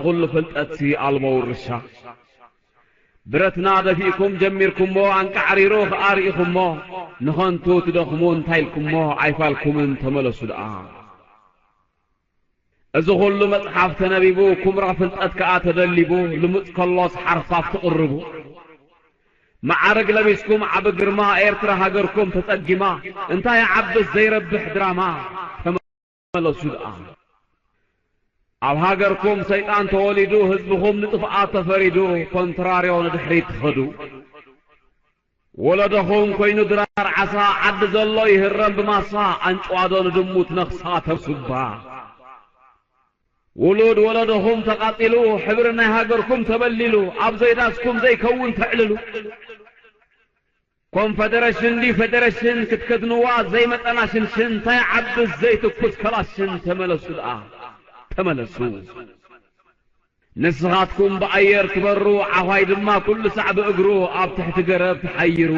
ኩሉ ፍልጠትሲ ኣልቦ ውርሻ። ብረትና ደፊእኩም ጀሚርኩሞ፣ ኣንቃዕሪሩ ኸኣ ርኢኹሞ፣ ንኸንቱ ትደኽሙ እንታይ ኢልኩሞ፣ ኣይፋልኩምን ተመለሱ ደኣ። እዚ ኹሉ መጽሓፍ ተነቢቡ፣ ኩምራ ፍልጠት ከኣ ተደሊቡ፣ ልሙጽ ከሎስ ሓርፋፍ ትቕርቡ። መዓርግ ለቢስኩም ዓቢ ግርማ፣ ኤርትራ ሃገርኩም ተጸጊማ፣ እንታይ ዓብስ ዘይረብሕ ድራማ፣ ተመለሱ ደኣ። ኣብ ሃገርኩም ሰይጣን ተወሊዱ፣ ህዝብኹም ንጥፍኣት ተፈሪዱ፣ ኮንትራርዮ ንድሕሪት ትኸዱ። ወለዶኹም ኮይኑ ድራር ዓሳ፣ ዓዲ ዘሎ ይህረም ብማሳ፣ ኣንጭዋዶ ንድሙ ትነኽሳ ተምሱባ። ውሉድ ወለዶኹም ተቓጺሉ፣ ሕብሪ ናይ ሃገርኩም ተበሊሉ፣ ኣብ ዘይዳስኩም ዘይከውን ተዕልሉ። ኮንፈደረሽን ድዩ ፌደረሽን ክትከድንዋ ዘይመጠና ሽንሽን፣ እንታይ ዓብስ ዘይትኩስ ከላሽን፣ ተመለሱ ደኣ፣ ተመለሱ። ንስኻትኩም ብኣየር ትበሩ፣ ዓዃይ ድማ ኩሉ ሳዕ ብእግሩ ኣብ ትሕቲ ገረብ ተሓይሩ።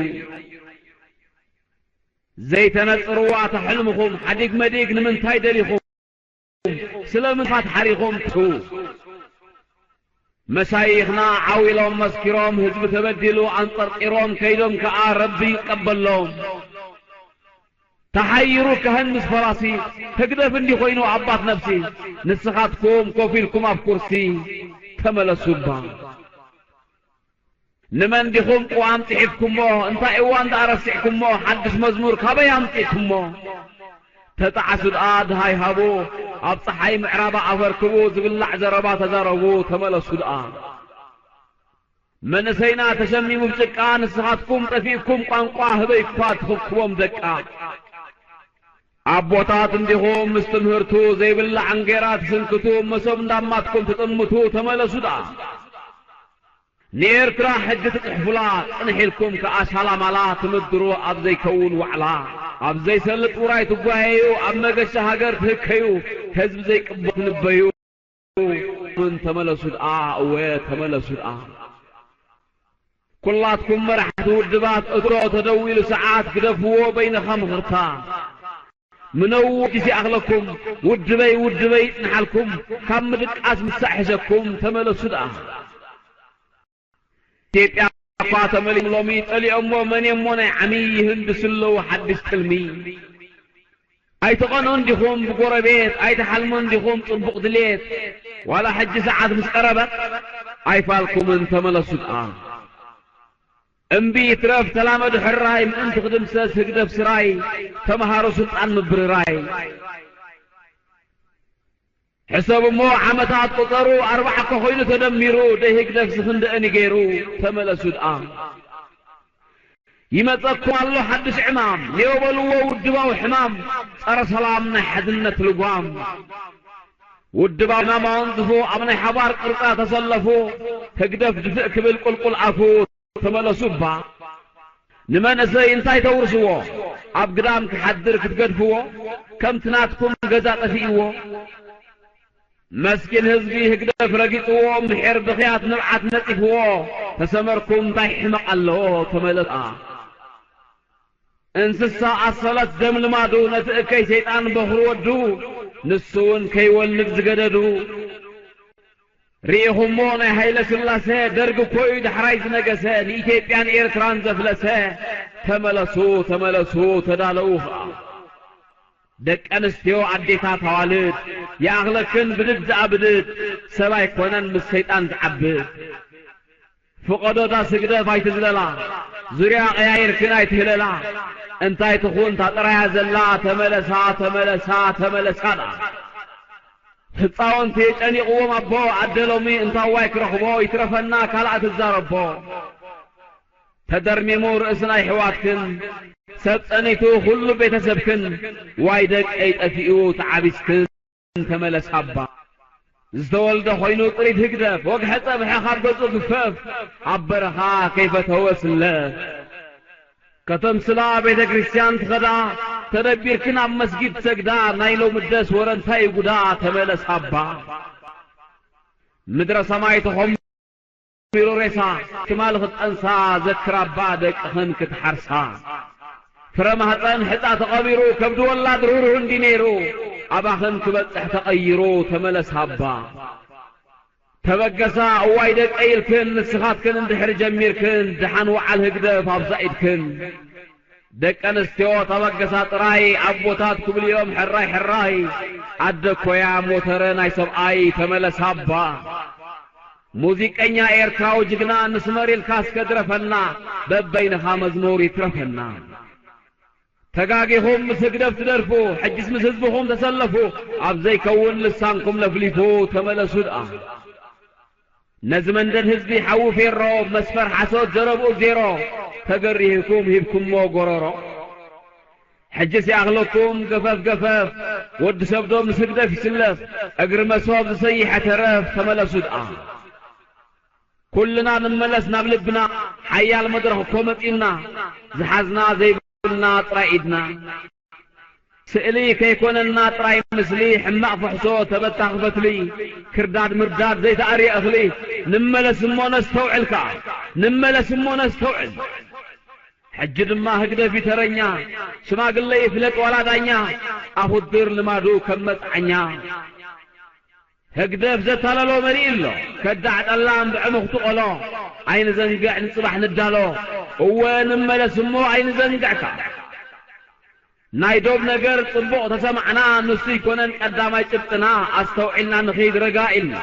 ዘይተነጽርዋ እታ ሕልምኹም፣ ሓዲግ መዲግ ንምንታይ ደሊኹም? ስለምንታይ ሓሪኹም ትስዉ? መሻይኽና ዓው ኢሎም መስኪሮም፣ ህዝቢ ተበዲሉ ኣንጠርጢሮም፣ ከይዶም ከኣ ረቢ ይቀበሎም። ተሓይሩ ካህን ምስ ፈራሲ፣ ህግደፍ እንዲ ኮይኑ ኣባት ነፍሲ፣ ንስኻትኩም ኮፍ ኢልኩም ኣብ ኩርሲ፣ ተመለሱ እባ። ንመን ዲኹም ቅዋም ጽሒፍኩሞ? እንታይ እዋን ደኣ ረሲዕኩሞ? ሓድሽ መዝሙር ካበይ ኣምጺእኩሞ? ተጣዓሱ ደኣ ድሃይ ሃቡ፣ ኣብ ጸሓይ ምዕራባ ኣፈርክቡ፣ ዝብላዕ ዘረባ ተዛረቡ፣ ተመለሱ ደኣ። መንእሰይና ተሸሚሙ ብጭቃ፣ ንስኻትኩም ጠፊእኩም ቋንቋ፣ ህበይ እኳ ትኽብክቦም ደቃ። ኣቦታት እንዲኹም ምስ ትምህርቱ፣ ዘይብላዕ እንጌራ ትስንክቱ፣ መሶብ እንዳማትኩም ትጥምቱ፣ ተመለሱ ደኣ። ንኤርትራ ሕጊ ትጽሕፉላ፣ ጽንሕ ኢልኩም ከኣ ሻላማላ ትምድሩ፣ ኣብ ዘይከውን ዋዕላ፣ ኣብ ዘይሰልጥ ውራይ ትጓየዩ፣ ኣብ መገሻ ሃገር ትህከዩ፣ ህዝቢ ዘይቅበል ትንበዩ። ምን ተመለሱ ደኣ፣ እወ ተመለሱ ደኣ። ኩላትኩም መራሕቲ ውድባት፣ እቶ ተደዊሉ ሰዓት ግደፍዎ በይንኻ ምኽርታ። ምነው ወዲስ ይኣኽለኩም፣ ውድበይ ውድበይ ይጽንሓልኩም፣ ካብ ምድቃስ ምሳእ ሕሸኩም፣ ተመለሱ ደኣ። ኢትዮጵያ እኳ ተመሊኦም ሎሚ፣ ጸሊኦሞ መን እሞ ናይ ዓሚ ይህንድሱ ኣለዉ ሓድሽ ትልሚ። ኣይትቐንኡን ዲኹም ብጎረቤት፣ ኣይትሓልሙን ዲኹም ጽቡቕ ድሌት፣ ዋላ ሕጂ ሰዓት ምስ ቀረበት፣ ኣይፋልኩምን ተመለሱ ደኣ። እምቢ ይትረፍ ተላመዱ ሕራይ፣ ምእንቲ ክድምሰስ ህግደፍ ስራይ፣ ተምሃሩ ስልጣን ምብርራይ። ሕሰቡ እሞ ዓመታት ቁጸሩ፣ ኣርባዓ እኮ ኮይኑ ተደሚሩ፣ ደይ ህግደፍ ዝኽንደአኒ ገይሩ፣ ተመለሱ ደኣ። ይመጸኩም ኣሎ ሓድሽ ዕማም፣ ኔው በልዎ ውድባዊ ሕማም፣ ጸረ ሰላም ናይ ሓድነት ልጓም። ውድባዊ ዕማም ኣወንዝፉ፣ ኣብ ናይ ሓባር ቅርጻ ተሰለፉ፣ ህግደፍ ድፍእ ክብል ቁልቁል ኣፉ። ተመለሱ እባ። ንመንእሰይ እንታይ ተውርስዎ? ኣብ ግዳም ክሓድር ክትገድፍዎ? ከምቲ ናትኩም ገዛ ጠፊእዎ? መስኪን ህዝቢ ህግደፍ ረጊጽዎ፣ ምሒር ብኽያት ንብዓት ነጺፍዎ። ተሰመርኩም እንታይ ሕመቕ ኣለዎ? ተመለሱ። እንስሳ ኣሰለት ደም ልማዱ፣ ነቲ እከይ ሰይጣን በኹሪ ወዱ፣ ንሱ እውን ከይወልድ ዝገደዱ። ርኢኹሞ ናይ ሃይለ ስላሴ፣ ደርግ እኮ እዩ ዳሕራይ ዝነገሰ፣ ንኢትዮጵያን ኤርትራን ዘፍለሰ። ተመለሱ፣ ተመለሱ፣ ተዳለዉ ኸኣ። ደቂ ኣንስትዮ ኣዴታት ኣዋልድ፣ ይኣኽለክን ብድድ ደኣ ብድድ፣ ሰብ ኣይኮነን ምስ ሰይጣን ዝዓብድ። ፍቐዶ ዳስ ህግደፍ ኣይትዝለላ፣ ዙርያ ቀያይርክን ኣይትህለላ። እንታይ ትኹን ታጥራያ ዘላ፣ ተመለሳ፣ ተመለሳ፣ ተመለሳ ደኣ። ህጻውንቲ ጨኒቕዎም ኣቦ፣ ኣደ ሎሚ እንታዋይ ክረኽቦ፣ ይትረፈና ካልኣ ትዛረቦ። ተደርሚሙ ርእስን ኣይሕዋትክን፣ ሰብ ጸኒቱ ኩሉ ቤተሰብክን፣ ዋይ ደቀይ ጠፊኡ ተዓቢስክን። ተመለስ ኣባ። ዝተወልደ ኮይኑ ጥሪት ህግደፍ፣ ወግሐ ጸብሐ ካብ ገጹ ግፈፍ፣ ኣብ በረኻ ከይፈተወ ስለፍ። ከተምስላ ቤተ ክርስቲያን ትኸዳ፣ ተደቢርክን ኣብ መስጊድ ትሰግዳ፣ ናይ ሎሚ ደስ ወረ እንታይ እዩ ጉዳ፣ ተመለስ ኣባ። ምድረ ሰማይ ተኾም ቢሮ ሬሳ ትማሊ ክትጠንሳ ዘክር ኣባ ደቅኽን ክትሓርሳ። ፍረ ማህፀን ሕፃ ተቐቢሩ ከብዲ ወላድ ርህሩህ እንዲ ነይሩ ኣባኽን ክበፅሕ ተቐይሩ ተመለስ ኣባ። ተበገሳ እዋይ ደቀይ ኢልክን ንስኻትክን እንድሕር ጀሚርክን ደሓን ወዓል ህግደፍ ኣብዛ ኢድክን። ደቂ ኣንስትዮ ተበገሳ ጥራይ ኣቦታት ክብልዮም ሕራይ ሕራይ። ኣደ ኮያ ሞተረ ናይ ሰብኣይ ተመለስ ኣባ። ሙዚቀኛ ኤርትራዊ ጅግና ንስመር ኢልካ እስከ ድረፈና በበይንኻ መዝሙር ይትረፈና። ተጋጊኹም ምስ ህግደፍ ትደርፉ፣ ሕጅስ ምስ ህዝብኹም ተሰለፉ፣ ኣብ ዘይከውን ልሳንኩም ለፍሊፉ ተመለሱ ደኣ። ነዚ መንደድ ህዝቢ ሓዊ ፌሮ፣ መስፈር ሓሶት ዘረብኡ ዜሮ፣ ተገሪህኩም ሂብኩሞ ጎረሮ። ሕጅስ ይኣኽለኩም ገፈፍ ገፈፍ፣ ወዲ ሰብ ዶ ምስ ህግደፍ ይስለፍ፣ እግሪ መሶብ ዝሰይሐ ተረፍ ተመለሱ ደኣ። ኩልና ንመለስ ናብ ልብና፣ ሓያል መድረኽ እኮ መጺኡና፣ ዝሓዝና ዘይብልና ጥራይ ኢድና። ስእሊ ከይኮነና ጥራይ ምስሊ፣ ሕማቕ ፍሕሶ ተበታኺ ፈትሊ፣ ክርዳድ ምርዳድ ዘይተኣርየ እኽሊ። ንመለስ እሞ ነስተውዕል ከኣ፣ ንመለስ እሞ ነስተውዕል። ሕጂ ድማ ህግደፍ እዩ ተረኛ፣ ሽማግለ ይፍለጥ ዋላ ዳኛ፣ ኣኹድር ልማዱ ከም መጽዓኛ። ህግደፍ ዘታለሎ መሊኡ ኣሎ፣ ከዳዕ ጠላም ብዕሙኽቲ ቆሎ። ኣይንዘንግዕ ንጽባሕ ንዳሎ፣ እወ ንመለስ እሞ ኣይንዘንግዕካ። ናይ ዶብ ነገር ጽቡቕ ተሰማዕና፣ ንሱ ይኮነን ቀዳማይ ጭብጥና፣ ኣስተውዒልና ንኺድ ረጋ ኢልና።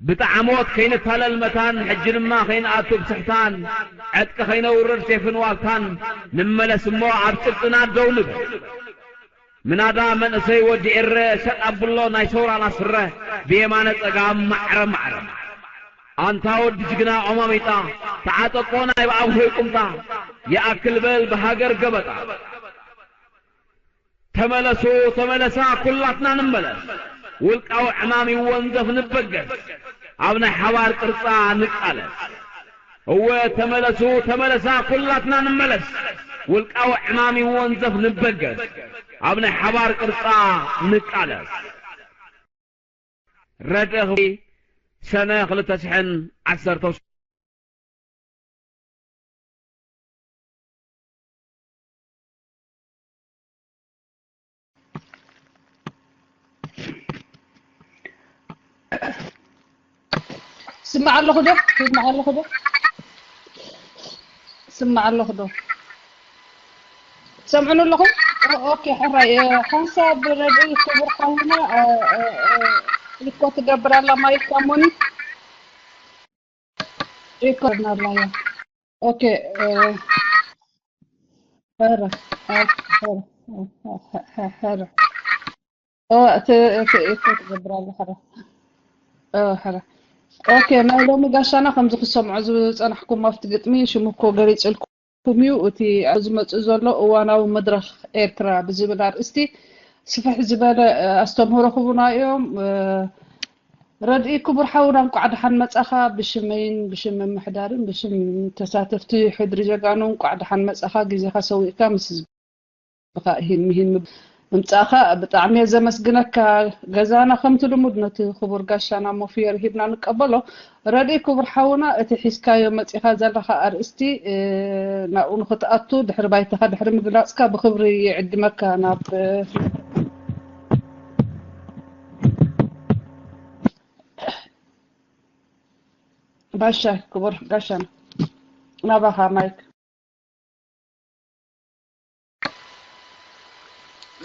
ብጣዕሞት ከይንታለል መታን፣ ሕጂ ድማ ከይንኣቱ ብስሕታን፣ ዕጥቂ ከይነውርድ ሴፍን ዋልታን፣ ንመለስ እሞ ኣብ ጭብጥና ደው ንብል። ምናዳ መንእሰይ ወዲ ኤረ፣ ሸጥ ኣብሎ ናይ ሰውራና ስረ፣ ብየማነ ጸጋም ማዕረ ማዕረ። ኣንታ ወዲ ጅግና ኦማሚጣ፣ ተዓጠቆ ናይ ብኣንኮይ ቁምጣ፣ ይኣክል በል ብሃገር ገበጣ። ተመለሱ፣ ተመለሳ፣ ኩላትና ንመለስ። ውልቃዊ ዕማም ይወንዘፍ ንበገስ፣ ኣብ ናይ ሓባር ቅርጻ ንቃለስ። እወ ተመለሱ፣ ተመለሳ፣ ኩላትና ንመለስ። ውልቃዊ ዕማም ይወንዘፍ ንበገስ፣ ኣብ ናይ ሓባር ቅርጻ ንቃለስ። ረድእ ክብሪ ሰነ ክልተ ሽሕን ዓሰርተ ስማዕ ኣለኹ ዶ? ስማዕ ኣለኹ ዶ? ስማዕ ኣለኹ ዶ? ትሰምዑኒ ኣለኹም? ኦ- ኦኬ፣ ሕራይ። እ፣ ሓንሳብ ረድኢ ክቡር ሓውና፣ እ፣ እ፣ እ፣ ሪኮ ትገብር ኣላ ማይክ ካሞኒ። ሪኮ እናብላ እያ። ኦኬ፣ እ፣ ሕረ፣ እ፣ ሕረ፣ እ፣ ሕረ። ኦ፣ እቲ፣ እቲ ኢኮ ትገብር ኣላ፣ ሕረ። ኦ፣ ሕረ። ኦኬ፣ ናይ ሎሚ ጋሻና ከምዚ ክሰምዖ ዝጸናሕኩም ኣብቲ ግጥሚ፣ ሽሙ እኮ ገሊጽልኩም እዩ። እቲ ኣብዚ ዝመጽእ ዘሎ እዋናዊ መድረኽ ኤርትራ ብዝብል ኣርእስቲ ስፍሕ ዝበለ፣ እ፣ ኣስተምህሮ ክህቡና እዮም። እ፣ ረድኢ ክቡር ሓውና እንቋዕ ደሓን መጻኻ። ብሽመይን ብሽም ምምሕዳርን ብሽም ተሳተፍቲ ሕድሪ ጀጋኑ እንቋዕ ደሓን መጻኻ። ግዜኻ ሰዊእካ ምስ ህዝብኻ እሂን ምሂን ምብ-፣ ምምጻእካ ብጣዕሚ እየ ዘመስግነካ። ገዛና ከምቲ ልሙድ ነቲ ክቡር ጋሻና ሞፍየር ሂብና ንቀበሎ። ረድኢ ክቡር ሓውና፣ እቲ ሒዝካዮ መጺኻ ዘለኻ ኣርእስቲ፣ እ፣ ናብኡ ንኽትኣቱ ድሕሪ ባይታኻ ድሕሪ ምግላጽካ ብኽብሪ ይዕድመካ። ናብ፣ እ፣ ባሻይ ክቡር ጋሻና፣ ናባኻ ማይክ።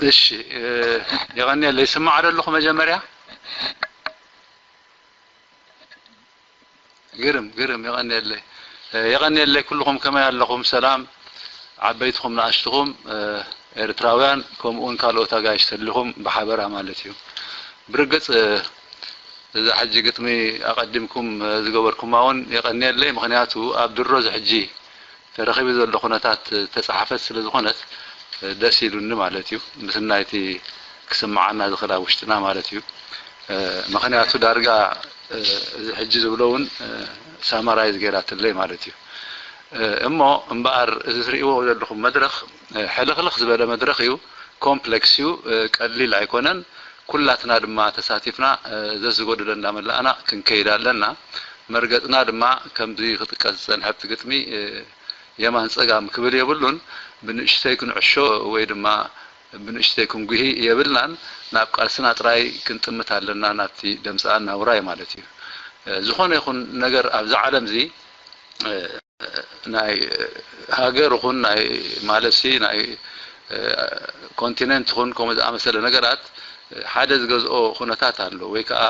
እሺ፣ እ፣ የቐንየለይ። ይስማዕ ዶ ኣለኹ መጀመርያ? ግርም፣ ግርም፣ የቐንየለይ። እ፣ የቐንየለይ ኩልኹም፣ ከመይ ኣለኹም? ሰላም፣ ዓበይትኹም ንኣሽትኹም፣ እ፣ ኤርትራውያን፣ ከምኡውን ካልኦት ኣጋይሽ ተሊኹም ብሓበራ ማለት እዩ። ብርግጽ፣ እ፣ እዛ ሕጂ ግጥሚ ኣቐዲምኩም፣ እ፣ ዝገበርኩማ እውን የቐንየለይ። ምኽንያቱ ኣብ ድሮ እዚ ሕጂ ተረኺቡ ዘሎ ኩነታት ተጻሓፈት ስለ ዝኾነት፣ እ፣ ደስ ኢሉኒ ማለት እዩ። ምስናይ እቲ ክስምዓና ዝኽእል ኣብ ውሽጥና ማለት እዩ። እ፣ ምኽንያቱ ዳርጋ፣ እ፣ እዚ ሕጂ ዝብሎ እውን፣ እ፣ ሳማራይዝ ገይራትለይ ማለት እዩ። እ፣ እሞ እምበኣር እዚ ትርእይዎ ዘለኹም መድረኽ፣ እ፣ ሕልኽልኽ ዝበለ መድረኽ እዩ፣ ኮምፕሌክስ እዩ፣ እ፣ ቀሊል ኣይኮነን። ኩላትና ድማ ተሳቲፍና፣ እ፣ ዘዝጎደለ እንዳመላእና ክንከይድ ኣለና። መርገጽና ድማ ከምዚ ክጥቀስ ዝጸንሐ ኣብቲ ግጥሚ፣ እ፣ የማን ጸጋም ክብል የብሉን። ብንእሽተይ ክንዕሾ ወይ ድማ ብንእሽተይ ክንጉሂ የብልናን። ናብ ቃልስና ጥራይ ክንጥምት ኣለና፣ ናብቲ ደምፅኣና ውራይ ማለት እዩ። ዝኾነ ይኹን ነገር ኣብዚ ዓለም እዚ ናይ ሃገር ይኹን ናይ ማለትሲ ናይ ኮንቲነንት ይኹን ከምኡ ዝኣመሰለ ነገራት ሓደ ዝገዝኦ ኩነታት ኣሎ ወይ ከዓ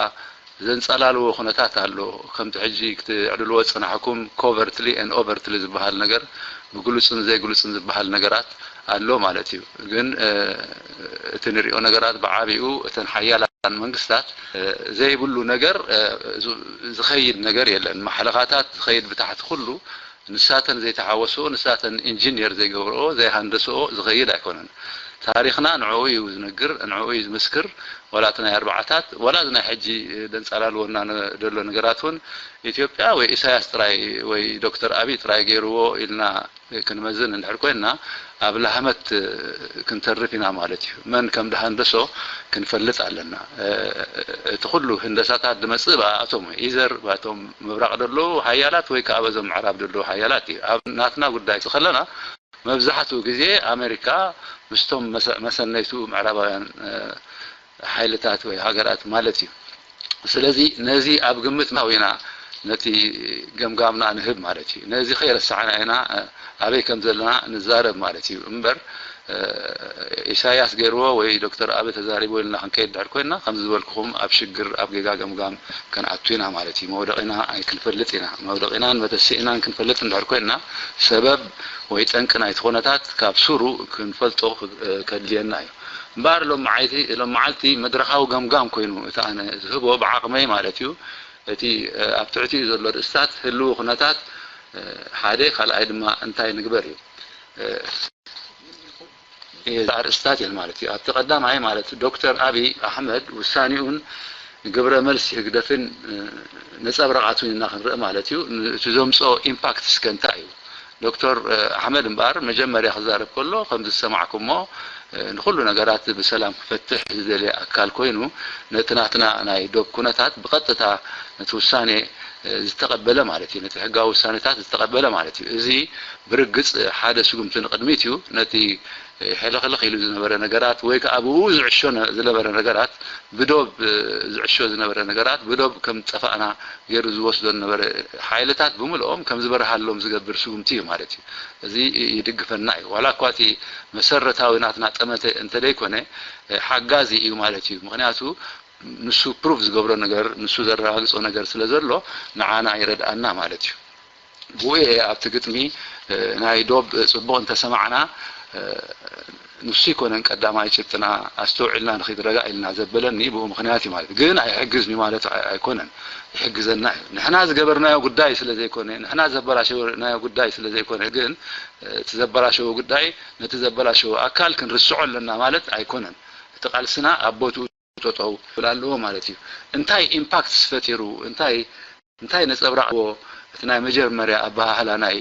ዘንጸላልዎ ኩነታት ኣሎ። ከምቲ ሕጂ ክትዕልልዎ ዝጸናሕኩም ኮቨርትሊ ኤን ኦቨርትሊ ዝበሃል ነገር ብግሉጽን ዘይግሉጽን ዝበሃል ነገራት ኣሎ ማለት እዩ። ግን እቲ ንሪኦ ነገራት ብዓቢኡ እተን ሓያላን መንግስታት ዘይብሉ ነገር ዝኸይድ ነገር የለን። ማሕለኻታት ዝኸይድ ብታሕቲ ኩሉ ንሳተን ዘይተሓወስኦ፣ ንሳተን ኢንጂኒየር ዘይገብርኦ፣ ዘይሃንደስኦ ዝኸይድ ኣይኮነን። ታሪኽና ንዕኡ እዩ ዝነግር፣ ንዕኡ እዩ ዝምስክር። ዋላ እቲ ናይ ኣርባዓታት ዋላ እዚ ናይ ሕጂ ደንጻላልወና ዘሎ ነገራት እውን ኢትዮጵያ ወይ ኢሳያስ ጥራይ ወይ ዶክተር ኣቢይ ጥራይ ገይርዎ ኢልና ክንመዝን እንድሕር ኮይንና ኣብ ላህመት ክንተርፍ ኢና ማለት እዩ። መን ከም ድሃንደሶ ክንፈልጥ ኣለና። እቲ ኩሉ ህንደሳታት ዝመጽእ ብኣቶም ኢዘር ባቶም ምብራቕ ደለዉ ሓያላት ወይ ከዓ በዞም ምዕራብ ደለዉ ሓያላት እዩ። ኣብ ናትና ጉዳይ ከለና መብዛሕትኡ ግዜ ኣሜሪካ ምስቶም መሰነይቱ ምዕራባውያን ሓይልታት ወይ ሃገራት ማለት እዩ። ስለዚ ነዚ ኣብ ግምት ኢና ነቲ ገምጋምና ንህብ ማለት እዩ። ነዚ ከይረሳዕና ኢና ኣበይ ከም ዘለና ንዛረብ ማለት እዩ እምበር ኢሳያስ ገይርዎ ወይ ዶክተር ኣቢ ተዛሪቦ ኢልና ክንከይድ ድሕር ኮይና ከምዚ ዝበልኩኹም ኣብ ሽግር ኣብ ጌጋ ገምጋም ከንኣቱ ኢና ማለት እዩ። መውደቂና ኣይክንፈልጥ ኢና። መውደቂናን መተስኢናን ክንፈልጥ እንድሕር ኮይና ሰበብ ወይ ጠንቂ ናይቲ ኩነታት ካብ ሱሩ ክንፈልጦ ከድልየና እዩ። እምበኣር ሎም መዓልቲ ሎም መዓልቲ መድረኻዊ ገምጋም ኮይኑ እቲ ኣነ ዝህቦ ብዓቕመይ ማለት እዩ። እቲ ኣብ ትሕቲኡ ዘሎ ርእስታት ህልዊ ኩነታት ሓደ ካልኣይ ድማ እንታይ ንግበር እዩ። ኣርእስታት እየን ማለት እዩ። ኣብቲ ቀዳማይ ማለት ዶክተር ኣብይ ኣሕመድ ውሳኔኡን ግብረ መልሲ ህግደፍን ነጸብራቓቱን ኢና ክንርኢ ማለት እዩ። እቲ ዘምጽኦ ኢምፓክት እስከ እንታይ እዩ? ዶክተር ኣሕመድ እምበኣር መጀመርያ ክዛረብ ከሎ ከምዚ ዝሰማዕኩሞ ንኩሉ ነገራት ብሰላም ክፈትሕ ዝደልየ ኣካል ኮይኑ ነቲ ናትና ናይ ዶብ ኩነታት ብቐጥታ ነቲ ውሳኔ ዝተቐበለ ማለት እዩ። ነቲ ሕጋዊ ውሳኔታት ዝተቐበለ ማለት እዩ። እዚ ብርግጽ ሓደ ስጉምቲ ንቕድሚት እዩ። ነቲ ሕልኽልኽ ኢሉ ዝነበረ ነገራት ወይ ከዓ ብኡ ዝዕሾ ዝነበረ ነገራት ብዶብ ዝዕሾ ዝነበረ ነገራት ብዶብ ከም ጠፋእና ገይሩ ዝወስዶ ዝነበረ ሓይልታት ብምልኦም ከም ዝበርሃሎም ዝገብር ስጉምቲ እዩ ማለት እዩ። እዚ ይድግፈና እዩ። ዋላ እኳ እቲ መሰረታዊ ናትና ጠመተ እንተደይኮነ ሓጋዚ እዩ ማለት እዩ። ምክንያቱ ንሱ ፕሩቭ ዝገብሮ ነገር ንሱ ዘረጋግጾ ነገር ስለ ዘሎ ንዓና ይረድኣና ማለት እዩ። ብኡ እየ ኣብቲ ግጥሚ ናይ ዶብ ጽቡቕ እንተሰማዕና ንሱ ይኮነን ቀዳማይ ጭብጥና ኣስተውዒልና ንኺድ ረጋ ኢልና ዘበለኒ ብኡ ምክንያት እዩ ማለት ግን ኣይሕግዝን እዩ ማለት ኣይኮነን። ይሕግዘና እዩ። ንሕና ዝገበርናዮ ጉዳይ ስለ ዘይኮነ ንሕና ዘበላሸናዮ ጉዳይ ስለ ዘይኮነ ግን እቲ ዘበላሸዎ ጉዳይ ነቲ ዘበላሸዎ ኣካል ክንርስዖ ኣለና ማለት ኣይኮነን። እቲ ቃልስና ኣብ ቦትኡ ጠጠው ክብል ኣለዎ ማለት እዩ። እንታይ ኢምፓክትስ ፈጢሩ እንታይ እንታይ ነፀብራቕዎ እቲ ናይ መጀመርያ ኣበሃህላ ናይ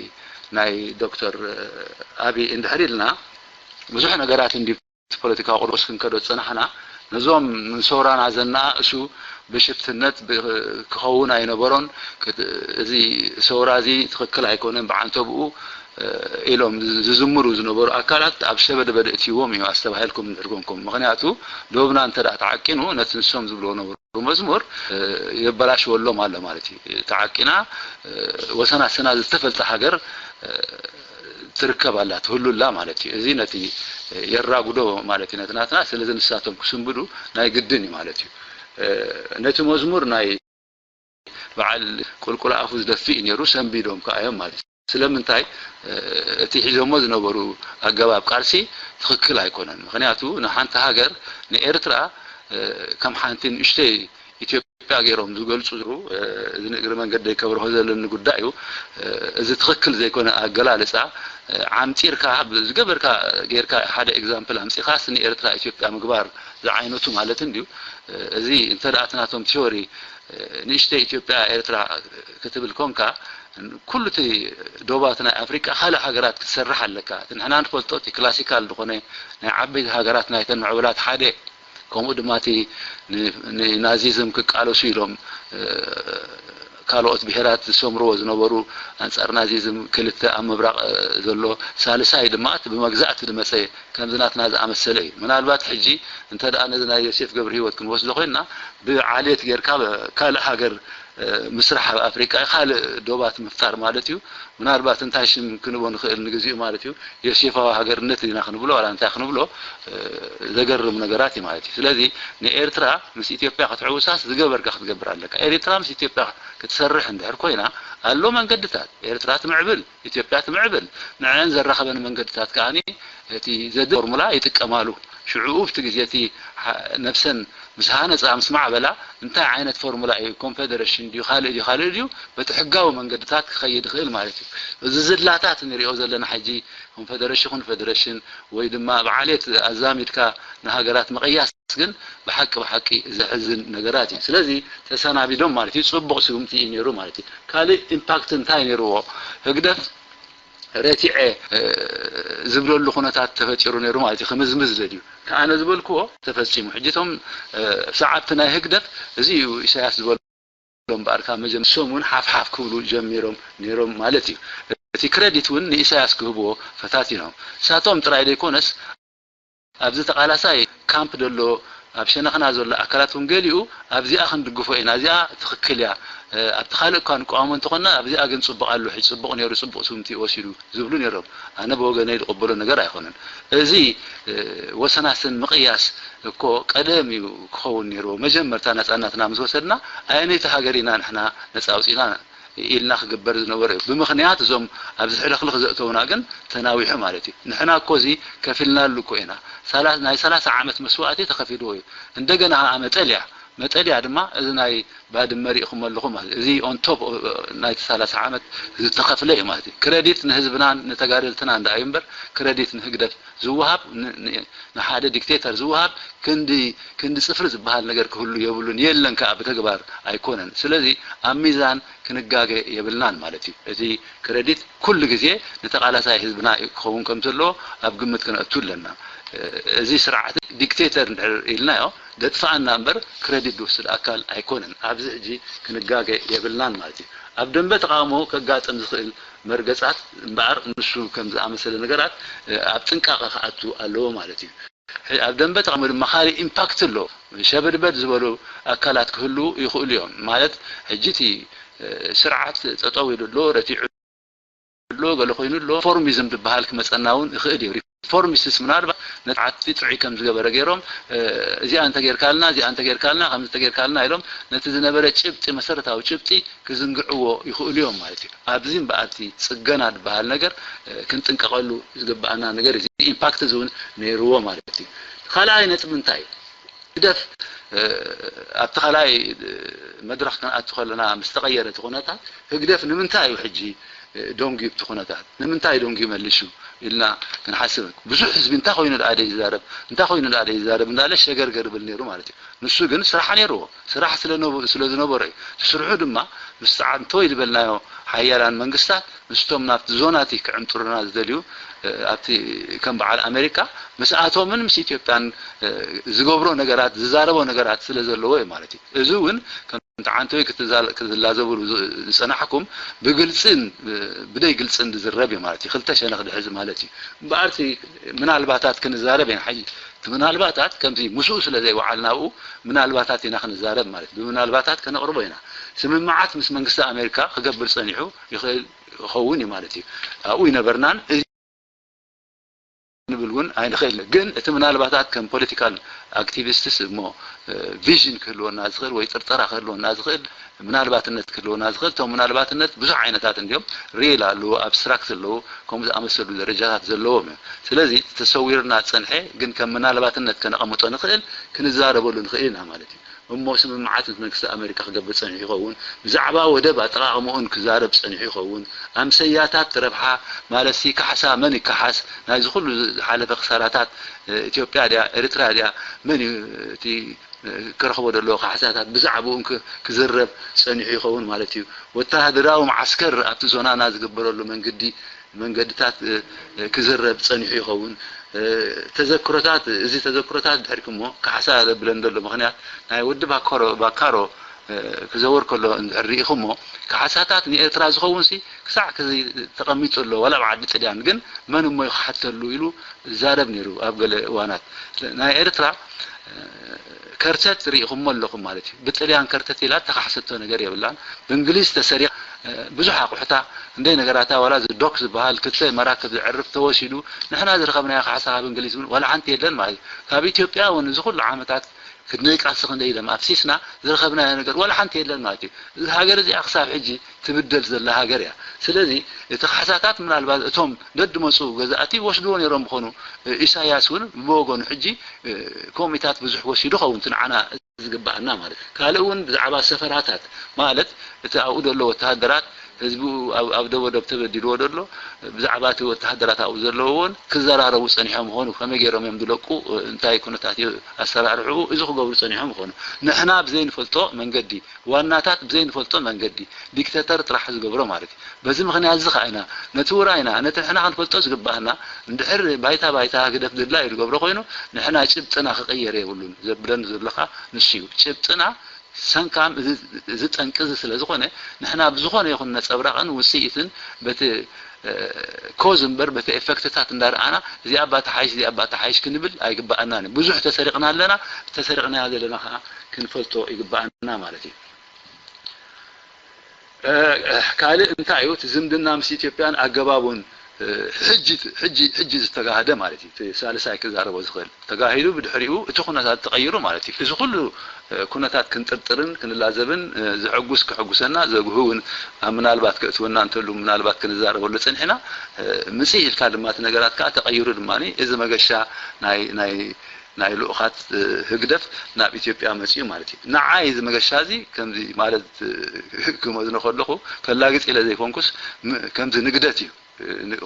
ናይ ዶክተር ኣብይ እንድሕር ኢልና ብዙሕ ነገራት እንዲ ፖለቲካዊ ቁርቁስ ክንከዶ ዝፀናሕና ነዞም ንሰውራና ዘነኣእሱ ብሽፍትነት ክኸውን ኣይነበሮን። እዚ ሰውራ እዚ ትኽክል ኣይኮነን ብዓንተብኡ ኢሎም ዝዝምሩ ዝነበሩ ኣካላት ኣብ ሸበድበድ እትይዎም እዩ ኣስተባሂልኩም እንድሕር ኮንኩም። ምክንያቱ ዶብና እንተ ተዓቂኑ ነቲ ንሶም ዝብልዎ ነበሩ መዝሙር የበላሽወሎም ኣሎ ማለት እዩ። ተዓቂና ወሰናስና ዝተፈልጠ ሃገር ትርከብ ኣላ ትህሉ ኣላ ማለት እዩ። እዚ ነቲ የራጉዶ ማለት እዩ ነቲ ናትና። ስለዚ ንሳቶም ክስንብዱ ናይ ግድን እዩ ማለት እዩ። ነቲ መዝሙር ናይ በዓል ቁልቁል ኣፉ ዝደፍእ እዩ ነይሩ፣ ሰንቢዶም ከኣ እዮም ማለት እዩ። ስለምንታይ እቲ ሒዞሞ ዝነበሩ ኣገባብ ቃልሲ ትኽክል ኣይኮነን። ምክንያቱ ንሓንቲ ሃገር ንኤርትራ ከም ሓንቲ ንእሽተይ ኢትዮጵያ ገይሮም ዝገልፁ ዝሩ እዚ ንእግሪ መንገደይ ከብርሆ ዘለኒ ጉዳይ እዩ። እዚ ትኽክል ዘይኮነ ኣገላልፃ ዓምፂርካ ዝገበርካ ጌርካ ሓደ ኤግዛምፕል ኣምፂኻስ ንኤርትራ ኢትዮጵያ ምግባር ዝዓይነቱ ማለት እንድዩ። እዚ እንተ ደኣ እቲ ናቶም ቲዮሪ ንእሽተይ ኢትዮጵያ ኤርትራ ክትብል ኮንካ ኩሉ እቲ ዶባት ናይ ኣፍሪቃ ካልእ ሃገራት ክትሰርሕ ኣለካ። እቲ ንሕና ንፈልጦ እቲ ክላሲካል ዝኾነ ናይ ዓበይቲ ሃገራት ናይተን ምዕቡላት ሓደ ከምኡ ድማ እቲ ንናዚዝም ክቃለሱ ኢሎም ካልኦት ብሄራት ዝሰምርዎ ዝነበሩ ኣንጻር ናዚዝም፣ ክልተ ኣብ ምብራቕ ዘሎ፣ ሳልሳይ ድማ እቲ ብመግዛእቲ ዝመጸ ከምዚ ናትና ዝኣመሰለ እዩ። ምናልባት ሕጂ እንተ ደኣ ነዚ ናይ ዮሴፍ ገብረሂወት ክንወስዶ ኮይንና፣ ብዓሌት ጌርካ ካልእ ሃገር ምስራሕ ኣብ ኣፍሪቃ ካልእ ዶባት ምፍጣር ማለት እዩ። ምናልባት እንታይ ሽም ክንቦ ንኽእል ንግዚኡ ማለት እዩ፣ ዮሴፋዊ ሃገርነት ኢና ክንብሎ ዋላ እንታይ ክንብሎ፣ ዘገርም ነገራት እዩ ማለት እዩ። ስለዚ ንኤርትራ ምስ ኢትዮጵያ ክትሕውሳስ ዝገበርካ ክትገብር ኣለካ። ኤርትራ ምስ ኢትዮጵያ ክትሰርሕ እንድሕር ኮይና ኣሎ መንገድታት፣ ኤርትራ ትምዕብል፣ ኢትዮጵያ ትምዕብል። ንዐን ዘራኸበን መንገድታት ከኣ እቲ ዘድሊ ፎርሙላ ይጥቀማሉ። ሽዑ ኣብቲ ግዜ እቲ ነብሰን ምስ ሃነጻ ምስ ማዕበላ እንታይ ዓይነት ፎርሙላ እዩ፣ ኮንፌደሬሽን ድዩ ካልእ ድዩ ካልእ ድዩ፣ በቲ ሕጋዊ መንገድታት ክኸይድ ይኽእል ማለት እዩ። እዚ ዝላታት ንሪኦ ዘለና ሕጂ ኮንፌደሬሽን ኮንፌደሬሽን ወይ ድማ ብዓሌት ኣዛሚድካ ንሃገራት ምቕያስ ግን ብሓቂ ብሓቂ ዘሕዝን ነገራት እዩ። ስለዚ ተሰናቢዶም ማለት እዩ። ጽቡቕ ስጉምቲ እዩ ነይሩ ማለት እዩ። ካልእ ኢምፓክት እንታይ ነይርዎ? ህግደፍ ረቲዐ ዝብለሉ ኩነታት ተፈጢሩ ነይሩ ማለት እዩ። ክምዝምዝ ደልዩ ከኣነ ዝበልክዎ ተፈጺሙ። ሕጂ እቶም ሰዓብቲ ናይ ህግደፍ እዚ እዩ ኢሳያስ ዝበሎ እምበኣር ካብ መጀመርያ እሶም እውን ሓፍሓፍ ክብሉ ጀሚሮም ነይሮም ማለት እዩ። እቲ ክረዲት እውን ንኢሳያስ ክህብዎ ፈታቲኖም። እሳቶም ጥራይ ዘይኮነስ ኣብዚ ተቓላሳይ ካምፕ ዘሎ ኣብ ሸነኽና ዘሎ ኣካላት እውን ገሊኡ ኣብዚኣ ክንድግፎ ኢና፣ እዚኣ ትኽክል እያ፣ ኣብቲ ካልእ እኳ ንቃወሞ እንተኾንና ኣብዚኣ ግን ጽቡቕ ኣሎ፣ ሕጂ ጽቡቕ ነይሩ፣ ጽቡቕ ስጉምቲ ወሲዱ ዝብሉ ነይሮም። ኣነ ብወገነይ ዝቕበሎ ነገር ኣይኮነን። እዚ ወሰናስን ምቕያስ እኮ ቀደም እዩ ክኸውን ነይርዎ። መጀመርታ ነጻነትና ምስ ወሰድና ኣየነይቲ ሃገር ኢና ንሕና ነጻ ኣውጺእና ኢልና ክግበር ዝነበሮ እዩ። ብምኽንያት እዞም ኣብዚ ሕልኽልኽ ዘእተውና ግን ተናዊሑ ማለት እዩ። ንሕና እኮ እዚ ከፊልናሉ እኮ ኢና። ናይ ሰላሳ ዓመት መስዋእቲ ተኸፊልዎ እዩ። እንደገና ኸዓ መጠልያ መጠልያ ድማ እዚ ናይ ባድመ ሪኢኹም ኣለኹም ማለት እዩ። እዚ ኦን ቶፕ ናይቲ ሰላሳ ዓመት ዝተኸፍለ እዩ ማለት እዩ። ክረዲት ንህዝብናን ንተጋደልትናን ደኣ እዩ እምበር ክረዲት ንህግደፍ ዝወሃብ ንሓደ ዲክቴተር ዝወሃብ ክንዲ ክንዲ ጽፍሪ ዝበሃል ነገር ክህሉ የብሉን፣ የለን ከኣ ብተግባር ኣይኮነን። ስለዚ ኣብ ሚዛን ክንጋገ የብልናን ማለት እዩ። እቲ ክረዲት ኩሉ ግዜ ንተቓላሳይ ህዝብና ክኸውን ከም ዘለዎ ኣብ ግምት ክነእቱ ኣለና። እዚ ስርዓት ዲክቴተር እንድሕር ኢልናዮ ደጥፍኣና እምበር ክረዲት ዝወስድ ኣካል ኣይኮነን። ኣብዚ ሕጂ ክንጋገ የብልናን ማለት እዩ። ኣብ ደንበ ተቓውሞ ከጋጥም ዝኽእል መርገጻት እምበኣር ንሱ ከም ዝኣመሰለ ነገራት ኣብ ጥንቃቐ ክኣቱ ኣለዎ ማለት እዩ። ኣብ ደንበ ተቓውሞ ድማ ካልእ ኢምፓክት ኣሎ። ሸበድበድ ዝበሉ ኣካላት ክህልዉ ይኽእሉ እዮም። ማለት ሕጂ እቲ ስርዓት ጠጠው ኢሉ ኣሎ፣ ረቲዑ ኣሎ፣ ገለ ኮይኑ ኣሎ፣ ሪፎርሚዝም ዝበሃል ክመጸና እውን ይኽእል እዩ። ሪፎርሚስትስ ምናልባት ነቲ ዓቲ ጥዑይ ከም ዝገበረ ገይሮም እዚኣ እንተጌርካልና፣ እዚኣ እንተጌርካልና፣ ከምዚ እንተጌርካልና ኢሎም ነቲ ዝነበረ ጭብጢ፣ መሰረታዊ ጭብጢ ክዝንግዕዎ ይኽእሉ እዮም ማለት እዩ። ኣብዚ እምበኣር እቲ ጽገና ዝበሃል ነገር ክንጥንቀቐሉ ዝግብኣና ነገር እዩ። ኢምፓክት እዚ እውን ነይርዎ ማለት እዩ። ካልኣይ ነጥቢ እንታይ እዩ? ህግደፍ ኣብቲ ካልኣይ መድረኽ ክንኣቱ ከለና ምስ ተቐየረ እቲ ኩነታት ህግደፍ ንምንታይ እዩ ሕጂ ደንጉዩ ኣብቲ ኩነታት? ንምንታይ ደንጉዩ መሊሱ ኢልና ክንሓስብ ብዙሕ ህዝቢ እንታይ ኮይኑ ደኣ ደይዛረብ እንታይ ኮይኑ ደኣ ደይዛረብ እንዳለ ሸገርገር ይብል ነይሩ ማለት እዩ። ንሱ ግን ስራሕ ነይርዎ። ስራሕ ስለ ዝነበሮ እዩ። እቲ ስርሑ ድማ ምስ ጸዓንተወይ ዝበልናዮ ሓያላን መንግስታት ምስቶም ናብቲ ዞናቲ ክዕምጥሩና ዝደልዩ ኣብቲ ከም በዓል ኣሜሪካ ምስኣቶምን ምስ ኢትዮጵያን ዝገብሮ ነገራት ዝዛረቦ ነገራት ስለ ዘለዎ እዩ ማለት እዩ። እዚ እውን ከምቲ ዓንተወይ ክትላዘብሉ ዝጸናሕኩም ብግልጽን ብደይ ግልጽን ዝዝረብ እዩ ማለት እዩ። ክልተ ሸነኽ ዝሕዝ ማለት እዩ። እምበኣር እቲ ምናልባታት ክንዛረብ ኢና። ሕጂ እቲ ምናልባታት ከምዚ ምስኡ ስለ ዘይወዓልና ኣብኡ ምናልባታት ኢና ክንዛረብ ማለት እዩ። ብምናልባታት ከነቕርቦ ኢና። ስምምዓት ምስ መንግስቲ ኣሜሪካ ክገብር ጸኒሑ ይኽእል ይኸውን እዩ ማለት እዩ። ኣብኡ ይነበርናን ንብል እውን ኣይንኽእል። ግን እቲ ምናልባታት ከም ፖለቲካል ኣክቲቪስትስ እሞ ቪዥን ክህልወና ዝኽእል ወይ ጥርጠራ ክህልወና ዝኽእል ምናልባትነት ክህልወና ዝኽእል እቶም ምናልባትነት ብዙሕ ዓይነታት እንዲዮም። ሪል ኣለዉ፣ ኣብስትራክት ኣለዉ፣ ከምኡ ዝኣመሰሉ ደረጃታት ዘለዎም እዮም። ስለዚ ተሰዊርና ዝጸንሐ ግን ከም ምናልባትነት ከነቐምጦ ንኽእል ክንዛረበሉ ንኽእል ኢና ማለት እዩ። እሞ ስምምዓት ምስ መንግስቲ ኣመሪካ ክገብር ጸኒሑ ይኸውን። ብዛዕባ ወደብ ኣጠቓቕምኡን ክዛረብ ጸኒሑ ይኸውን። ኣምሰያታት ረብሓ ማለትሲ ካሕሳ መን ይካሓስ ናይዚ ኩሉ ዝሓለፈ ክሳራታት ኢትዮጵያ ድያ ኤርትራ ድያ መን እዩ እቲ ክረኽቦ ዘለዎ ካሕሳታት ብዛዕባኡ ክዝረብ ጸኒሑ ይኸውን ማለት እዩ። ወተሃደራዊ መዓስከር ኣብቲ ዞናና ዝግበረሉ መንገዲ መንገድታት ክዝረብ ጸኒሑ ይኸውን። ተዘክሮታት እዚ ተዘክሮታት ድሕሪክ እሞ ካሕሳ ዘብለን ዘሎ ምኽንያት ናይ ወዲ ባካሮ ክዘውር ከሎ እንድሕር ርኢኹሞ፣ ካሕሳታት ንኤርትራ ዝኸውን ሲ ክሳዕ ክዚ ተቐሚጡ ኣሎ፣ ዋላ ኣብ ዓዲ ጥልያን። ግን መን እሞ እዩ ክሓተሉ ኢሉ ዝዛረብ ነይሩ ኣብ ገለ እዋናት። ናይ ኤርትራ ከርተት ርኢኹሞ ኣለኹም ማለት እዩ። ብጥልያን ከርተት ኢላ እተኻሕሰቶ ነገር የብላን። ብእንግሊዝ ተሰሪቓ ብዙሕ ኣቑሑታ፣ ክንደይ ነገራታ፣ ዋላ እዚ ዶክ ዝበሃል ክልተ መራክብ ዘዕርፍ ተወሲዱ፣ ንሕና ዝረኸብናዮ ካሕሳ ካብ እንግሊዝ እውን ዋላ ሓንቲ የለን ማለት እዩ። ካብ ኢትዮጵያ እውን እዚ ኩሉ ዓመታት ክንደይ ቃልሲ ክንደይ ደም ኣፍሲስና ዝረኸብናዮ ነገር ዋላ ሓንቲ የለን ማለት እዩ። እዚ ሃገር እዚኣ ክሳብ ሕጂ ትብደል ዘላ ሃገር እያ። ስለዚ እቲ ካሕሳታት ምናልባት እቶም ደድመፁ ገዛእቲ ወስድዎ ነይሮም ምኾኑ፣ ኢሳያስ እውን ብወገኑ ሕጂ ኮሚታት ብዙሕ ወሲዱ ኸውን እቲ ንዓና ዝግባኣና ማለት እዩ። ካልእ እውን ብዛዕባ ሰፈራታት ማለት እቲ ኣብኡ ዘሎ ወተሃደራት ህዝቢ ኣብ ኣብ ደቦ ዶብ ተበዲልዎ ዘሎ ብዛዕባ እቲ ወተሃደራት ኣብኡ ዘለውዎን ክዘራረቡ ጸኒሖም ይኾኑ። ከመይ ገይሮም እዮም ዝለቁ፣ እንታይ ኩነታት እዩ ኣሰራርሕኡ፣ እዚ ክገብሩ ጸኒሖም ይኾኑ። ንሕና ብዘይንፈልጦ መንገዲ፣ ዋናታት ብዘይንፈልጦ መንገዲ ዲክተተር ጥራሕ ዝገብሮ ማለት እዩ። በዚ ምኽንያት እዚ ኸዓ ኢና ነቲ ውራይና፣ ነቲ ንሕና ክንፈልጦ ዝግባኣና፣ እንድሕር ባይታ ባይታ ህግደፍ ድላዩ ዝገብሮ ኮይኑ፣ ንሕና ጭብጥና ክቕየር የብሉን ዘብለኒ ዘሎ ኸዓ ንሱ እዩ። ጭብጥና ሰንካም እዚ ጠንቂ እዚ ስለ ዝኾነ፣ ንሕና ብዝኾነ ይኹን ነጸብራቕን ውጽኢትን በቲ ኮዝ እምበር በቲ ኤፈክትታት እንዳረኣና እዚኣ እባ ትሓይሽ እዚኣ እባ ትሓይሽ ክንብል ኣይግባኣናን እዩ። ብዙሕ ተሰሪቕና ኣለና፣ ተሰሪቕናዮ ዘለና ኸዓ ክንፈልጦ ይግባኣና ማለት እዩ። ካልእ እንታይ እዩ እቲ ዝምድና ምስ ኢትዮጵያን ኣገባቡን ሕጂ ዝተጋህደ ማለት እዩ። እቲ ሳልሳይ ክዛረቦ ዝኽእል ተጋሂዱ ብድሕሪኡ እቲ ኩነታት ተቐይሩ ማለት እዩ። እዚ ኩሉ ኩነታት ክንጥርጥርን ክንላዘብን ዘሐጉስ ክሕጉሰና ዘጉህ እውን ኣብ ምናልባት ከእትወና እንተሉ ምናልባት ክንዛረበሉ ጸኒሕና ምጽእ ኢልካ ድማ እቲ ነገራት ከዓ ተቐይሩ ድማ እዚ መገሻ ናይ ናይ ናይ ልኡኻት ህግደፍ ናብ ኢትዮጵያ መጺኡ ማለት እዩ። ንዓይ እዚ መገሻ እዚ ከምዚ ማለት ክመዝኖ ከለኹ ከላግጽ ኢለ ዘይኮንኩስ ከምዚ ንግደት እዩ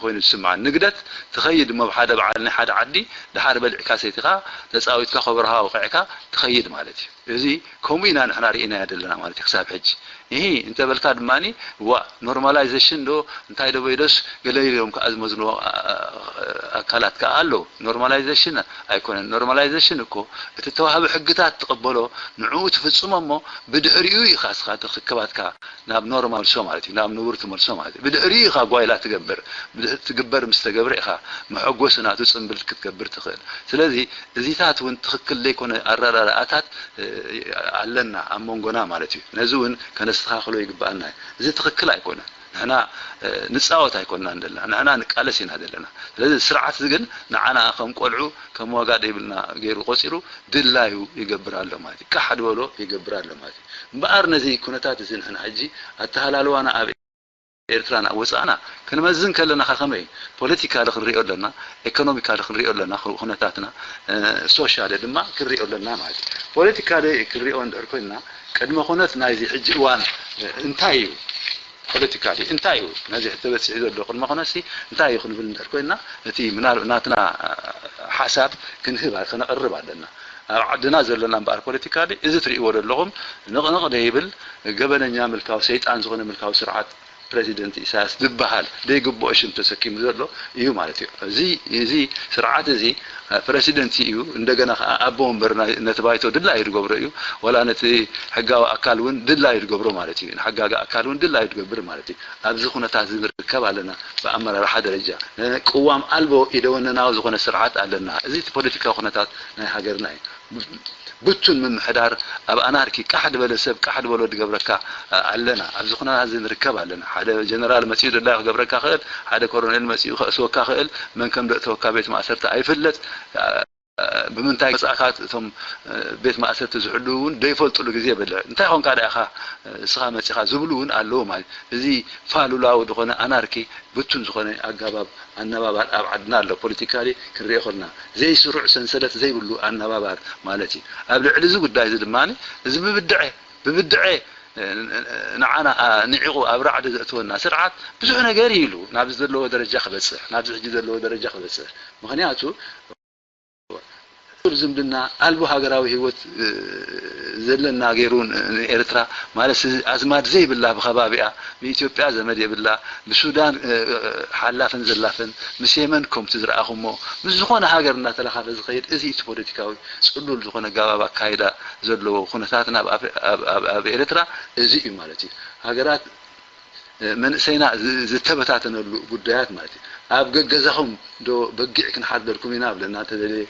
ኮይኑ ዝስምዓኒ። ንግደት ትኸይድ እሞ ብሓደ በዓል ናይ ሓደ ዓዲ ደሓር በሊዕካ ሰቲኻ ተጻዊትካ ከበሮኻ ኣውቒዕካ ትኸይድ ማለት እዩ። እዚ ከምኡ ኢና ንሕና ርኢናዮ ዘለና ማለት እዩ ክሳብ ሕጂ። እሂ እንተበልካ ድማ ዋ ኖርማላይዜሽን ዶ እንታይ ዶ በይዶስ ገለ ኢሎም ከኣ ዝመዝንዎ ኣካላት ከኣ ኣለዉ። ኖርማላይዜሽን ኣይኮነን። ኖርማላይዜሽን እኮ እቲ ተዋህበ ሕግታት ትቕበሎ ንዕኡ ትፍጽሞ እሞ ብድሕሪኡ ኢኻ እስኻ ተኽክባትካ ናብ ኖርማል መልሶ ማለት እዩ፣ ናብ ንቡር ትመልሶ ማለት እዩ። ብድሕሪኡ ኢኻ ጓይላ ትገብር። ብድሕሪ ትግበር ምስ ተገብረ ኢኻ መሐጎሲ ናቱ ጽምብል ክትገብር ትኽእል። ስለዚ እዚታት እውን ትኽክል ዘይኮነ ኣረዳድኣታት ኣለና ኣብ መንጎና ማለት እዩ። ነዚ እውን ከነስተኻኽሎ ይግባኣና እዩ። እዚ ትኽክል ኣይኮነ። ንሕና ንጻወት ኣይኮንናን ዘለና፣ ንሕና ንቃለስ ኢና ዘለና። ስለዚ ስርዓት እዚ ግን ንዓና ከም ቆልዑ ከም ዋጋ ደይብልና ገይሩ ቆጺሩ ድላዩ ይገብር ኣሎ ማለት እዩ። ካሕ ድበሎ ይገብር ኣሎ ማለት እዩ። እምበኣር ነዚ ኩነታት እዚ ንሕና ሕጂ ኣተሃላልዋና ኣብ ኤርትራን ኣብ ወጻእና ክንመዝን ከለና ከ ከመይ እዩ? ፖለቲካሊ ክንሪኦ ኣለና፣ ኤኮኖሚካሊ ክንሪኦ ኣለና ኩነታትና፣ ሶሻሊ ድማ ክንሪኦ ኣለና ማለት እዩ። ፖለቲካሊ ክንሪኦ እንድሕር ኮይንና ቅድመ ኩነት ናይዚ ሕጂ እዋን እንታይ እዩ? ፖለቲካሊ እንታይ እዩ ነዚ ተበጺሑ ዘሎ ቅድመ ኩነትሲ እንታይ እዩ ክንብል እንድሕር ኮይንና እቲ ምናል ናትና ሓሳብ ክንህብ ከነቕርብ ኣለና። ኣብ ዓድና ዘለና እምበኣር ፖለቲካሊ እዚ ትርእይዎ ዘለኹም ንቕንቕ ደይብል ገበነኛ ምልካዊ ሰይጣን ዝኾነ ምልካዊ ስርዓት ፕረሲደንት ኢሳያስ ዝበሃል ዘይግብኦ ሽም ተሰኪሙ ዘሎ እዩ ማለት እዩ። እዚ እዚ ስርዓት እዚ ፕረሲደንት እዩ፣ እንደገና ከዓ ኣቦ ወንበር ነቲ ባይቶ ድላዩ ዝገብሮ እዩ፣ ወላ ነቲ ሕጋዊ ኣካል እውን ድላዩ ዝገብሮ ማለት እዩ፣ ንሓጋጊ ኣካል እውን ድላዩ ዝገብር ማለት እዩ። ኣብዚ ኩነታት እዚ ንርከብ ኣለና። ብኣመራርሓ ደረጃ ቅዋም ኣልቦ ኢደወነናዊ ዝኾነ ስርዓት ኣለና። እዚ እቲ ፖለቲካዊ ኩነታት ናይ ሃገርና እዩ። ብቱን ምምሕዳር ኣብ ኣናርኪ ቃሕ ዝበለ ሰብ ቃሕ ዝበሎ ዝገብረካ ኣለና። ኣብዚ ኩነታት እዚ ንርከብ ኣለና። ሓደ ጀነራል መፂኡ ድላዩ ክገብረካ ክእል፣ ሓደ ኮሮኔል መፂኡ ከእስወካ ክእል፣ መን ከም ደእተወካ ቤት ማእሰርቲ ኣይፍለጥ። ብምንታይ መፃእካ እቶም ቤት ማእሰርቲ ዝሕልዉ እውን ዘይፈልጥሉ ግዜ የብለ። እንታይ ኮንካ ዳኢኻ እስኻ መፂኻ ዝብሉ እውን ኣለዉ ማለት እዩ። እዚ ፋሉላዊ ዝኾነ ኣናርኪ ብቱን ዝኾነ ኣጋባብ ኣነባባር ኣብ ዓድና ኣሎ። ፖለቲካሊ ክንሪኦ ከለና ዘይስሩዕ ሰንሰለት ዘይብሉ ኣነባባር ማለት እዩ። ኣብ ልዕሊ እዚ ጉዳይ እዚ ድማ እዚ ብብድዐ ብብድዐ ንዓና ንዒቑ ኣብ ራዕዲ ዘእትወና ስርዓት ብዙሕ ነገር እዩ ኢሉ ናብዚ ዘለዎ ደረጃ ክበፅሕ ናብዚ ሕጂ ዘለዎ ደረጃ ክበፅሕ ምክንያቱ ዝምድና ኣልቦ ሃገራዊ ህይወት ዘለና ገይሩ ንኤርትራ ማለት ኣዝማድ ዘይብላ ብከባቢኣ ብኢትዮጵያ ዘመድ የብላ ብሱዳን ሓላፍን ዘላፍን ምስ የመን ከምቲ ዝረኣኹሞ ምስ ዝኾነ ሃገር እናተለኻፈ ዝኸይድ እዚ እቲ ፖለቲካዊ ጽሉል ዝኾነ ኣገባብ ኣካይዳ ዘለዎ ኩነታትና ኣብ ኤርትራ እዚ እዩ ማለት እዩ። ሃገራት መንእሰይና ዝተበታተነሉ ጉዳያት ማለት እዩ። ኣብ ገገዛኹም ዶ በጊዕ ክንሓርደልኩም ኢና ብለና እንተደልየ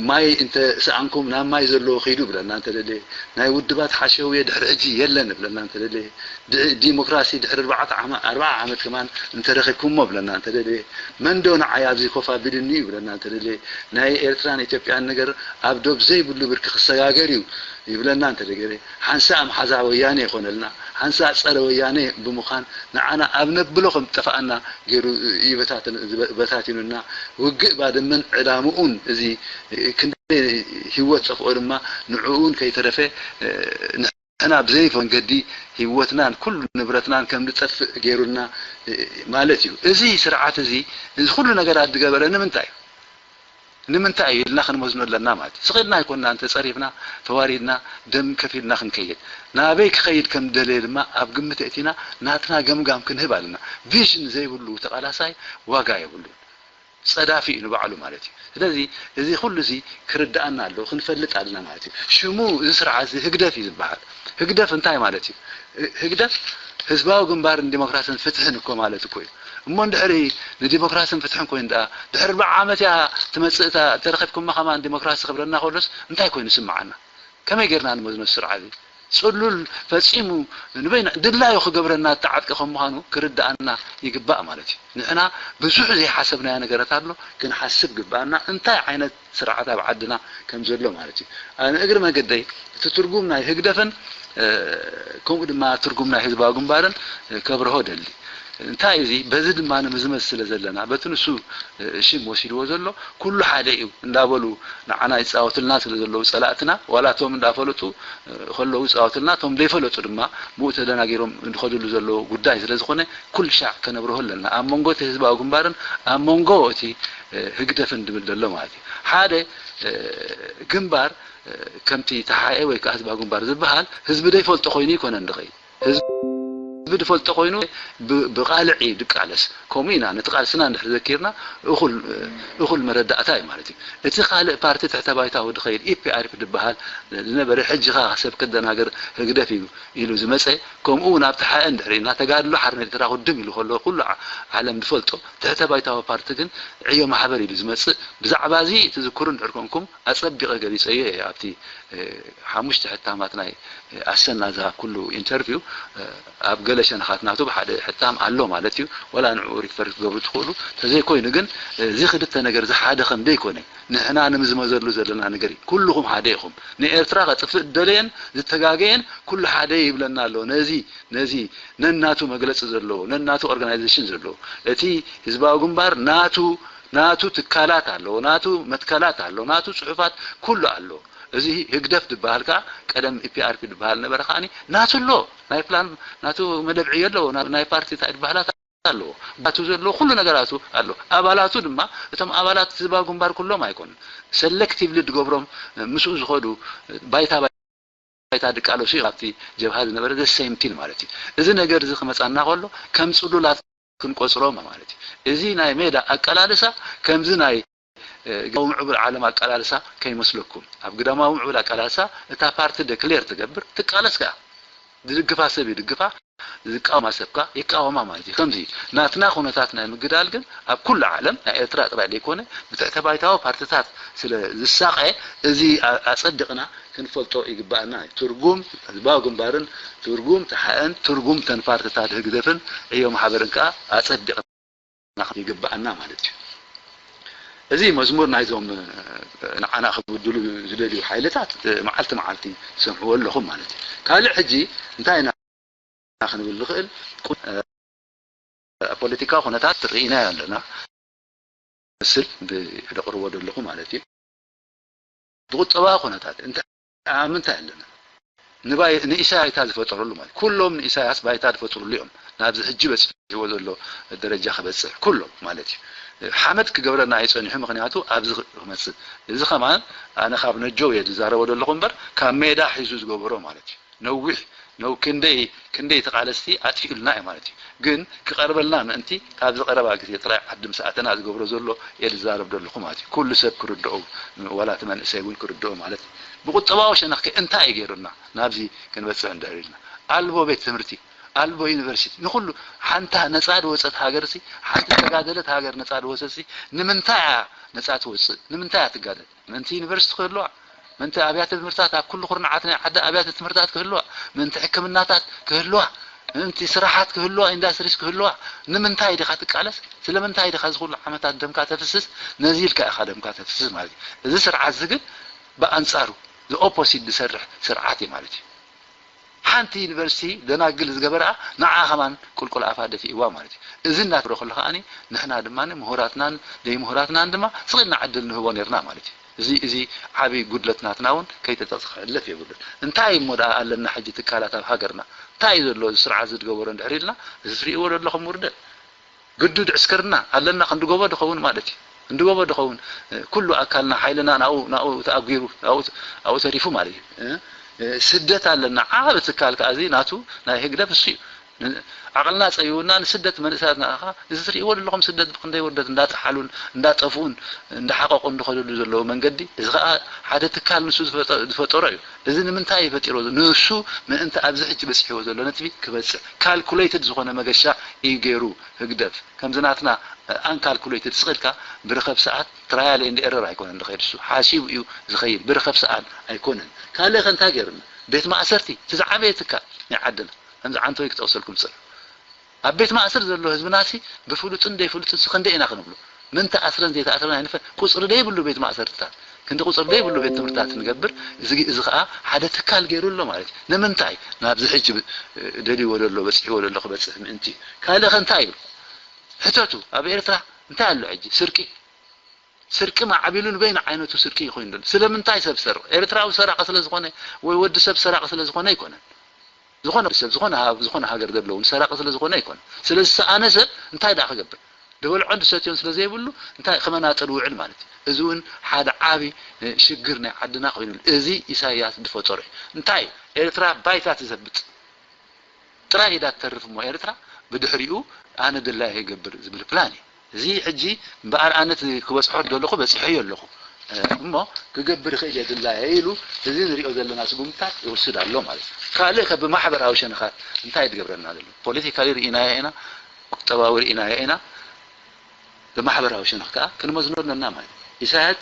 ማይ እንተ ሰኣንኩም ናብ ማይ ዘለዎ ኺዱ ብለና እንተደልየ ናይ ውድባት ሓሸውየ ድሕሪ ሕጂ የለን ብለና እንተደልየ ዲሞክራሲ ድሕሪ ኣርባዓ ዓመት ከማን እንተረኺብኩሞ ብለና እንተደልየ መን ዶ ንዓይ ኣብዚ ኮፍ ኣቢሉኒ እዩ ብለና እንተደልየ ናይ ኤርትራን ኢትዮጵያን ነገር ኣብ ዶብ ዘይብሉ ብርኪ ክሰጋገር እዩ ይብለና እንተደገረ ሓንሳእ ምሓዛ ወያነ ይኾነልና ሓንሳእ ጸረ ወያነ ብምዃን ንዓና ኣብ ነብሎ ከም ጠፋኣና ገይሩ ይበታትን በታቲኑና ውግእ ባድመን ዕላምኡን እዚ ክንደይ ህይወት ጠፍኦ ድማ ንዕኡን ከይተረፈ ንሕና ብዘይ መንገዲ ህይወትናን ኩሉ ንብረትናን ከም ዝጠፍእ ገይሩና ማለት እዩ። እዚ ስርዓት እዚ እዚ ኩሉ ነገራት ዝገበረ ንምንታይ እዩ? ንምንታይ እዩ ኢልና ክንመዝኖ ኣለና ማለት እዩ። ስቕ ኢልና ኣይኮንናን ተጸሪፍና ተዋሪድና ደም ከፊልና ክንከይድ ናበይ ክኸይድ ከም ዝደለየ ድማ ኣብ ግምት እቲና ናትና ገምጋም ክንህብ ኣለና። ቪዥን ዘይብሉ ተቓላሳይ ዋጋ የብሉን። ጸዳፊ እዩ ንባዕሉ ማለት እዩ። ስለዚ እዚ ኩሉ እዚ ክርድኣና ኣለዎ፣ ክንፈልጥ ኣለና ማለት እዩ። ሽሙ እዚ ስርዓት እዚ ህግደፍ እዩ ዝበሃል። ህግደፍ እንታይ ማለት እዩ? ህግደፍ ህዝባዊ ግንባርን ዲሞክራስን ፍትሕን እኮ ማለት እኮ እዩ። እሞ እንድሕሪ ንዲሞክራስን ፍትሕን ኮይኑ ደኣ ድሕሪ ኣርብዓ ዓመት እያ ትመጽእ እታ ተረኺብኩማ ከማን ዲሞክራሲ ክብለና ከሎስ እንታይ ኮይኑ ይስምዓና? ከመይ ጌርና ንመዝኖ ስርዓት እዚ? ጽሉል ፈጺሙ ንበይና ድላዩ ክገብረና እተዓጥቀ ከም ምዃኑ ክርድኣና ይግባእ ማለት እዩ። ንሕና ብዙሕ ዘይሓሰብናዮ ነገራት ኣሎ፣ ክንሓስብ ግብኣና። እንታይ ዓይነት ስርዓት ኣብ ዓድና ከም ዘሎ ማለት እዩ። ኣነ እግሪ መገደይ እቲ ትርጉም ናይ ህግደፍን ከምኡ ድማ ትርጉም ናይ ህዝባዊ ግንባርን ከብርሆ ደሊ። እንታይ እዚ በዚ ድማ ንምዝመዝ ስለ ዘለና በቲ ንሱ ሽም ወሲድዎ ዘሎ ኩሉ ሓደ እዩ እንዳበሉ ንዓና ይፃወትልና ስለ ዘለዉ ፀላእትና ዋላ እቶም እንዳፈለጡ ከለዉ ይፃወትልና እቶም ዘይፈለጡ ድማ ብኡ ተደናጊሮም ዝኸድሉ ዘለዉ ጉዳይ ስለ ዝኾነ ኩሉ ሻዕ ከነብርሆ ኣለና ኣብ መንጎ እቲ ህዝባዊ ግንባርን ኣብ መንጎ እቲ ህግደፍን ድብል ዘሎ ማለት እዩ ሓደ ግንባር ከምቲ ተሓኤ ወይ ከዓ ህዝባዊ ግንባር ዝበሃል ህዝቢ ዘይፈልጦ ኮይኑ ይኮነ ንድኸይ ህዝቢ ዝፈልጦ ኮይኑ ብቃልዕ እዩ ድቃለስ። ከምኡ ኢና ነቲ ቃልስና እንድሕር ዘኪርና እኹል መረዳእታ እዩ ማለት እዩ። እቲ ካልእ ፓርቲ ትሕተ ባይታዊ ድኸይድ ኢፒኣርፒ ድበሃል ዝነበረ ሕጂ ኸዓ ሰብ ክደናገር ህግደፍ እዩ ኢሉ ዝመፀ ከምኡ እውን ኣብቲ ሓኤ እንድሕር ኢልና ተጋድሎ ሓርነት ኤርትራ ክድም ኢሉ ከሎ ኩሉ ዓለም ዝፈልጦ ትሕተ ባይታዊ ፓርቲ ግን ዕዮ ማሕበር ኢሉ ዝመፅእ ብዛዕባ እዚ ትዝክሩ እንድሕር ኮንኩም ኣፀቢቐ ገሊፀዮ እየ ኣብቲ ሓሙሽተ ሕታማት ናይ ኣሰና ዝሃብ ኩሉ ኢንተርቪው ኣብ ገለ ሸነኻት ናቱ ብሓደ ሕታም ኣሎ ማለት እዩ ወላ ንዕኡ ሪፈር ክትገብሩ ትኽእሉ ተዘይኮይኑ ግን እዚ ክልተ ነገር እዚ ሓደ ከም ደይኮነ ንሕና ንምዝመዘሉ ዘለና ነገር እዩ ኩልኹም ሓደ ኢኹም ንኤርትራ ከጥፍእ ዝደለየን ዝተጋገየን ኩሉ ሓደ ይብለና ኣሎ ነዚ ነዚ ነናቱ መግለፂ ዘለዎ ነናቱ ኦርጋናይዜሽን ዘለዎ እቲ ህዝባዊ ግንባር ናቱ ናቱ ትካላት ኣለዎ፣ ናቱ መትከላት ኣሎ፣ ናቱ ጽሑፋት ኩሉ ኣሎ። እዚ ህግደፍ ዝበሃል ከኣ ቀደም ኢፒኣርፒ ዝበሃል ነበረ ከኣ ናቱ ኣሎ፣ ናይ ፕላን ናቱ መደብ ዕዮ ኣለዎ፣ ናይ ፓርቲ እንታይ ዝበሃላት ኣለዎ፣ ባቱ ዘለዎ ኩሉ ነገራቱ ኣሎ። ኣባላቱ ድማ እቶም ኣባላት ህዝባዊ ግንባር ኩሎም ኣይኮኑን፣ ሰለክቲቭሊ ዝገብሮም ምስኡ ዝኸዱ ባይታ ባይታ ድቃለሱ እዩ ኣብቲ ጀብሃ ዝነበረ the same thing ማለት እዩ። እዚ ነገር እዚ ክመጻና ከሎ ከም ጽሉላት ክንቆጽሮ ማለት እዩ። እዚ ናይ ሜዳ ኣቀላልሳ ከምዚ ናይ ግዳማዊ ምዕቡል ዓለም ኣቀላልሳ ከይመስለኩም። ኣብ ግዳማዊ ምዕቡል ኣቀላልሳ እታ ፓርቲ ደክሌር ትገብር ትቃለስ ከኣ ዝድግፋ ሰብ ይድግፋ ዝቃወማ ሰብ ከኣ ይቃወማ ማለት እዩ። ከምዚ ናትና ኩነታት ናይ ምግዳል ግን ኣብ ኩሉ ዓለም ናይ ኤርትራ ጥራይ ዘይኮነ ብትሕተ ባይታዊ ፓርትታት ስለ ዝሳቐ እዚ ኣጸዲቕና ክንፈልጦ ይግባኣና። ትርጉም ህዝባዊ ግንባርን ትርጉም ተሓኤን ትርጉም ተን ፓርትታት ህግደፍን ዕዮ ማሕበርን ከኣ ኣጸዲቕና ይግባኣና ማለት እዩ። እዚ መዝሙር ናይዞም ንዓና ክብድሉ ዝደልዩ ሓይልታት መዓልቲ መዓልቲ ትሰምዕዎ ኣለኹም ማለት እዩ። ካልእ ሕጂ እንታይ ኢና ክንብል ንኽእል ፖለቲካዊ ኩነታት ርኢናዮ ኣለና። ምስል ብደቕርቦ ዘለኹ ማለት እዩ። ብቁጠባዊ ኩነታት እንታይ ኣብ ምንታይ ኣለና? ንባይ ንኢሳያስ ዝፈጠረሉ ማለት ኩሎም ንኢሳያስ ባይታ ዝፈጥሩሉ እዮም ናብዚ ሕጂ በፂሕዎ ዘሎ ደረጃ ክበፅሕ ኩሎም ማለት እዩ። ሓመድ ክገብረና ኣይጸኒሑ፣ ምኽንያቱ ኣብዚ ክመጽእ። እዚ ከማን ኣነ ካብ ነጆው እየ ዝዛረቦ ዘለኹ እምበር፣ ካብ ሜዳ ሒዙ ዝገበሮ ማለት እዩ። ነዊሕ፣ ነው ክንደይ፣ ክንደይ ተቓለስቲ ኣጥፊኡልና እዩ ማለት እዩ። ግን ክቐርበልና ምእንቲ፣ ኣብዚ ቀረባ ግዜ ጥራይ ዓዲ ምስ ኣተና ዝገብሮ ዘሎ እየ ዝዛረብ ዘለኹ ማለት እዩ። ኩሉ ሰብ ክርድኦ፣ ዋላ እቲ መንእሰይ እውን ክርድኦ ማለት እዩ። ብቁጠባዊ ሸነኽ ከ እንታይ እዩ ገይሩና ናብዚ ክንበጽሕ እንድሕር ኢልና? ኣልቦ ቤት ትምህርቲ፣ ኣልቦ ዩኒቨርሲቲ፣ ንኹሉ ሓንታ ነጻ ዝወጸት ሃገር ሲ፣ ሓንቲ ዝተጋደለት ሃገር ነጻ ዝወጸት ሲ፣ ንምንታይ እያ ነጻ ትወጽእ? ንምንታይ እያ ትጋደል? ምእንቲ ዩኒቨርሲቲ ክህልዋ፣ ምእንቲ ኣብያተ ትምህርታት ኣብ ኩሉ ኩርናዓት ናይ ዓዲ ኣብያተ ትምህርታት ክህልዋ፣ ምእንቲ ሕክምናታት ክህልዋ፣ ምእንቲ ስራሓት ክህልዋ፣ ኢንዳስትሪስ ክህልዋ፣ ንምንታይ ዲኻ ትቃለስ? ስለምንታይ ዲኻ እዚ ኩሉ ዓመታት ደምካ ተፍስስ? ነዚ ኢልካ ኢኻ ደምካ ተፍስስ ማለት እዩ። እዚ ስርዓት እዚ ግን ብኣንጻሩ፣ the opposite ዝሰርሕ ስርዓት እዩ ማለት እዩ። ሓንቲ ዩኒቨርሲቲ ደናግል ዝገበርኣ ንዓ ከማን ቁልቁል ኣፋ ደፊእዋ ማለት እዩ። እዚ እናትብሎ ከሎ ከኣ ንሕና ድማ ምሁራትናን ዘይምሁራትናን ድማ ስቕ ኢልና ዕድል ንህቦ ነርና ማለት እዩ። እዚ እዚ ዓቢ ጉድለት ናትና እውን ከይተጠቕሰ ክሕለፍ የብሉን። እንታይ እሞ ደኣ ኣለና ሕጂ ትካላት ኣብ ሃገርና? እንታይ እዩ ዘሎ እዚ ስርዓት ዝድገበሮ እንድሕር ኢልና እዚ ትርእይዎ ዘለኹም ውርደት ግዱድ ዕስክርና ኣለና ክንዲ ጎቦ ድኸውን ማለት እዩ። እንዲ ጎቦ ድኸውን ኩሉ ኣካልና ሓይልና ናብኡ ናብኡ ተኣጒሩ ናብኡ ናብኡ ተሪፉ ማለት እዩ። ስደት ኣለና ዓቢ ትካል ከኣ እዚ ናቱ ናይ ህግደፍ እሱ እዩ። ዓቕልና ጸቢቡና ንስደት መንእሰያትና ከኣ እዚ ትርእይዎ ዘለኹም ስደት ብክንደይ ውርደት እንዳጠሓሉን እንዳጠፍኡን እንዳሓቐቑ እንድኸደሉ ዘለዉ መንገዲ እዚ ከኣ ሓደ ትካል ንሱ ዝፈጠ- ዝፈጠሮ እዩ። እዚ ንምንታይ እዩ ፈጢሮ? ንሱ ምእንቲ ኣብዚ ሕጂ በጺሕዎ ዘሎ ነጥቢ ክበጽሕ ካልኩሌትድ ዝኾነ መገሻ እዩ ገይሩ ህግደፍ። ከምዚ ናትና ኣንካልኩሌትድ ስቕ ኢልካ ብርኸብ ሰዓት ትራያል ኤንድ ኤረር ኣይኮነን ዝኸይድ እሱ ሓሲቡ እዩ ዝኸይድ ብርኸብ ሰኣን ኣይኮነን ካልእ ከ እንታይ ገይሩና ቤት ማእሰርቲ እቲ ዝዓበየ ትካል ናይ ዓድና ከምዚ ዓንተወይ ክጠቕሰልኩም ዝፅር ኣብ ቤት ማእሰር ዘሎ ህዝብናሲ ብፍሉጥን ዘይፍሉጥን ሲ ክንደይ ኢና ክንብሎ ምን ተኣስረን ዘይተኣስረን ኣይንፈ ቁፅሪ ዘይብሉ ቤት ማእሰርትታት ክንዲ ቁፅሪ ዘይብሉ ቤት ትምህርትታት ንገብር እዚ እዚ ከዓ ሓደ ትካል ገይሩ ኣሎ ማለት እዩ ንምንታይ ናብዚ ሕጂ ደልይዎ ዘሎ በፂሕዎ ዘሎ ክበፅሕ ምእንቲ ካልእ ከ እንታይ እዩ ሕተቱ ኣብ ኤርትራ እንታይ ኣሎ ሕጂ ስርቂ ስርቂ ማዕቢሉን በይን ዓይነቱ ስርቂ ይኮይን ዘሎ ስለምንታይ ሰብ ሰርቕ ኤርትራዊ ሰራቂ ስለ ዝኾነ ወይ ወዲ ሰብ ሰራቂ ስለ ዝኾነ ኣይኮነን ዝኾነ ሰብ ዝኾነ ሃብ ዝኾነ ሃገር ዘለውን ሰራቂ ስለ ዝኾነ ኣይኮነን ስለዚ ሰኣነ ሰብ እንታይ ደኣ ክገብር ዝበልዖን ዝሰትዮን ስለ ዘይብሉ እንታይ ክመናጥር ውዕል ማለት እዩ እዚ እውን ሓደ ዓቢ ሽግር ናይ ዓድና ኮይኑ እዚ ኢሳያስ ዝፈጠሮ እዩ እንታይ ኤርትራ ባይታ ትዘብጥ ጥራይ ኢዳ ትተርፍ እሞ ኤርትራ ብድሕሪኡ ኣነ ድላየ ይገብር ዝብል ፕላን እዩ። እዚ ሕጂ እምበኣር ኣነ እቲ ክበፅሖ ዝደለኹ በፂሐዮ ኣለኹ እሞ ክገብር ይኽእል እየ ድላየ ኢሉ እዚ ንሪኦ ዘለና ስጉምትታት ይወስድ ኣሎ ማለት እዩ። ካልእ ከ ብማሕበራዊ ሸነኻት እንታይ ትገብረና ዘሎ? ፖለቲካሊ ርኢናዮ ኢና፣ ቁጠባዊ ርኢናዮ ኢና። ብማሕበራዊ ሸነኽ ከዓ ክንመዝኖ ኣለና ማለት እዩ። ኢሳያስ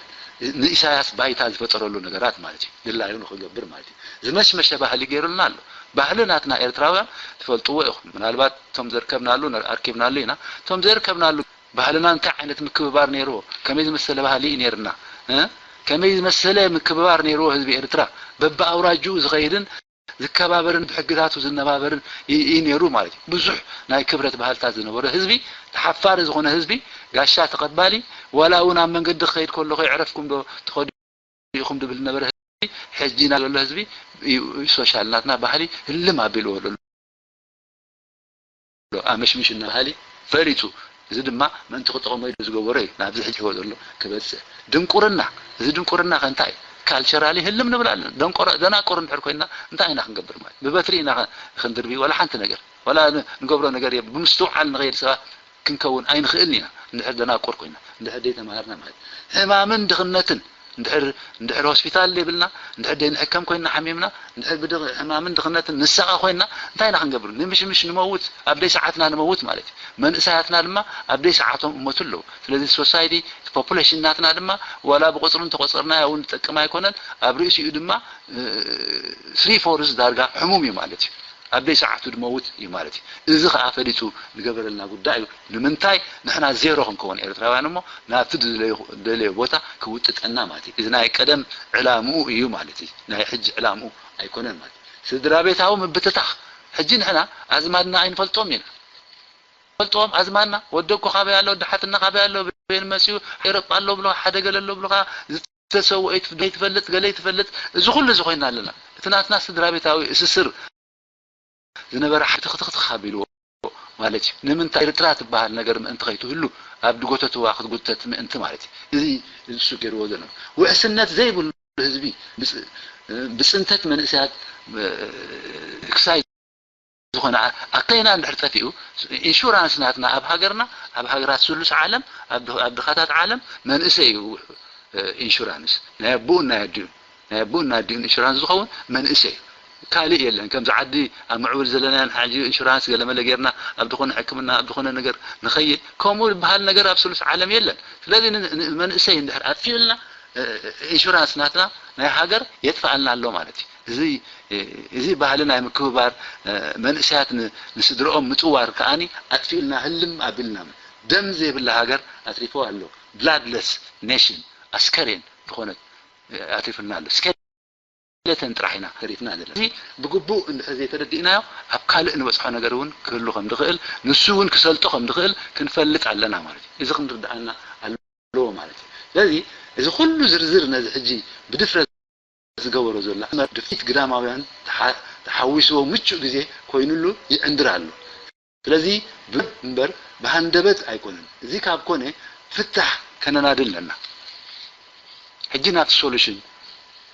ንኢሳያስ ባይታ ዝፈጠረሉ ነገራት ማለት እዩ። ድላዩ ንክገብር ማለት እዩ። ዝመሽመሸ ባህሊ ገይሩልና ኣሎ። ባህሊ ናትና ኤርትራውያን ትፈልጥዎ ኢኹም። ምናልባት እቶም ዘርከብናሉ ኣርኪብናሉ ኢና። እቶም ዘርከብናሉ ባህልና እንታይ ዓይነት ምክብባር ነይርዎ? ከመይ ዝመሰለ ባህሊ እዩ ነይርና? እ? ከመይ ዝመሰለ ምክብባር ነይርዎ ህዝቢ ኤርትራ? በብኣውራጅኡ ዝኸይድን ዝከባበርን ብሕግታቱ ዝነባበርን እዩ ነይሩ ማለት እዩ። ብዙሕ ናይ ክብረት ባህልታት ዝነበሮ ህዝቢ፣ ተሓፋሪ ዝኾነ ህዝቢ፣ ጋሻ ተቐባሊ፣ ዋላ እውን ኣብ መንገዲ ክኸይድ ከሎ ከይዕረፍኩም ዶ ትኸዱ ኢኹም ድብል ዝነበረ ህዝቢ፣ ሕጂ ናይ ዘሎ ህዝቢ ሶሻል ናትና ባህሊ ህልም ኣቢልዎ ዘሎ። ኣመሽምሽ እናበሃሊ ፈሪፁ። እዚ ድማ ምእንቲ ክጠቕሞ ኢሉ ዝገበሮ እዩ ናብዚ ሕጂ ህይወት ዘሎ ክበፅሕ። ድንቁርና፣ እዚ ድንቁርና ከ እንታይ እዩ? ካልቸራሊ ህልም ንብል ኣለና። ደንቆሮ ደናቁር እንድሕር ኮይንና እንታይ ኢና ክንገብር ማለት? ብበትሪ ኢና ክንድርቢ ዋላ ሓንቲ ነገር ዋላ ንገብሮ ነገር የብ ብምስትውዓል ንኸይድ ሰባት ክንከውን ኣይንኽእልን ኢና እንድሕር ደናቁር ኮይና እንድሕር ደይተማሃርና ማለት ሕማምን ድኽነትን እንድሕር እንድሕር ሆስፒታል የብልና እንድሕር ደይንሕከም ኮይና ሓሚምና እንድሕር ብድኽ ሕማምን ድኽነትን ንሳቐ ኮይና እንታይ ኢና ክንገብር ንምሽምሽ ንመውት ኣብ ደይ ሰዓትና ንመውት ማለት እዩ መንእሰያትና ድማ ኣብ ደይ ሰዓቶም እሞቱ ኣለዉ ስለዚ ሶሳይቲ ፖፑሌሽን ናትና ድማ ዋላ ብቁፅሪ እንተቆፀርና እውን ዝጠቅም ኣይኮነን ኣብ ርእሲኡ ድማ ስሪ ፎርዝ ዳርጋ ሕሙም እዩ ማለት እዩ ኣብ ደይ ሰዓቱ ድመውት እዩ ማለት እዩ። እዚ ከዓ ፈሊጡ ዝገበረልና ጉዳይ እዩ። ንምንታይ ንሕና ዜሮ ክንከውን ኤርትራውያን እሞ ናብቲ ዝደለዮ ቦታ ክውጥጠና ማለት እዩ። እዚ ናይ ቀደም ዕላምኡ እዩ ማለት እዩ። ናይ ሕጂ ዕላምኡ ኣይኮነን ማለት እዩ። ስድራ ቤታዊ ምብትታኽ ሕጂ ንሕና ኣዝማድና ኣይንፈልጦም ኢና ፈልጦም ኣዝማድና ወደኩ ካበይ ኣሎ ወዲ ሓትና ካበይ ኣሎ በይን መፅኡ ኤሮጳ ኣሎ ብሎ ሓደ ገለ ኣሎ ብሎካ ዝተሰወ ትፈልጥ ገለ ትፈልጥ እዚ ኩሉ እዚ ኮይና ኣለና እቲ ናትና ስድራ ቤታዊ እስስር ዝነበረ ሓደ ትኽትኽትኽ ኣቢልዎ ማለት እዩ። ንምንታይ ኤርትራ ትበሃል ነገር ምእንቲ ከይትህሉ ኣብ ድጎተትዋ ክትጉተት ምእንቲ ማለት እዩ። እዚ እሱ ገይርዎ ዘሎ ውሕስነት ዘይብሉ ህዝቢ ብፅንተት መንእሰያት ክሳይ ዝኾነ ኣከይና እንድሕር ጠፊኡ ኢንሹራንስ ናትና ኣብ ሃገርና ኣብ ሃገራት ስሉስ ዓለም ኣብ ድኻታት ዓለም መንእሰይ እዩ ኢንሹራንስ ናይ ኣቦኡን ናይ ኣዲኡን ናይ ኣቦኡን ናይ ኣዲኡን ኢንሹራንስ ዝኸውን መንእሰይ እዩ። ካልእ የለን። ከምዚ ዓዲ ኣብ ምዕቡል ዘለናዮ ንሕና ሕጂ ኢንሹራንስ ገለመለ ጌርና ኣብ ዝኾነ ሕክምና ኣብ ዝኾነ ነገር ንኸይድ ከምኡ ዝበሃል ነገር ኣብ ስሉስ ዓለም የለን። ስለዚ ንመንእሰይ እንድሕር ኣጥፊኡልና ኢንሹራንስ ናትና ናይ ሃገር የጥፍኣልና ኣሎ ማለት እዩ። እዚ ባህሊ ናይ ምክብባር መንእሰያት ንስድርኦም ምፅዋር ከዓኒ ኣጥፊኡልና ህልም ኣቢልና ደም ዘይብላ ሃገር ኣትሪፎ ኣሎ። ብላድለስ ኔሽን ኣስከሬን ዝኾነት ኣትሪፍልና ኣሎ። ስኬለተን ጥራሕ ኢና ተሪፍና ዘለና። እዚ ብግቡእ እንድሕር ዘይተረዲእናዮ ኣብ ካልእ ንበፅሖ ነገር እውን ክህሉ ከም ድኽእል ንሱ እውን ክሰልጦ ከም ድኽእል ክንፈልጥ ኣለና ማለት እዩ። እዚ ክንርድኣና ኣለዎ ማለት እዩ። ስለዚ እዚ ኩሉ ዝርዝር ነዚ ሕጂ ብድፍረት ዝገበሮ ዘሎ ድፍኢት ግዳማውያን ተሓዊስዎ ምቹእ ግዜ ኮይኑሉ ይዕንድር ኣሎ። ስለዚ ብእምበር ብሃንደበት ኣይኮነን። እዚ ካብ ኮነ ፍታሕ ከነናድል ኣለና። ሕጂ ናብቲ ሶሉሽን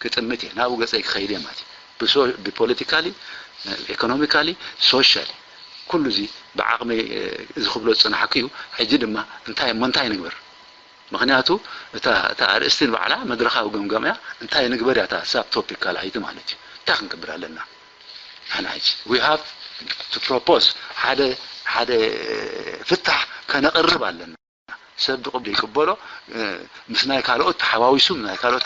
ክጥምት እየ፣ ናብኡ ገፀይ ክኸይድ እየ ማለት እዩ። ብፖለቲካሊ፣ ኢኮኖሚካሊ፣ ሶሻሊ ኩሉ እዚ ብዓቕመይ እዚ ክብሎ ዝፀናሕኩ እዩ። ሕጂ ድማ እንታይ እሞ እንታይ ንግበር? ምኽንያቱ እታ እታ ኣርእስቲ ንባዕላ መድረኻዊ ገምጋም እያ። እንታይ ንግበር እያ እታ ሳብ ቶፒክ ካልኣይቲ ማለት እዩ። እንታይ ክንገብር ኣለና? ንሕና ሕጂ we have to propose ሓደ ሓደ ፍታሕ ከነቕርብ ኣለና። ሰብ ብቕብሊ ይቅበሎ ምስ ናይ ካልኦት ተሓዋዊሱ ናይ ካልኦት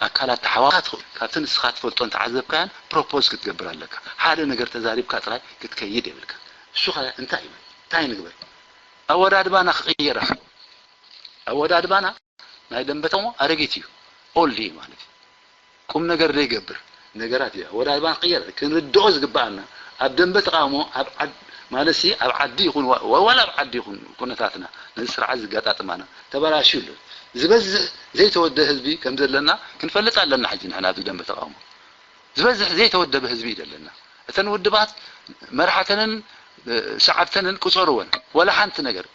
ኣካላት ተሓዋካ ትኽእል ካብቲ ንስኻ ትፈልጦን ተዓዘብካያን ፕሮፖዝ ክትገብር ኣለካ። ሓደ ነገር ተዛሪብካ ጥራይ ክትከይድ የብልካ። እሱ ኸ እንታይ እዩ? እንታይ ንግበር? ኣወዳድባና ክቕየር ኣለዎ። ኣወዳድባና ናይ ደንበ ተቃውሞ ኣረጊት እዩ፣ ኦልድ እዩ ማለት እዩ። ቁም ነገር ዘይገብር ነገራት እዩ። ኣወዳድባና ክቕየር ክንርድኦ ዝግበኣና ኣብ ደንበ ተቃውሞ ኣብ ዓድ ማለት ሲ ኣብ ዓዲ ይኹን ዋ- ዋላ ኣብ ዓዲ ይኹን ኩነታትና ነዚ ስርዓት ዝገጣጥማና ተበላሽዩ ኣሎ። ዝበዝሕ ዘይተወደ ህዝቢ ከም ዘለና ክንፈልጥ ኣለና። ሕጂ ንሕና ኣብዚ ደንበ ተቃውሞ ዝበዝሕ ዘይተወደበ ህዝቢ እዩ ዘለና። እተን ውድባት መርሓተንን ሰዓብተንን ቁፀርወን ወላ ሓንቲ ነገር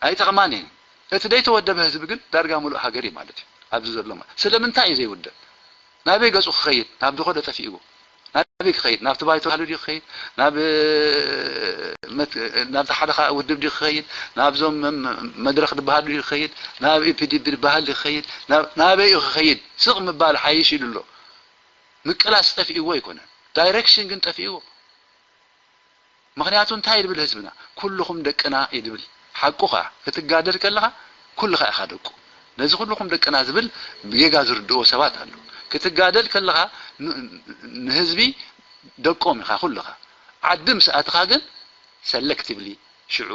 ኣይጠቕማን እየን። እቲ ዘይተወደበ ህዝቢ ግን ዳርጋ ሙሉእ ሃገር እዩ ማለት እዩ ኣብዚ ዘሎ ማለት ስለምንታይ እዩ ዘይውደብ? ናበይ ገፁ ክኸይድ ናብ ድኾ ዶ ጠፊእዎ? ናበይ ክኸይድ ናብቲ ባይቶ ባህሉ ድዩ ክኸይድ ናብ ናብቲ ሓደ ውድብ ድዩ ክኸይድ ናብዞም መድረኽ ዝበሃሉ ድዩ ክኸይድ ናብ ኢፒዲቢ ዝበሃል ድዩ ክኸይድ ናበይ እዩ ክኸይድ? ስቕ ምባል ሓይሽ ኢሉ ኣሎ። ምቅላስ ጠፊእዎ ኣይኮነን ዳይሬክሽን ግን ጠፊእዎ። ምኽንያቱ እንታይ ይድብል ህዝብና ኩልኹም ደቅና ይድብል ሓቁ ኸዓ ክትጋደል ከለኻ ኩልኻ ኢኻ ደቁ። ነዚ ኩልኹም ደቅና ዝብል ብጌጋ ዝርድእዎ ሰባት ኣለዉ። ክትጋደል ከለኻ ንህዝቢ ደቆም ኢኻ ኩልኻ። ዓዲ ምስ ኣትኻ ግን ሰለክቲቭሊ ሽዑ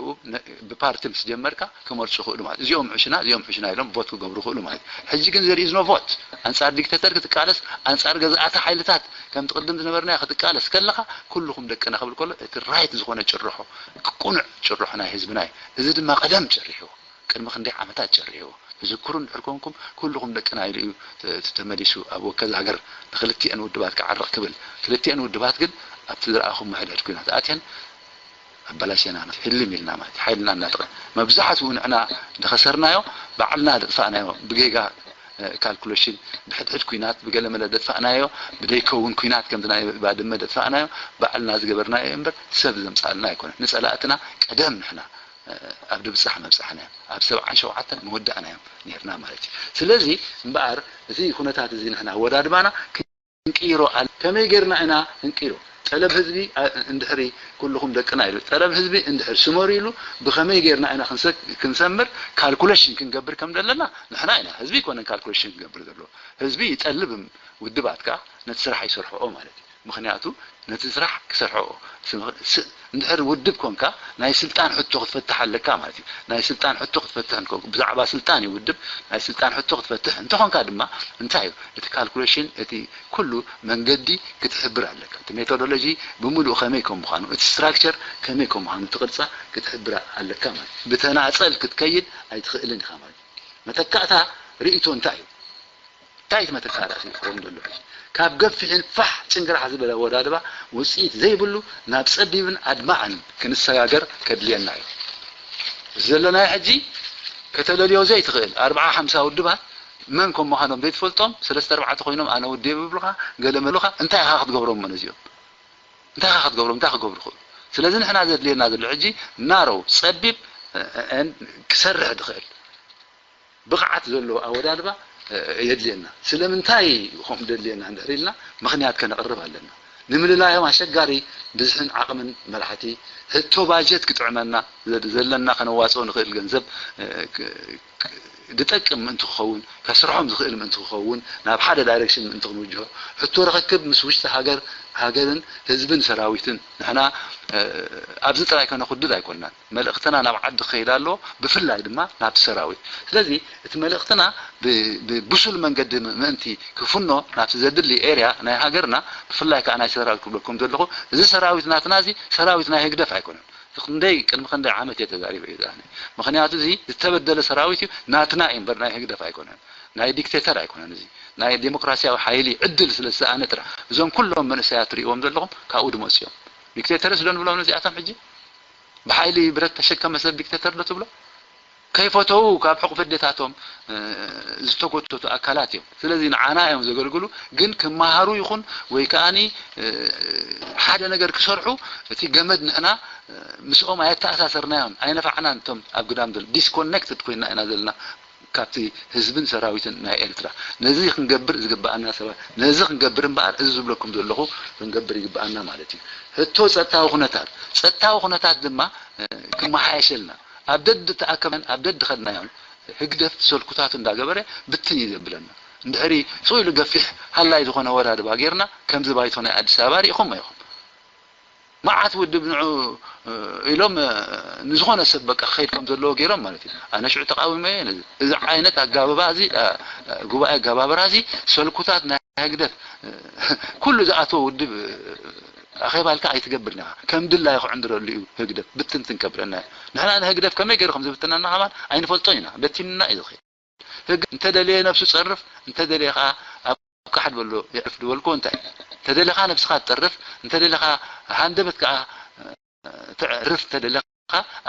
ብፓርቲ ምስ ጀመርካ ክመርፁ ይኽእሉ ማለት እዚኦም ምሕሹና እዚኦም ምሕሹና ኢሎም ቮት ክገብሩ ይኽእሉ ማለት ሕጂ ግን there is no vote። ኣንፃር ዲክተተር ክትቃለስ ኣንፃር ገዛእቲ ሓይልታት ከምቲ ቅድም ዝነበርናዮ ክትቃለስ ከለኻ ኩልኹም ደቅና ክብል ከሎ እቲ ራይት ዝኾነ ጭርሖ ቅኑዕ ጭርሖ ናይ ህዝብና እዩ። እዚ ድማ ቀደም ጨሪሕዎ ቅድሚ ክንደይ ዓመታት ጨሪሕዎ ትዝክሩ እንድሕር ኮንኩም ኩልኹም ደቅና ኢሉ እዩ ተመሊሱ ኣብ ወከል ሃገር ንክልቲአን ውድባት ክዓርቕ ክብል ክልቲአን ውድባት ግን ኣብቲ ዝረኣኹም ሕድሕድ ኩናት ኣትየን ኣበላሽና ማለት ህልም ኢልና ማለት ሓይልና እናጠቐ መብዛሕትኡ ንዕና ዝኸሰርናዮ ባዕልና ደጥፋእናዮ ብጌጋ ካልኩሌሽን ብሕድሕድ ኩናት ብገለመለ ደጥፋእናዮ ብደይከውን ኩናት ከምቲ ናይ ባድመ ደጥፋእናዮ ባዕልና ዝገበርናዮ እምበር ሰብ ዘምፃልና ኣይኮነ ንፀላእትና ቀደም ንሕና ኣብ ድብፃሕ መብፃሕናዮም ኣብ ሰብዓን ሸውዓተን መወዳእናዮም ነርና ማለት እዩ ስለዚ እምበኣር እዚ ኩነታት እዚ ንሕና ኣወዳድባና ክንቅይሮ ኣለ ከመይ ጌርና ኢና ክንቅይሮ ጠለብ ህዝቢ እንድሕሪ ኩልኹም ደቅና ኢሉ ጠለብ ህዝቢ እንድሕር ስመሩ ኢሉ ብኸመይ ጌርና ኢና ክንሰምር ካልኩሌሽን ክንገብር ከም ዘለና ንሕና ኢና ህዝቢ ይኮነን ካልኩሌሽን ክገብር ዘለዎ ህዝቢ ይጠልብ ውድባት ከዓ ነቲ ስራሕ ይሰርሕኦ ማለት እዩ ምኽንያቱ ነቲ ስራሕ ክሰርሕኦ እንድሕር ውድብ ኮንካ ናይ ስልጣን ሕቶ ክትፈትሕ ኣለካ ማለት እዩ ናይ ስልጣን ሕቶ ክትፈትሕ ብዛዕባ ስልጣን እዩ ውድብ ናይ ስልጣን ሕቶ ክትፈትሕ እንተኾንካ ድማ እንታይ እዩ እቲ ካልኩሌሽን እቲ ኩሉ መንገዲ ክትሕብር ኣለካ እቲ ሜቶዶሎጂ ብምሉእ ከመይ ከም ምዃኑ እቲ ስትራክቸር ከመይ ከም ምዃኑ እቲ ቅርፃ ክትሕብር ኣለካ ማለት ብተናፀል ክትከይድ ኣይትኽእልን ኢኻ ማለት መተካእታ ርእይቶ እንታይ እዩ እንታይ እቲ መተካእታ ክኸውን ዘሎ? ካብ ገፊሕን ፋሕ ጭንግራሕ ዝበለ ኣወዳድባ ውፅኢት ዘይብሉ ናብ ፀቢብን ኣድማዕን ክንሰጋገር ከድልየና እዩ። ዘለናዮ ሕጂ ከተለልዮ ዘይትኽእል ኣርብዓ ሓምሳ ውድባት መን ከም ምዃኖም ዘይትፈልጦም ሰለስተ ኣርባዕተ ኮይኖም ኣነ ውድብ ይብሉኻ፣ ገለ መሉኻ እንታይ ኢኻ ክትገብሮም ነዚኦም? እንታይ ኢኻ ክትገብሮም? እንታይ ክገብሩ ይኽእሉ? ስለዚ ንሕና ዘድልየና ዘሎ ሕጂ ናረው ፀቢብ ክሰርሕ ዝኽእል ብቕዓት ዘለዎ ኣወዳድባ የድልየና። ስለምንታይ ከምኡ ደድልየና እንድሕር ኢልና ምኽንያት ከነቕርብ ኣለና። ንምልላዮም ኣሸጋሪ ብዝሕን ዓቕምን መራሕቲ፣ ሕቶ ባጀት ክጥዕመና፣ ዘለና ከነዋፅኦ ንኽእል ገንዘብ ዝጠቅም ምእንቲ ክኸውን፣ ከስርሖም ዝኽእል ምእንቲ ክኸውን፣ ናብ ሓደ ዳይሬክሽን ምእንቲ ክንውጅሆ፣ ሕቶ ርኽክብ ምስ ውሽጢ ሃገር፣ ሃገርን ህዝብን ሰራዊትን ንሕና ኣብዚ ጥራይ ከነኹድድ ኣይኮንናን። መልእኽትና ናብ ዓዲ ክኸይድ ኣለዎ፣ ብፍላይ ድማ ናብቲ ሰራዊት። ስለዚ እቲ መልእኽትና ብብሱል መንገዲ ምእንቲ ክፍኖ ናብቲ ዘድሊ ኤርያ ናይ ሃገርና፣ ብፍላይ ከዓ ናይ ሰራዊት ክብለኩም ዘለኹ፣ እዚ ሰራዊት ናትና እዚ ሰራዊት ናይ ህግደፍ ኣይኮነን። ክንደይ ቅድሚ ክንደይ ዓመት እየ ተዛሪበ እዩ ዝኣነ። ምኽንያቱ እዚ ዝተበደለ ሰራዊት እዩ፣ ናትና እዩ እምበር ናይ ህግደፍ ኣይኮነን፣ ናይ ዲክቴተር ኣይኮነን። እዚ ናይ ዴሞክራሲያዊ ሓይሊ ዕድል ስለ ዝሰኣነ ጥራሕ እዞም ኩሎም መንእሰያት ትርእይዎም ዘለኹም ካብኡ ድመፅዮም። ዲክቴተርስ ዶ ንብሎም ነዚኣቶም ሕጂ? ብሓይሊ ብረት ተሸከመ ሰብ ዲክቴተር ዶ ትብሎ? ከይፈተው ካብ ሕቑፊ ኣዴታቶም ዝተጎተቱ ኣካላት እዮም። ስለዚ ንዓና እዮም ዘገልግሉ፣ ግን ክመሃሩ ይኹን ወይ ከኣኒ ሓደ ነገር ክሰርሑ እቲ ገመድ ንሕና ምስኦም ኣየተኣሳሰርናዮን ኣይነፋዕናን። እቶም ኣብ ግዳም ዘሎ ዲስኮኔክትድ ኮይና ኢና ዘለና ካብቲ ህዝብን ሰራዊትን ናይ ኤርትራ። ነዚ ክንገብር ዝግበኣና ሰባት፣ ነዚ ክንገብር እምበኣር እዚ ዝብለኩም ዘለኹ ክንገብር ይግበኣና ማለት እዩ። ሕቶ ጸጥታዊ ኩነታት፣ ጸጥታዊ ኩነታት ድማ ክመሓየሸልና ኣብ ደድ ተኣከብናን ኣብ ደድ ከድናዮን ህግደፍ ሰልኩታቱ እንዳገበረ ብትን እዩ ዘብለና። እንድሕሪ ስቕ ኢሉ ገፊሕ ሃላይ ዝኾነ ወራድባ ጌርና ከምዚ ባይቶ ናይ ኣዲስ ኣበባ ሪኢኹም ኢኹም። መዓት ውድብ ንዑ ኢሎም ንዝኾነ ሰብ በቃ ክኸይድ ከም ዘለዎ ገይሮም ማለት እዩ። ኣነ ሽዑ ተቃዊመ እየ ነዚ። እዚ ዓይነት ኣጋብባ እዚ ጉባኤ ኣጋባብራ እዚ ሰልኩታት ናይ ህግደፍ ኩሉ ዝኣተወ ውድብ ኣኼባ ኢልካ ኣይትገብርን ኢኻ። ከም ድላዩ ክዕንድረሉ እዩ ህግደፍ ብትንትን ከብለና እዩ። ንሕና ንህግደፍ ከመይ ገይሩ ከም ዝብትነና ከማን ኣይንፈልጦን ኢና። በቲንና እዩ ዝኸይድ። ህግ እንተደለየ ነብሱ ጸርፍ፣ እንተደለየ ከኣ ኣብ ካሕ ድበሎ የዕርፍ ድበልኮ እንታይ? እንተደለኻ ነብስኻ ትጠርፍ፣ እንተደለኻ ሃንደበት ከኣ ትዕርፍ፣ እንተደለኻ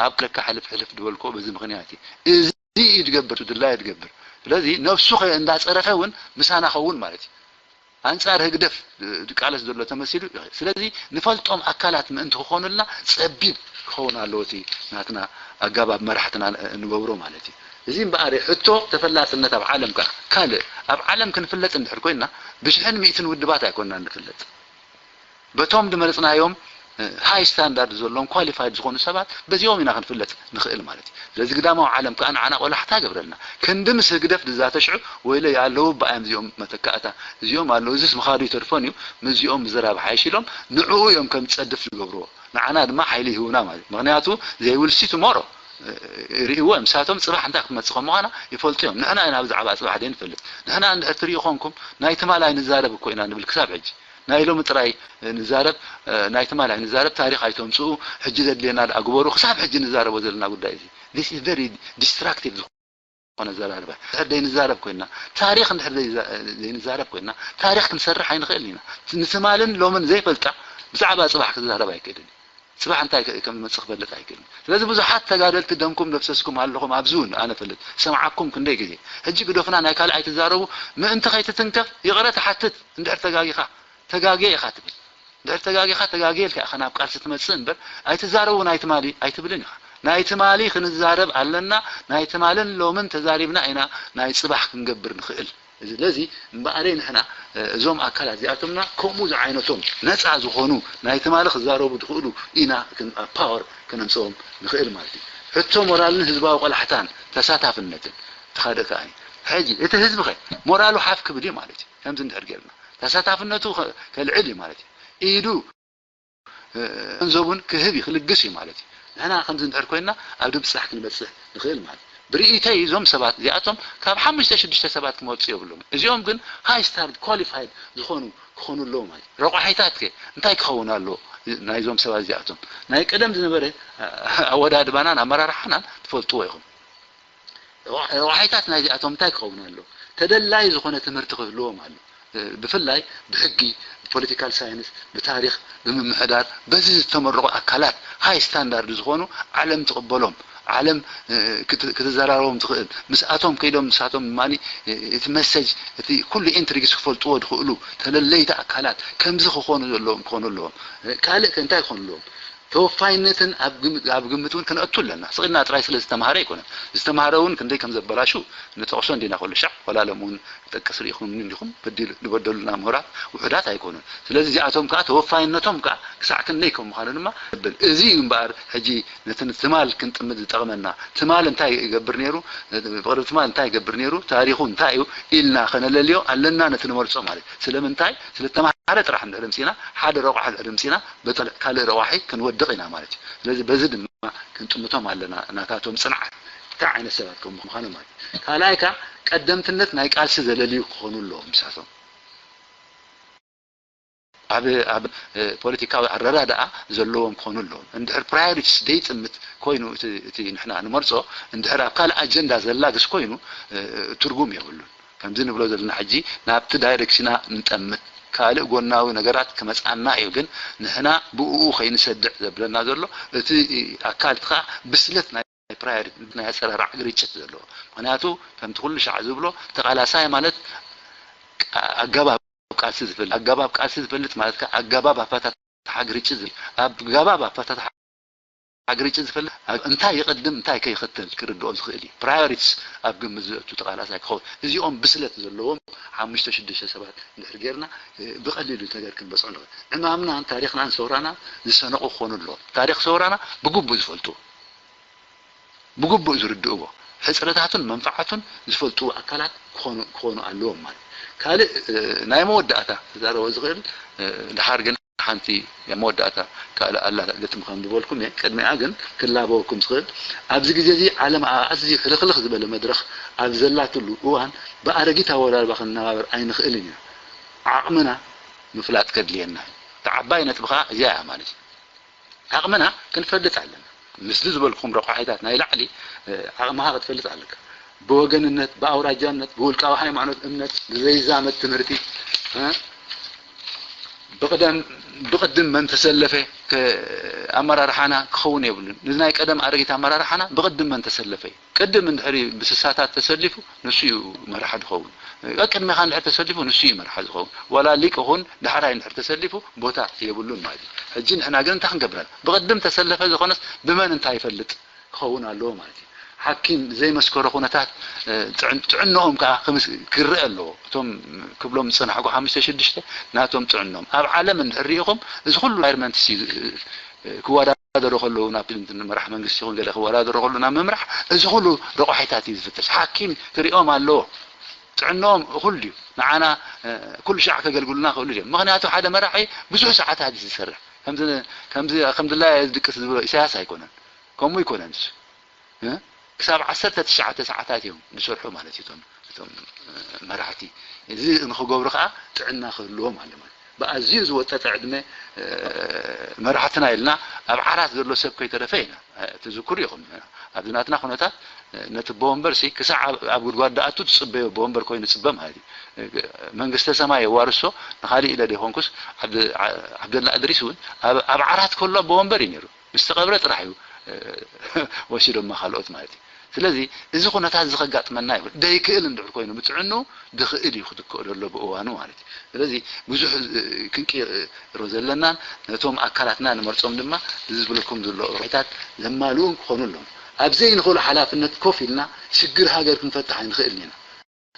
ኣብ ክለካ ሕልፍ ሕልፍ ድበልኮ በዚ ምኽንያት እዩ። እዚ እዩ ድገብር፣ ድላዩ ድገብር። ስለዚ ነብሱ ከ እንዳጸረፈ እውን ምሳና ኸውን ማለት እዩ። ኣንጻር ህግደፍ ድቃለስ ዘሎ ተመሲሉ። ስለዚ ንፈልጦም ኣካላት ምእንቲ ክኾኑልና ጸቢብ ክኸውን ኣለዎ እቲ ናትና ኣጋባብ መራሕትና ንገብሮ ማለት እዩ። እዚ እምበኣር ሕቶ ተፈላጥነት ኣብ ዓለም ከኣ ካልእ ኣብ ዓለም ክንፍለጥ እንድሕር ኮይና ብሽሕን ሚእትን ውድባት ኣይኮንና ንፍለጥ። በቶም ድመረጽናዮም ሃይ ስታንዳርድ ዘለዎም ኳሊፋይድ ዝኾኑ ሰባት በዚኦም ኢና ክንፍለጥ ንኽእል ማለት እዩ። ስለዚ ግዳማዊ ዓለም ከኣ ንዓና ቆላሕታ ገብረልና። ክንዲ ምስ ህግደፍ ድዛተ ሽዑ ወይለ ኣለዉ በኣዮም እዚኦም መተካእታ እዚኦም ኣለዉ እዚስ ምኻዱ ይተርፎን እዩ ምስዚኦም ምዝራብ ሓይሽ ኢሎም ንዕኡ እዮም ከም ጸድፍ ዝገብርዎ። ንዓና ድማ ሓይሊ ይህቡና ማለት እዩ። ምኽንያቱ they will see tomorrow ይርእይዎ እዮም። ንሳቶም ጽባሕ እንታይ ክትመጽእ ከም ምዃና ይፈልጡ እዮም። ንሕና ኢና ብዛዕባ ጽባሕ ዘይንፈልጥ። ንሕና እንድሕር ትርእዩ ኮንኩም ናይ ትማል ኣይንዛረብ እኮ ኢና ንብል ክሳብ ሕጂ። ናይ ሎሚ ጥራይ ንዛረብ፣ ናይ ትማል ኣይንዛረብ፣ ታሪኽ ኣይተምጽኡ፣ ሕጂ ዘድልየና ደኣ ግበሩ፣ ክሳብ ሕጂ ንዛረቦ ዘለና ጉዳይ እዚ። This is very destructive ዝኾነ ኣዘራርባ። እንድሕር ዘይንዛረብ ኮይና፣ ታሪኽ እንድሕር ዘይዛ- ዘይንዛረብ ኮይና፣ ታሪኽ ክንሰርሕ ኣይንኽእልን ኢና። ንትማልን ሎምን ዘይፈልጣ ብዛዕባ ጽባሕ ክዛረብ ኣይክእልን እዩ። ጽባሕ እንታይ ከ- ከም ዝመጽእ ክፈልጥ ኣይክእልን። ስለዚ ብዙሓት ተጋደልቲ ደምኩም ዘፍሰስኩም ኣለኹም ኣብዚ እውን ኣነ እፈልጥ። ሰምዓኩም ክንደይ ግዜ። ሕጂ ግደፉና ናይ ካልእ ኣይትዛረቡ ምእንቲ ከይትትንከፍ ይቕረ ትሓትት እንድሕር ተጋጊኻ። ተጋግየ ኢኻ ትብል። እንድሕር ተጋጊኻ ተጋግየ ኢልካ ኢኻ ናብ ቃልሲ ትመጽእ እምበር ኣይትዛረቡ ናይ ትማሊ ኣይትብልን ኢኻ። ናይ ትማሊ ክንዛረብ ኣለና። ናይ ትማልን ሎምን ተዛሪብና ኢና ናይ ጽባሕ ክንገብር ንኽእል። ስለዚ እምበኣረይ ንሕና እዞም ኣካላት እዚኣቶምና ከምኡ ዝዓይነቶም ነፃ ዝኾኑ ናይ ትማሊ ክዛረቡ ዝኽእሉ ኢና ፓወር ከነምፅኦም ንኽእል ማለት እዩ። ሕቶ ሞራልን ህዝባዊ ቆላሕታን ተሳታፍነትን እቲ ካልእ ከኣ እዩ። ሕጂ እቲ ህዝቢ ኸ ሞራሉ ሓፍ ክብል እዩ ማለት እዩ። ከምዚ እንድሕር ጌርና ተሳታፍነቱ ከልዕል እዩ ማለት እዩ። ኢዱ ገንዘቡን ክህብ እዩ ክልግስ እዩ ማለት እዩ። ንሕና ከምዚ እንድሕር ኮይንና ኣብ ድብጻሕ ክንበጽሕ ንኽእል ማለት እዩ። ብርእይተይ እዞም ሰባት እዚኣቶም ካብ ሓሙሽተ ሽዱሽተ ሰባት ክመርጹ የብሎም። እዚኦም ግን ሃይ ስታንድ ኳሊፋይድ ዝኾኑ ክኾኑ ኣለዎ ማለት እዩ። ረቋሒታት ከ እንታይ ክኸውን ኣለዎ? ናይዞም ሰባት እዚኣቶም ናይ ቀደም ዝነበረ ኣወዳድባናን ኣመራርሓናን ትፈልጥዎ ኢኹም። ረቋሒታት ናይዚኣቶም እንታይ ክኸውን ኣለዎ? ተደላይ ዝኾነ ትምህርቲ ክህልዎም ኣሎ። ብፍላይ ብሕጊ፣ ብፖለቲካል ሳይንስ፣ ብታሪኽ፣ ብምምሕዳር በዚ ዝተመረቑ ኣካላት ሃይ ስታንዳርድ ዝኾኑ ዓለም ትቕበሎም ዓለም ክትዘራረቦም ትኽእል ምስኣቶም ከይዶም ንሳቶም ድማ እቲ መሰጅ እቲ ኩሉ ኢንትሪግስ ክፈልጥዎ ዝኽእሉ ተለለይቲ ኣካላት ከምዚ ክኾኑ ዘለዎም ክኾኑ ኣለዎም። ካልእ ከ እንታይ ክኾኑ ኣለዎም? ተወፋይነትን ኣብ ግምት እውን ክነእቱ ኣለና። ስቕ ኢልና ጥራይ ስለ ዝተምሃረ ኣይኮነን። ዝተምሃረ እውን ክንደይ ከም ዘበላሹ ንጠቕሶ እንዲና ኩሉ ሻዕ፣ ዋላ ሎም እውን ጠቅስ ርኢኹም እንዲኹም በዲሉ ዝበደሉና ምሁራት ውሑዳት ኣይኮኑን። ስለዚ እዚኣቶም ከዓ ተወፋይነቶም ከዓ ክሳዕ ክንደይ ከም ምዃኑ ድማ ብል። እዚ እዩ እምበኣር ሕጂ ነቲ ትማል ክንጥምት ዝጠቕመና። ትማል እንታይ ይገብር ነይሩ? ፍቕሪ ትማል እንታይ ይገብር ነይሩ? ታሪኹ እንታይ እዩ ኢልና ከነለልዮ ኣለና ነቲ ንመርጾ ማለት። ስለምንታይ? ስለ ተማሃረ ጥራሕ እንድሕር ምጺና፣ ሓደ ረቋሒ እንድሕር ምጺና፣ በጠል ካልእ ረቋሒ ክንወድቕ ኢና ማለት እዩ። ስለዚ በዚ ድማ ክንጥምቶም ኣለና ናታቶም ጽንዓት እንታይ ዓይነት ሰባት ከም ምዃኖም ማለት እዩ። ካልኣይ ከኣ ቀደምትነት ናይ ቃልሲ ዘለልዩ ክኾኑ ኣለዎም ምሳቶም። ኣብ ኣብ ፖለቲካዊ ኣረዳድኣ ዘለዎም ክኾኑ ኣለዎም። እንድሕር ፕራዮሪቲስ ዘይጥምት ኮይኑ እቲ ንሕና ንመርጾ እንድሕር ኣብ ካልእ ኣጀንዳ ዘላግስ ኮይኑ ትርጉም የብሉን። ከምዚ ንብሎ ዘለና ሕጂ ናብቲ ዳይሬክሽና ንጠምት ካልእ ጎናዊ ነገራት ክመጽኣና እዩ ግን ንሕና ብእኡ ከይንሰድዕ ዘብለና ዘሎ እቲ ኣካል እቲ ከዓ ብስለት ናይ ናይ ፕራዮሪቲ ናይ ኣሰራርዓ ግርጭት ዘለዎ። ምክንያቱ ከምቲ ኩሉ ሻዕ ዝብሎ ተቓላሳይ ማለት ኣገባብ ቃልሲ ዝፈልጥ ኣገባብ ቃልሲ ዝፈልጥ ማለት ከዓ ኣገባብ ኣፈታትሓ ግርጭት ዝብል ኣገባብ ኣፈታትሓ ግርጭት ዝፈልጥ እንታይ ይቕድም እንታይ ከይኸተል ክርድኦ ዝኽእል እዩ። ፕራዮሪቲስ ኣብ ግምት ዘእቱ ተቓላሳይ ክኸውን እዚኦም ብስለት ዘለዎም ሓሙሽተ ሽዱሽተ ሰባት እንድሕር ጌርና ብቐሊሉ ነገር ክንበፅዖ ንኽእል። ዕማምናን ታሪኽናን ሰውራና ዝሰነቑ ክኾኑ ኣለዎም። ታሪኽ ሰውራና ብግቡእ ዝፈልጡ ብግቡእ ዝርድእዎ ሕፅረታቱን መንፍዓቱን ዝፈልጥዎ ኣካላት ክኾኑ ኣለዎም ማለት እዩ። ካልእ ናይ መወዳእታ ክዛረቦ ዝኽእል ድሓር ግን ሓንቲ መወዳእታ ካልእ ኣላ ግጥሚ ከም ዝበልኩም እየ። ቅድሚኣ ግን ክላበወኩም ዝኽእል ኣብዚ ግዜ እዚ ዓለም ኣብ ኣዝዩ ሕልኽልኽ ዝበለ መድረኽ ኣብ ዘላትሉ እዋን ብኣረጊት ኣወራርባ ክንነባበር ኣይንኽእልን ኢና። ዓቕምና ምፍላጥ ከድልየና እዩ። እቲ ዓባይ ነጥቢ ከዓ እዚኣ እያ ማለት እዩ። ዓቕምና ክንፈልጥ ኣለና። ምስዚ ዝበልኩም ረቋሒታት ናይ ላዕሊ ዓቕምኻ ክትፈልጥ ኣለካ። ብወገንነት፣ ብኣውራጃነት፣ ብውልቃዊ ሃይማኖት፣ እምነት፣ ብዘይዛመድ ትምህርቲ፣ ብቕደም ብቕድም መን ተሰለፈ ኣመራርሓና ክኸውን የብሉን። እዚ ናይ ቀደም ኣረጊት ኣመራርሓና ብቕድም መን ተሰለፈ እዩ። ቅድም እንድሕር ብስሳታት ተሰሊፉ ንሱ እዩ መራሒ ዝኸውን። ቀቅድሜኻ እንድሕር ተሰሊፉ ንሱ እዩ መራሒ ዝኸውን። ዋላ ሊቅ ኹን ዳሕራይ እንድሕር ተሰሊፉ ቦታ የብሉን ማለት እዩ። ሕጂ ንሕና ግን እንታይ ክንገብር ኣለና? ብቕድም ተሰለፈ ዝኾነስ ብመን እንታይ ይፈልጥ ክኸውን ኣለዎ ማለት እዩ። ሓኪም ዘይመስከሮ ኩነታት ጥዕንኦም ከዓ ክርአ ኣለዎ። እቶም ክብሎም ዝፀናሕኩ ሓሙሽተ ሽዱሽተ ናቶም ጥዕንኦም ኣብ ዓለም እንድሕር ርኢኹም እዚ ኩሉ ኢንቫይሮንመንት ክወዳደሩ ከለዉ ናብ መራሕ መንግስቲ ይኹን ገለ ክወዳደሩ ከለዉ ናብ ምምራሕ እዚ ኩሉ ረቋሒታት እዩ ዝፍተሽ። ሓኪም ክሪኦም ኣለዎ። ጥዕንኦም እኹል ድዩ? ንዓና ኩሉ ሻዕ ከገልግሉና ክእሉ ድዮም? ምኽንያቱ ሓደ መራሒ ብዙሕ ሰዓታት እዩ ዝሰርሕ። ከምዚ ከም ድላያ ዝድቅስ ዝብሎ ኢሳያስ ኣይኮነን። ከምኡ ኣይኮነን እሱ። ክሳብ ዓሰርተ ትሽዓተ ሰዓታት እዮም ዝሰርሑ ማለት እዩ። እቶም እቶም መራሕቲ እዚ ንክገብሩ ከዓ ጥዕና ክህልዎም ኣለዎ ማለት ብኣዝዩ ዝወጠጠ ዕድመ መራሕትና ኢልና ኣብ ዓራት ዘሎ ሰብ ከይተረፈ ኢና ትዝክሩ ኢኹም። ኣብዚ ናትና ኩነታት ነቲ ቦወንበር ሲ ክሳዕ ኣብ ጉድጓድ ደኣቱ ትፅበዮ ቦወንበር ኮይኑ ፅበ ማለት እዩ። መንግስተ ሰማይ የዋርሶ ንካሊእ ኢለ ዘይኮንኩስ ዓብደላ እድሪስ እውን ኣብ ዓራት ከሎ ቦወንበር እዩ ነይሩ። ምስ ተቐብረ ጥራሕ እዩ ወሲዶማ ካልኦት ማለት እዩ። ስለዚ እዚ ኩነታት እዚ ከጋጥመና ይኽእል ደይክእል እንድሕር ኮይኑ ብጥዕኑ ድኽእል እዩ ክትክኦ ዘሎ ብእዋኑ ማለት እዩ። ስለዚ ብዙሕ ክንቅይሮ ዘለናን ነቶም ኣካላትና ንመርጾም ድማ እዚ ዝብለኩም ዘሎ ረብሒታት ዘማልኡን ክኾኑ ኣለዎም። ኣብ ዘይንኽእሎ ሓላፍነት ኮፍ ኢልና ሽግር ሃገር ክንፈትሕ ኣይንኽእልን ኢና።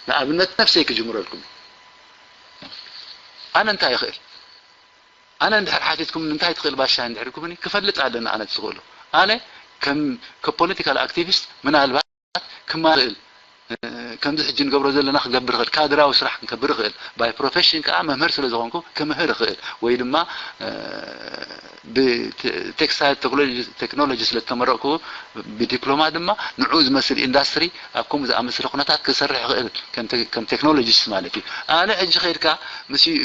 ንኣብነት ነፍሰይ ክጅምረልኩም። ኣነ እንታይ ይኽእል? ኣነ እንድሕር ሓቲትኩም እንታይ ትኽእል ባሻ እንድሕር ኢልኩምኒ ክፈልጥ ኣለኒ ኣነ ዝኽእሎ። ኣነ ከም ከም ፖለቲካል ኣክቲቪስት ምናልባት ክማል ይኽእል ከምዚ ሕጂ ንገብሮ ዘለና ክገብር ይኽእል ካድራዊ ስራሕ ክንከብር ይኽእል ባይ ፕሮፌሽን ከዓ መምህር ስለ ዝኾንኩ ክምህር ይኽእል ወይ ድማ ብቴክስታይል ቴክኖሎጂ ስለ ዝተመረቕኩ ብዲፕሎማ ድማ ንዑ ዝመስል ኢንዳስትሪ ኣብ ከምኡ ዝኣመስለ ኩነታት ክሰርሕ ይኽእል ከም ቴክኖሎጂስት ማለት እዩ። ኣነ ሕጂ ከይድካ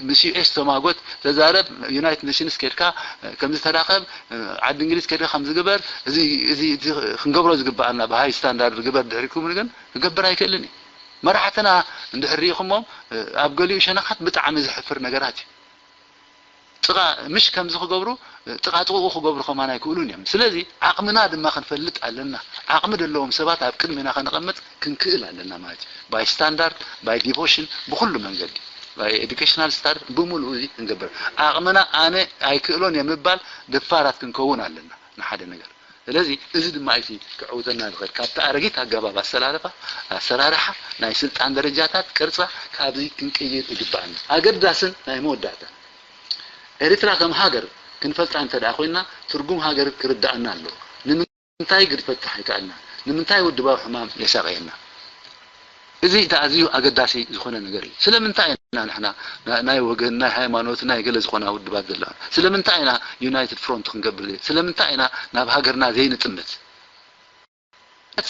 ምስ ዩኤስ ተማጎት ተዛረብ ዩናይትድ ኔሽንስ ከይድካ ከምዚ ተራኸብ ዓዲ እንግሊዝ ከይድካ ከምዚ ግበር እዚ ክንገብሮ ዝግበኣና ብሃይ ስታንዳርድ ግበር ድሕሪኩም ግን ክገብር ኣይክእልን እዩ። መራሕትና እንድሕር ርኢኹሞም ኣብ ገሊኡ ሸነኻት ብጣዕሚ ዘሕፍር ነገራት እዩ። ጥቓ ምሽ ከምዚ ክገብሩ ጥቓ ጥቕኡ ክገብሩ ከማን ኣይክእሉን እዮም። ስለዚ ዓቕምና ድማ ክንፈልጥ ኣለና። ዓቕሚ ዘለዎም ሰባት ኣብ ቅድሚና ከነቐምጥ ክንክእል ኣለና ማለት እዩ። ባይ ስታንዳርድ፣ ባይ ዲቮሽን፣ ብኹሉ መንገዲ ባይ ኤዱኬሽናል ስታንዳርድ ብምሉኡ እዚ ክንገብር ዓቕምና ኣነ ኣይክእሎን እየ ምባል ደፋራት ክንከውን ኣለና ንሓደ ነገር። ስለዚ እዚ ድማ እቲ ክዕውተና ዝኽእል ካብቲ ኣረጊት ኣገባብ ኣሰላልፋ ኣሰራርሓ ናይ ስልጣን ደረጃታት ቅርጻ ካብዚ ክንቅይር ይግባኣና። ኣገዳስን ናይ መወዳእታ ኤርትራ ከም ሃገር ክንፈልጣ እንተ ደኣ ኮይና ትርጉም ሃገር ክርዳኣና ኣለዎ። ንምንታይ ግድፈት ኣይከኣልና? ንምንታይ ውድባዊ ሕማም የሳቀየና? እዚ እቲ ኣዝዩ ኣገዳሲ ዝኾነ ነገር እዩ። ስለምንታይ ኢና ንሕና ና- ናይ ወገን ናይ ሃይማኖት ናይ ገለ ዝኾና ውድባት ዘለዋ? ስለምንታይ ኢና ዩናይትድ ፍሮንት ክንገብር ዘይ- ስለምንታይ ኢና ናብ ሃገርና ዘይንጥምት?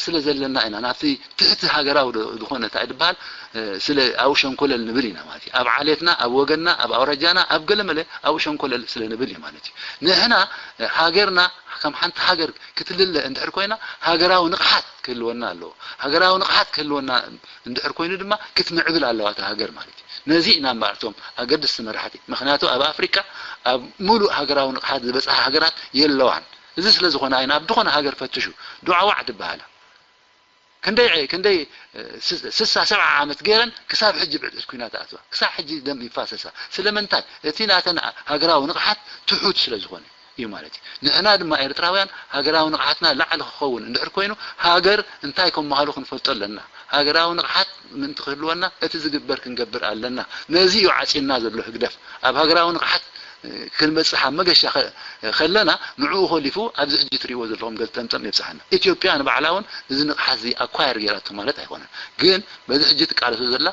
ስለ ዘለና ኢና ናብቲ ትሕቲ ሃገራዊ ዶ- ዝኾነ እንታይ ዝበሃል ስለ ኣብኡ ሸንኮለል ንብል ኢና ማለት እዩ። ኣብ ዓሌትና ኣብ ወገንና ኣብ ኣውራጃና ኣብ ገለመለ ኣብኡ ሸንኮለል ስለ ንብል እዩ ማለት እዩ። ንሕና ሃገርና ከም ሓንቲ ሃገር ክትልለ እንድሕር ኮይና ሃገራዊ ንቕሓት ክህልወና ኣለዎ። ሃገራዊ ንቕሓት ክህልወና እንድሕር ኮይኑ ድማ ክትምዕብል ኣለዋ እታ ሃገር ማለት እዩ። ነዚ ኢና እምበኣር እቶም ኣገደስቲ መራሕቲ ምኽንያቱ ኣብ ኣፍሪቃ ኣብ ሙሉእ ሃገራዊ ንቕሓት ዝበፅሓ ሃገራት የለዋን። እዚ ስለ ዝኾነ ኣይና ኣብ ዝኾነ ሃገር ፈትሹ ዱዓዋዕ ትበሃላ ክንደይ ክንደይ ስሳ ሰብዓ ዓመት ገይረን ክሳብ ሕጂ ብዕጥት ኩናት ኣትዋ ክሳብ ሕጂ ደም ይፋሰሳ ስለምንታይ እቲ ናተን ሃገራዊ ንቕሓት ትሑት ስለ ዝኾነ እዩ ማለት እዩ። ንሕና ድማ ኤርትራውያን ሃገራዊ ንቕሓትና ላዕሊ ክኸውን እንድሕር ኮይኑ ሃገር እንታይ ከመሃሉ ክንፈልጦ ኣለና። ሃገራዊ ንቕሓት ምእንቲ ክህልወና እቲ ዝግበር ክንገብር ኣለና። ነዚ እዩ ዓጺና ዘሎ ህግደፍ። ኣብ ሃገራዊ ንቕሓት ክንበጽሕ ኣብ መገሻ ከለና ንዕኡ ኮሊፉ ኣብዚ ሕጂ ትሪእዎ ዘለኹም ገልጠምጠም የብጽሓና። ኢትዮጵያ ንባዕላ እውን እዚ ንቕሓት እዚ ኣኳየር ገይራቶ ማለት ኣይኮነን። ግን በዚ ሕጂ ትቃለሶ ዘላ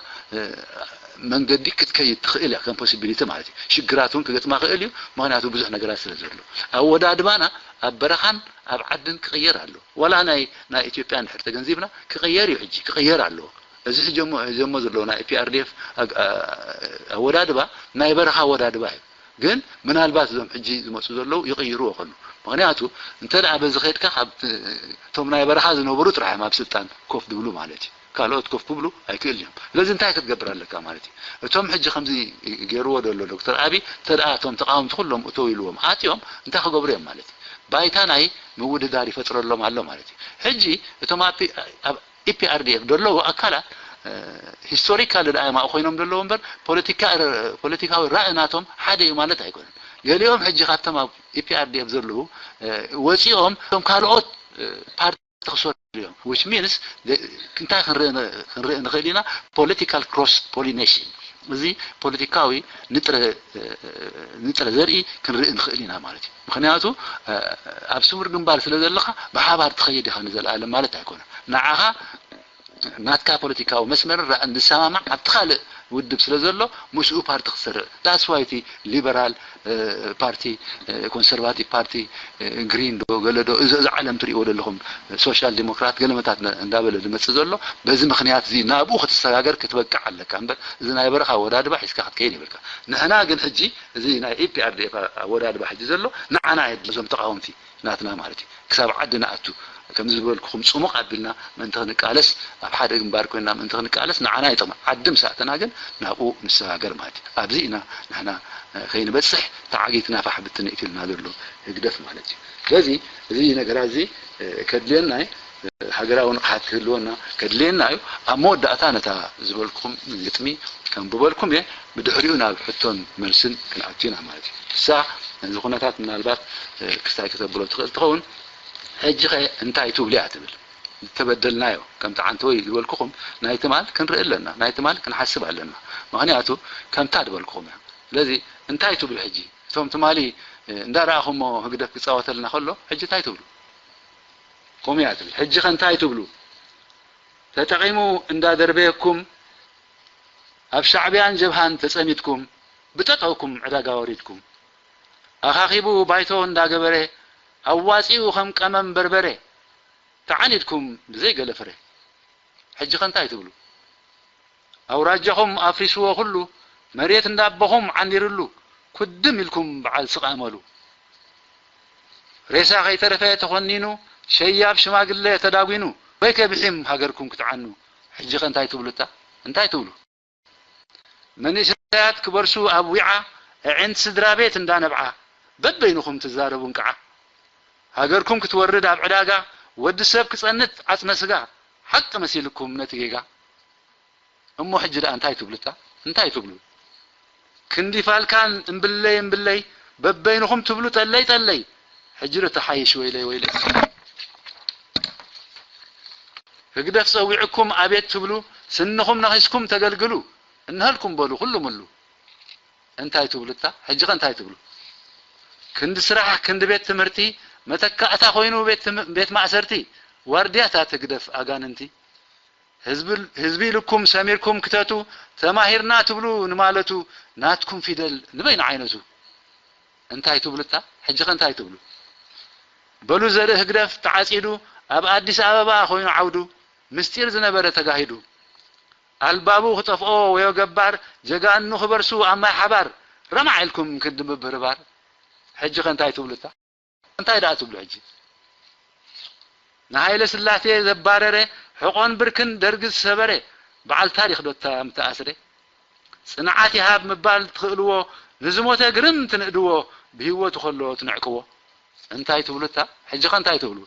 መንገዲ ክትከይድ ትኽእል እያ ከም ፖሲቢሊቲ ማለት እዩ። ሽግራት እውን ክገጥማ ክእል እዩ። ምኽንያቱ ብዙሕ ነገራት ስለ ዘሎ ኣወዳድባና ኣብ በረኻን ኣብ ዓድን ክቕየር ኣሎ። ዋላ ናይ ናይ ኢትዮጵያ እንድሕር ተገንዚብና ክቕየር እዩ ሕጂ ክቕየር ኣለዎ። እዚ ሕጂ እሞ ዘለዉ ናይ ፒኣርዲኤፍ ኣወዳድባ ናይ በረኻ ኣወዳድባ እዩ። ግን ምናልባት እዞም ሕጂ ዝመፁ ዘለዉ ይቕይርዎ ከሉ ምክንያቱ እንተ ደኣ በዚ ከድካ ካብ እቶም ናይ በረኻ ዝነበሩ ጥራሕ እዮም ኣብ ስልጣን ኮፍ ድብሉ ማለት እዩ። ካልኦት ኮፍ ክብሉ ኣይክእል እዮም። ስለዚ እንታይ ክትገብር ኣለካ ማለት እዩ። እቶም ሕጂ ከምዚ ገይርዎ ዘሎ ዶክተር ኣቢ እንተ ደኣ እቶም ተቃወምቲ ኩሎም እተው ኢልዎም ኣትዮም እንታይ ክገብሩ እዮም ማለት እዩ። ባይታ ናይ ምውድዳር ይፈጥረሎም ኣሎ ማለት እዩ። ሕጂ እቶም ኣብ ኢፒኣርዲኤፍ ዘለዉ ኣካላት ሂስቶሪካል ደኣ እዮም ኣብኡ ኮይኖም ዘለዉ እምበር ፖለቲካ ፖለቲካዊ ራኢ ናቶም ሓደ እዩ ማለት ኣይኮነን። ገሊኦም ሕጂ ካብቶም ኣብ ኢፒኣርዲኤፍ ዘለዉ ወፂኦም እቶም ካልኦት ፓርቲ ክሰርሑ እዮም። ዊች ሚንስ እንታይ ክንርኢ ንኽእል ኢና? ፖለቲካል ክሮስ ፖሊኔሽን እዚ ፖለቲካዊ ንጥረ ዘርኢ ክንርኢ ንኽእል ኢና ማለት እዩ። ምኽንያቱ ኣብ ስሙር ግንባር ስለ ዘለኻ ብሓባር ትኸይድ ኢኻ ንዘለኣለም ማለት ኣይኮነን። ንዓኻ ናትካ ፖለቲካዊ መስመርን ራእን ዝሰማማዕ ኣብቲ ካልእ ውድብ ስለ ዘሎ ምስኡ ፓርቲ ክትሰርዕ that's why እቲ ሊበራል ፓርቲ ኮንሰርቫቲቭ ፓርቲ ግሪን ዶ ገለ ዶ እዚ ዓለም ትሪእዎ ዘለኹም ሶሻል ዲሞክራት ገለመታት እንዳበለ ዝመፅእ ዘሎ በዚ ምኽንያት እዚ ናብኡ ክትሰጋገር ክትበቅዕ ኣለካ እምበር እዚ ናይ በረኻ ኣወዳድባ ሒዝካ ክትከይድ ይብልካ። ንሕና ግን ሕጂ እዚ ናይ ኢፒኣርዲኤፍ ኣወዳድባ ሕጂ ዘሎ ንዓና የድሊ እዞም ተቃወምቲ ናትና ማለት እዩ። ክሳብ ዓዲ ንኣቱ ከምዚ ዝበልኩኹም ፅሙቕ ኣቢልና ምእንቲ ክንቃለስ ኣብ ሓደ ግንባር ኮይና ምእንቲ ክንቃለስ ንዓና ይጠቕማ። ዓዲ ምስ ኣተና ግን ናብኡ ንሰጋገር ማለት እዩ። ኣብዚ ኢና ንሕና ከይንበፅሕ ተዓጊትና ፋሕ ብትን ኢትልና ዘሎ ህግደፍ ማለት እዩ። ስለዚ እዚ ነገራት እዚ ከድልየና እዩ። ሃገራዊ ንቕሓት ክህልወና ከድልየና እዩ። ኣብ መወዳእታ ነታ ዝበልኩም ግጥሚ ከንብበልኩም እየ። ብድሕሪኡ ናብ ሕቶን መልስን ክንኣቱ ኢና ማለት እዩ። እሳ ነዚ ኩነታት ምናልባት ክስታይ ክተብሎ ትኽእል ትኸውን። ሕጂ ኸ እንታይ ትብሉ እያ ትብል። ዝተበደልናዮ ከምቲ ዓንተወይ ዝበልኩኹም ናይ ትማል ክንርኢ ኣለና፣ ናይ ትማል ክንሓስብ ኣለና። ምኽንያቱ ከምታ ዝበልኩኹም እያ። ስለዚ እንታይ ትብሉ ሕጂ? እቶም ትማሊ እንዳረኣኹሞ ህግደፍ ክፃወተልና ከሎ ሕጂ እንታይ ትብሉ? ከምኡ እያ ትብል። ሕጂ ኸ እንታይ ትብሉ? ተጠቒሙ እንዳደርበየኩም ኣብ ሻዕብያን ጀብሃን ተጸሚድኩም ብጠጠውኩም ዕዳጋ ወሪድኩም ኣኻኺቡ ባይቶ እንዳገበረ ኣዋጺኡ ከም ቀመም በርበረ ተዓኒድኩም ብዘይ ገለ ፍረ። ሕጂ ኸ እንታይ ትብሉ? ኣውራጃኹም ኣፍሪስዎ ኩሉ መሬት እንዳቦኹም ዓንዲርሉ ኩድም ኢልኩም በዓል ስቕ ኣመሉ ሬሳ ከይተረፈ ተኾኒኑ ሸያብ ሽማግለ ተዳጒኑ ወይ ከብሒም ሃገርኩም ክትዓኑ ሕጂ ከ እንታይ ትብሉ? እታ እንታይ ትብሉ? መንእሰያት ክበርሱ ኣብ ዊዓ፣ ኣዒንቲ ስድራ ቤት እንዳነብዓ፣ በበይንኹም ትዛረቡ እንቅዓ። ሃገርኩም ክትወርድ ኣብ ዕዳጋ፣ ወዲ ሰብ ክጸንት ዓጽመ ስጋ፣ ሓቂ መሲልኩም ነቲ ጌጋ። እሞ ሕጂ ደኣ እንታይ ትብሉ? እታ እንታይ ትብሉ? ክንዲ ፋልካን እምብለይ እምብለይ፣ በበይንኹም ትብሉ ጠለይ ጠለይ። ሕጂ ዶ ተሓይሽ ወይለይ ወይለይ። ህግደፍ ጸዊዕኩም ኣቤት ትብሉ፣ ስንኹም ነኺስኩም ተገልግሉ፣ እንሀልኩም በሉ ኩሉ ምሉ። እንታይ ትብሉ? እታ ሕጂ ከ እንታይ ትብሉ? ክንዲ ስራሕ፣ ክንዲ ቤት ትምህርቲ፣ መተካእታ ኮይኑ ቤት ትም-፣ ቤት ማእሰርቲ፣ ዋርድያታት ህግደፍ ኣጋንንቲ። ህዝቢ፣ ህዝቢ ኢልኩም ሰሚርኩም ክተቱ፣ ተማሂርና ትብሉ ንማለቱ፣ ናትኩም ፊደል ንበይኑ ዓይነቱ። እንታይ ትብሉ? እታ ሕጂ ከ እንታይ ትብሉ? በሉ ዘርኢ ህግደፍ ተዓጺዱ፣ ኣብ ኣዲስ ኣበባ ኮይኑ ዓውዱ፣ ምስጢር ዝነበረ ተጋሂዱ። ኣልባቡ ክጠፍኦ ወዮ ገባር፣ ጀጋኑ ክበርሱ ኣብ ማይ ሓባር፣ ረማዕ ኢልኩም ክንዲ ምብርባር። ሕጂ ከ እንታይ ትብሉ? እታ እንታይ ደኣ ትብሉ ሕጂ? ንሃይለ ስላሴ ዘባረረ፣ ሕቆን ብርክን ደርጊ ዝሰበረ፣ በዓል ታሪኽ ዶ እታ ምተኣስረ? ጽንዓት ይሃብ ምባል ትኽእልዎ፣ ንዝሞተ ግርም ትንእድዎ፣ ብህይወቱ ከሎ ትንዕቅዎ። እንታይ ትብሉ? እታ ሕጂ ከ እንታይ ትብሉ?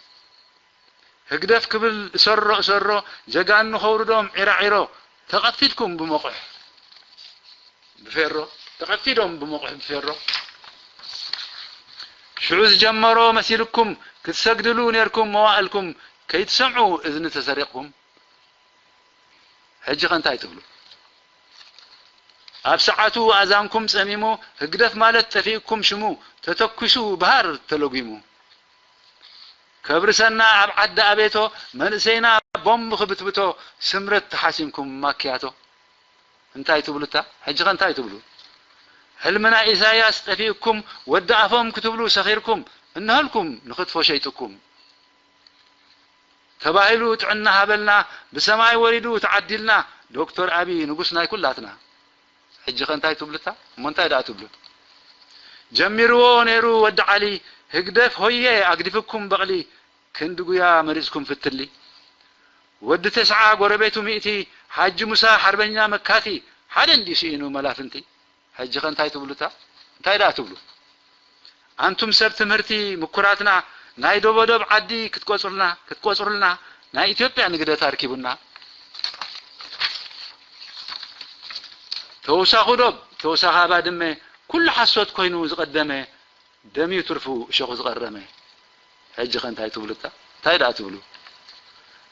ህግደፍ ክብል እሰሮ እሰሮ፣ ጀጋኑ ከውርዶም ዒራዒሮ፣ ተቐፊድኩም ብመቑሕ ብፌሮ፣ ተቐፊዶም ብመቑሕ ብፌሮ። ሽዑ ዝጀመሮ መሲልኩም፣ ክትሰግድሉ ኔርኩም መዋእልኩም፣ ከይትሰምዑ እዝኒ ተሰሪቕኩም። ሕጂ ከ እንታይ ትብሉ? ኣብ ሰዓቱ ኣዛንኩም ጸሚሙ፣ ህግደፍ ማለት ጠፊእኩም ሽሙ፣ ተተኩሱ ብሃር ተለጒሙ። ከብርሰና ኣብ ዓዲ ኣቤቶ፣ መንእሰይና ቦምብ ክብትብቶ፣ ስምረት ተሓሲምኩም ማክያቶ። እንታይ ትብሉ? እታ ሕጂ ከ እንታይ ትብሉ? ሕልሚ ናይ ኢሳያስ ጠፊእኩም፣ ወዲ ኣፎም ክትብሉ ሰኺርኩም፣ እንሃልኩም ንኽትፎ ሸይጥኩም። ተባሂሉ ጥዕና ሃበልና፣ ብሰማይ ወሪዱ ተዓዲልና፣ ዶክተር ኣቢ ንጉስ ናይ ኩላትና። ሕጂ ከ እንታይ ትብሉ? እታ እሞ እንታይ ደኣ ትብሉ? ጀሚርዎ ነይሩ ወዲ ዓሊ፣ ህግደፍ ሆየ ኣግዲፍኩም በቕሊ፣ ክንዲ ጉያ መሪጽኩም ፍትሊ። ወዲ ተስዓ ጎረቤቱ ሚእቲ፣ ሓጂ ሙሳ ሓርበኛ መካቲ፣ ሓደ እንድዩ ስኢኑ መላፍንቲ። ሕጂ ከ እንታይ ትብሉ? እታ እንታይ ደኣ ትብሉ? ኣንቱም ሰብ ትምህርቲ ምኩራትና፣ ናይ ዶቦዶብ ዓዲ ክትቆጽሩልና፣ ክትቆጽሩልና፣ ናይ ኢትዮጵያ ንግደት ኣርኪቡና። ተውሳኹ ዶብ፣ ተውሳኻ ባድመ፣ ኩሉ ሓሶት ኮይኑ ዝቐደመ፣ ደምዩ ትርፉ እሾኹ ዝቐረመ። ሕጂ ከ እንታይ ትብሉ? እታ እንታይ ደኣ ትብሉ?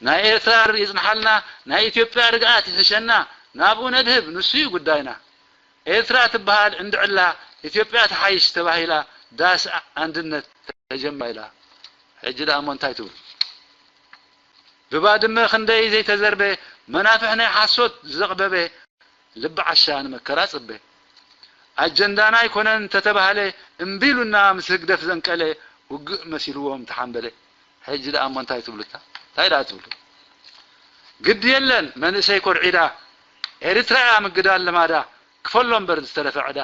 ናይ ኤርትራ ይጽንሓልና፣ ናይ ኢትዮጵያ ርግኣት ይሕሸና፣ ናብኡ ነድህብ፣ ንሱ እዩ ጉዳይና። ኤርትራ ትበሃል እንድዕላ፣ ኢትዮጵያ ትሓይሽ ተባሂላ፣ ዳስ ኣንድነት ተጀምራ ኢላ። ሕጂ ደኣ እሞ እንታይ ትብሉ? ብባድመ ክንደይ ዘይተዘርበ፣ መናፍሕ ናይ ሓሶት ዘቕበበ፣ ልቢ ዓሻ ንመከራ ጽበ። ኣጀንዳና ኣይኮነን እንተተባህለ፣ እምቢ ኢሉና ምስ ህግደፍ ዘንቀለ፣ ውግእ መሲልዎም ተሓንበለ። ሕጂ ደኣ እሞ እንታይ ትብሉ? እታ እንታይ ደኣ ትብሉ? ግዲ የለን መንእሰይ ኮርዒዳ፣ ኤርትራ እያ ምግዳል ልማዳ፣ ክፈሎ እምበር ዝተረፈ ዕዳ።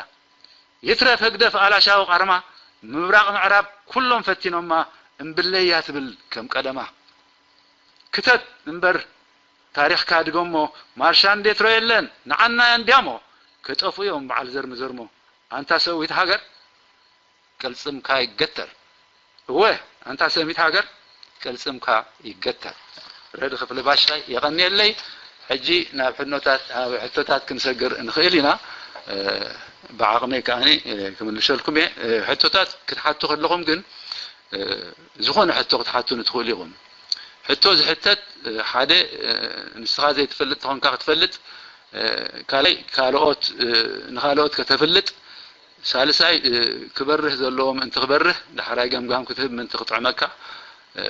ይትረፍ ህግደፍ ኣላሻዊ ቃርማ፣ ምብራቕ ምዕራብ ኩሎም ፈቲኖማ፣ እምብለይ እያ ትብል ከም ቀደማ። ክተት እምበር ታሪኽካ ድገሞ፣ ማርሻን ዴትሮ የለን፣ ንዓና እያ እንድያሞ፣ ክጠፍኡ እዮም በዓል ዘርሚ ዘርሞ። ኣንታ ሰዊት ሃገር፣ ቅልጽምካ ይገተር። እወ፣ ኣንታ ሰሚት ሃገር፣ ቅልጽምካ ይገተር። ረዲ ክፍሊ ባሻይ፣ የቐንየለይ። ሕጂ ናብ ሕኖታት፣ ናብ ሕቶታት ክንሰግር ንኽእል ኢና። እ፣ ብዓቕመይ ከኣኒ፣ እ፣ ክምልሸልኩም እየ። እ፣ ሕቶታት ክትሓቱ ከለኹም ግን፣ እ፣ ዝኾነ ሕቶ ክትሓቱኒ ትኽእሉ ኢኹም። ሕቶ ዝሕተት፣ እ፣ ሓደ፣ እ፣ ንስኻ ዘይትፈልጥ ተኾንካ ክትፈልጥ፣ እ፣ ካልኣይ ካልኦት፣ እ፣ ንኻልኦት ከተፍልጥ፣ ሳልሳይ፣ እ፣ ክበርህ ዘለዎ ምእንቲ ክበርህ፣ ዳሕራይ ገምጋም ክትህብ ምእንቲ ክጥዕመካ፣ እ፣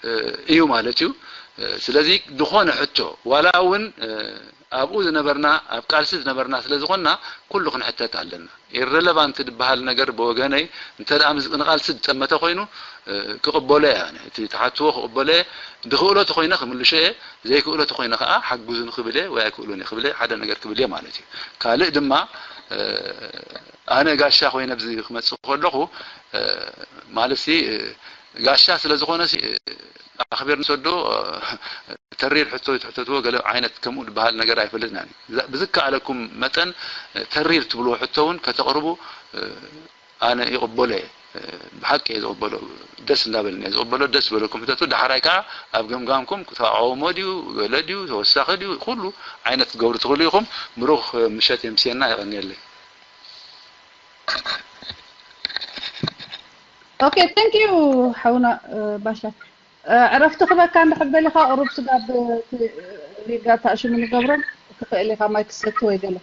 እ፣ እዩ ማለት እዩ። እ፣ ስለዚ ዝኾነ ሕቶ፣ ዋላ እውን፣ እ፣ ኣብኡ ዝነበርና፣ ኣብ ቃልሲ ዝነበርና ስለ ዝኾንና፣ ኩሉ ክንሕተት ኣለና። ኢረለቫንት ዝበሃል ነገር ብወገነይ፣ እንተ ደኣ ምስ፣ ንቃልሲ ዝጠመተ ኮይኑ፣ እ፣ ክቕበሎ እየ ኣነ። እቲ ትሓትዎ ክቕበሎ እየ። ዝኽእሎ ተኾይነ ክምልሾ እየ። ዘይክእሎ ተኾይነ ከኣ፣ ሓግዙኒ ክብል እየ፣ ወይ ኣይክእሉን እየ ክብል እየ፣ ሓደ ነገር ክብል እየ ማለት እዩ። ካልእ ድማ፣ እ፣ ኣነ ጋሻ ኮይነ ኣብዚ ክመጽእ ከለኹ፣ እ፣ ማለትሲ፣ እ፣ ጋሻ ስለ ዝኾነ ኣኽቢር ንሰዶ። ተሪር ሕቶ ይትሕተትዎ፣ ገለ ዓይነት ከምኡ ዝበሃል ነገር ኣይፈልጥናን። ብዝከኣለኩም መጠን ተሪር ትብልዎ ሕቶ እውን ከተቕርቡ ኣነ ይቕበሎ እየ። ብሓቂ እየ ዝቕበሎ፣ ደስ እንዳበለኒ እየ ዝቕበሎ። ደስ ዝበለኩም ሕተቱ። ዳሕራይ ከዓ ኣብ ገምጋምኩም ተቃውሞ ድዩ፣ ገለ ድዩ፣ ተወሳኺ ድዩ፣ ኩሉ ዓይነት ክትገብሩ ትኽእሉ ኢኹም። ብሩኽ ምሸት የምስየና። የቐንየለይ። Okay, thank you ሓውና ባሻ። ዕረፍቲ ክበካ እንድሕር ደሊኻ ቁሩብ ስጋብ ሪጋ ታእሽሙ ንገብሮም ትኽእል ኢኻ፣ ማይ ክሰቲ ወይ ገለ።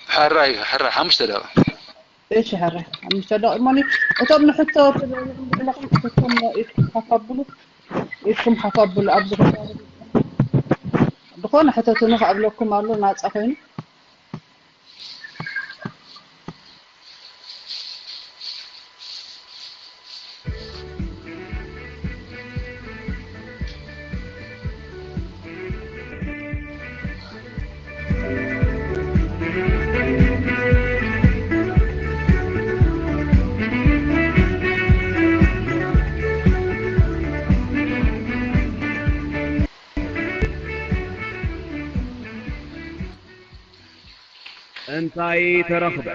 ሕራይ ሕራይ ሓሙሽተ ደቂቕ። እሺ ሕራይ ሓሙሽተ ደቂቕ እሞኒ። እቶም ንሕቶ ትደልኹም ዘለኹም እቶም ኢድኩም ሓፍ ኣብሉ፣ ኢድኩም ሓፍ ኣብሉ። ኣብዚ ዝኾነ ሕተቱኒ ክኣብለኩም ኣሎ ናፃ ኮይኑ። እንታይ ተረኽበ?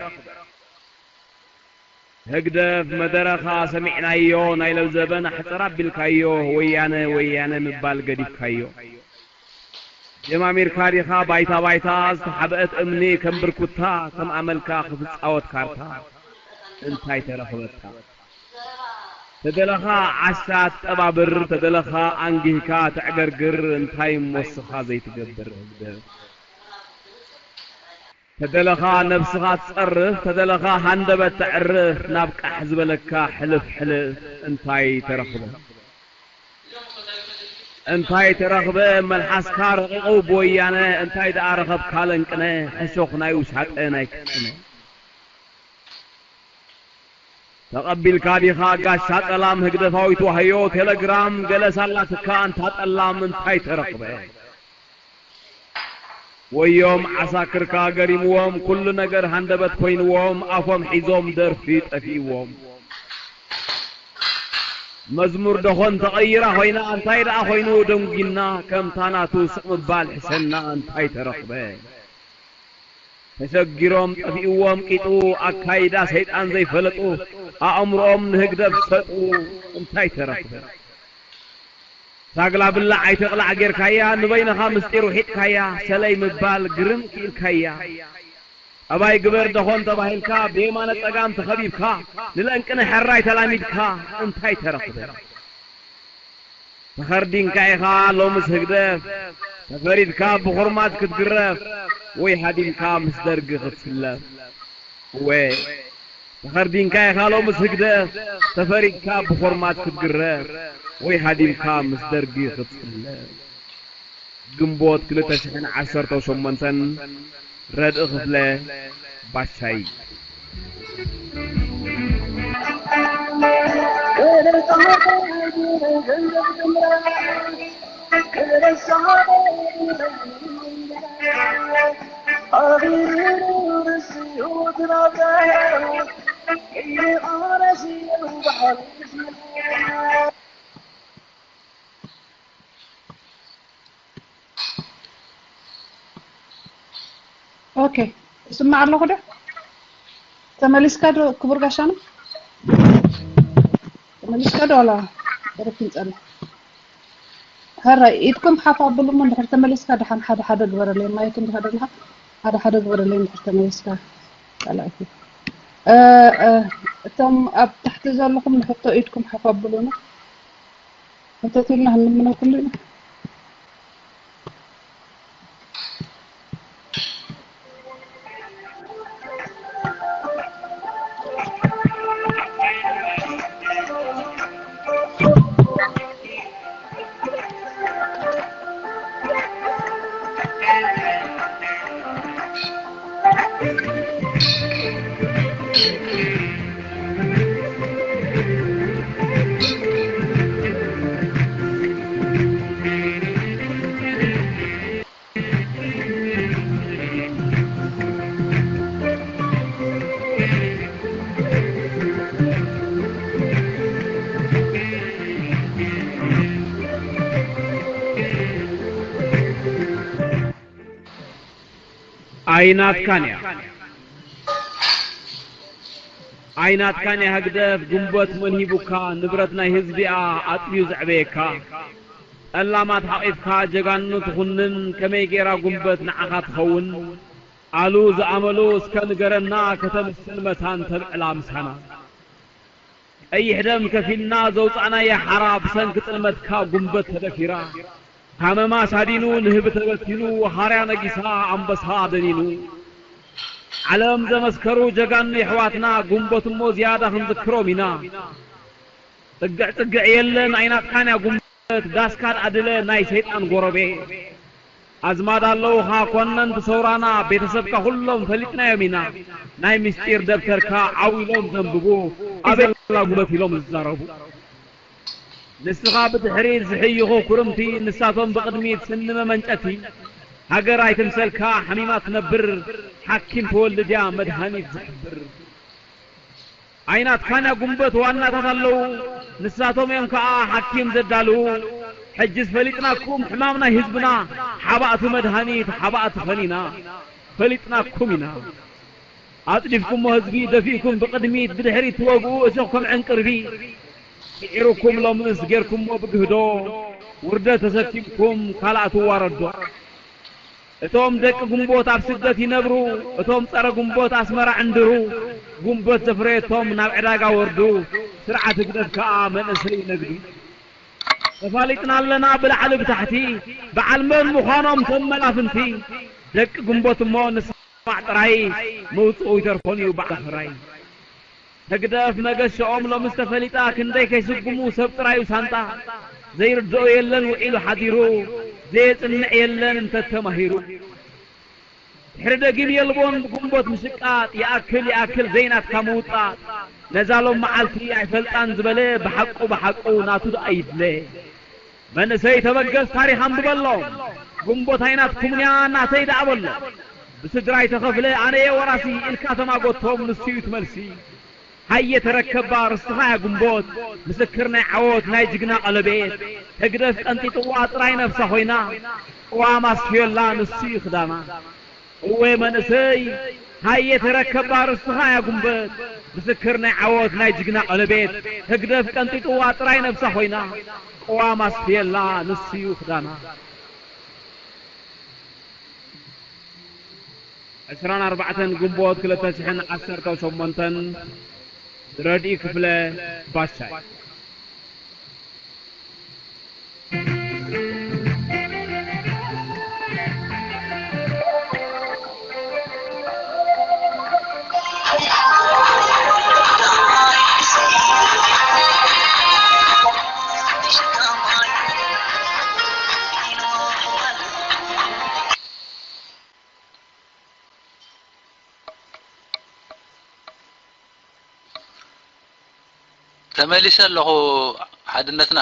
ህግደፍ መደረኻ ሰሚዕናዮ ናይ ለውዘበን ኣሕጽር ኣቢልካዮ ወያነ ወያነ ምባል ገዲፍካዮ። ጀማሚርካ ዲኻ ባይታ ባይታ ዝተሓብአት እምኒ ከም ብርኩታ ከም ኣመልካ ክትጻወት ካርታ እንታይ ተረኽበካ? ተደለኻ ዓሻ ትጠባብር ተደለኻ ኣንጊህካ ተዕገርግር እንታይ እሞ ንስኻ ዘይትገብር ህግደፍ። ተደለኻ ነብስኻ ትጸርፍ ተደለኻ ሃንደበት ተዕርፍ ናብ ቃሕ ዝበለካ ሕልፍ ሕልፍ እንታይ ተረኽበ እንታይ ተረኽበ መልሓስካ ረቒቑ ብወያነ እንታይ ደኣ ረኸብካ ለንቅነ ሕሾኽ ናይ ውሻጠ ናይ ክጥነ ተቐቢልካ ዲኻ ጋሻ ጠላም ህግደፋዊት ዋህዮ ቴለግራም ገለ ሳላትካ ኣንታ ጠላም እንታይ ተረኽበ ወዮም ዓሳክርካ ገሪምዎም ኩሉ ነገር ሃንደበት ኮይንዎም ኣፎም ሒዞም ደርፊ ጠፊእዎም መዝሙር ደኾን ተቐይራ ኮይና እንታይ ደኣ ኮይኑ ደንጒና ከምታ ናቱ ስቕ ምባል ሕሰና እንታይ ተረኽበ ተሸጊሮም ጠፊእዎም ቂጡ ኣካይዳ ሰይጣን ዘይፈለጡ ኣእምሮኦም ንህግደፍ ሰጡ እንታይ ተረኽበ ሳግላ ብላዕ ኣይተቕላዕ ጌርካያ ንበይንኻ ምስጢር ውሒጥካያ ሰለይ ምባል ግርም ክኢልካያ ኣባይ ግበር ደኾን ተባሂልካ ብየማነ ጸጋም ተኸቢብካ ንለንቅነ ሕራይ ተላሚድካ እንታይ ተረኽበ ተኸርዲንካ ኢኻ ሎምስ ህግደፍ ተፈሪድካ ብኹርማት ክትግረፍ ወይ ሃዲምካ ምስ ደርጊ ክትስለፍ እወ ተኸርዲንካ ኢኻ ሎምስ ህግደፍ ተፈሪድካ ብኹርማት ክትግረፍ ወይ ሃዲምካ ምስ ደርጊ ክትስለፍ ግንቦት ክልተ ሽሕን ዓሰርተ ሸሞንተን ረድኢ ክፍለ ባሻይ ኦኬ፣ እስማዕ ኣለኹ ዶ? ተመሊስካ ዶ ክቡር ጋሻና? ተመሊስካ ዶ ዋላ ደረፍ ክንጸንሕ? ሕራይ ኢድኩም ሓፍ ኣብሉ እሞ እንድሕር ተመሊስካ ደሓን ሓደ ሓደ ግበረለይ። ማይክ እንድሕር ኣለካ ሓደ ሓደ ግበረለይ እንድሕር ተመሊስካ ጸላእኩ። እ፣ እ፣ እቶም ኣብ ታሕቲ ዘለኹም ንሕቶ ኢድኩም ሓፍ ኣብሉና። ሕተቱልና ክንልምነኩም ኢና። ኣይናትካን እያ። ኣይናትካን እያ ህግደፍ፣ ግንቦት መን ሂቡካ፣ ንብረት ናይ ህዝቢኣ ኣጥብዩ ዘዕበየካ። ጠላማት ሓቒፍካ ጀጋኑ ትኹንን፣ ከመይ ገይራ ጉንበት ንዓኻ ትኸውን? ኣሉ ዝኣመሉ እስከ ንገረና፣ ከተምስል መታን ተብዕላ ምሳና። ቀይሕ ደም ከፊልና ዘውፃእናያ ሓራ፣ ብሰንኪ ጥልመትካ ጉንበት ተደፊራ። ሃመማ ሳዲኑ ንህቢ ተበቲኑ፣ ሃርያ ነጊሳ ኣንበሳ ደኒኑ። ዓለም ዘመስከሩ ጀጋኑ የሕዋትና፣ ጉንበት እሞ ዝያዳ ክንዝክሮም ኢና። ጽግዕ ጽግዕ የለን ኣይናትካን እያ ጉንበት፣ ዳስካ ድለ ናይ ሰይጣን ጎረቤ። ኣዝማድ ኣለውኻ ኮነንቲ ሰውራና፣ ቤተሰብካ ኩሎም ፈሊጥናዮም ኢና። ናይ ምስጢር ደብተርካ ዓው ኢሎም ዘንብቡ፣ ኣበይ ኣላ ጉንበት ኢሎም ዝዛረቡ። ንስኻ ብድሕሪት ዝሕይኹ ኩርምቲ፣ ንሳቶም ብቕድሚት ስኒ መመንጨቲ። ሃገር ኣይትምሰልካ ሓሚማ ትነብር፣ ሓኪም ትወልድ እያ መድሃኒት ዝሕብር። ኣይናትካን እያ ጉንበት ዋናታት ኣለዉ፣ ንሳቶም እዮም ከኣ ሓኪም ዘዳልዉ። ሕጅስ ፈሊጥናኩም ሕማም ናይ ህዝብና፣ ሓባእቲ መድሃኒት ሓባእቲ ፈኒና፣ ፈሊጥናኩም ኢና። ኣጽዲፍኩሞ ህዝቢ ደፊእኩም ብቕድሚት ብድሕሪት ትወግኡ እሾኽ ከም ዕንቅርቢ። ስዒሩኩም ሎምስ ጌርኩሞ ብግህዶ፣ ውርደት ተሰኪምኩም ካልኣ ትዋረዶ። እቶም ደቂ ግንቦት ኣብ ስደት ይነብሩ፣ እቶም ጸረ ግንቦት ኣስመራ ዕንድሩ። ግንቦት ዘፍረየቶም ናብ ዕዳጋ ወርዱ፣ ስርዓት ህግደፍ ከኣ መንእሰይ ይነግዱ። ተፋሊጥና ኣለና ብላዕሊ ብታሕቲ፣ በዓል መን ምዃኖም ቶም መላፍንቲ። ደቂ ግንቦት እሞ ንስማዕ ጥራይ፣ ምውጽኡ ይተርፎን እዩ በዓል ሕራይ። ህግደፍ መገሸኦም ሎምስ ተፈሊጣ፣ ክንደይ ከይስጉሙ ሰብ ጥራዩ ሳንጣ። ዘይርድኦ የለን ውዒሉ ሓዲሩ፣ ዘየጽንዕ የለን እንተተማሂሩ። ድሕሪ ደጊም የልቦን ግንቦት ምሽቃጥ፣ ይኣክል ይኣክል ዘይናትካ ምውጣጥ። ነዛ ሎም መዓልቲ ኣይፈልጣን ዝበለ፣ ብሓቁ ብሓቁ ናቱ ደኣ ይድለ። መንእሰይ ተበገስ ታሪኽ ኣንብበሎም፣ ግንቦት ኣይናትኩምንያ ናተይ ደኣ በሎም። ብስድራይ ተኸፍለ ኣነየ ወራሲ ኢልካ ተማጎቶም፣ ንሱ እዩ እቲ መልሲ። ሃየ ተረከባ ርስትኻ እያ ግንቦት፣ ምስክር ናይ ዓወት ናይ ጅግና ቀለቤት። ህግደፍ ቀንጢጥዋ ጥራይ ነብሳ ኮይና፣ ቅዋም ኣስፍዮላ ንሱ እዩ ክዳና። እወ መንእሰይ፣ ሃየ ተረከባ ርስትኻ እያ ጉንበት፣ ምስክር ናይ ዓወት ናይ ጅግና ቀለቤት። ህግደፍ ቀንጢጥዋ ጥራይ ነብሳ ኮይና፣ ቅዋም ኣስፍየላ ንሱ እዩ ክዳና። ዕስራን ኣርባዕተን ግንቦት ክልተ ሽሕን ዓሰርተ ሸሞንተን፣ ረድኢ ክፍለ ባሻይ። ተመሊሰ ኣለኹ ሓድነትና።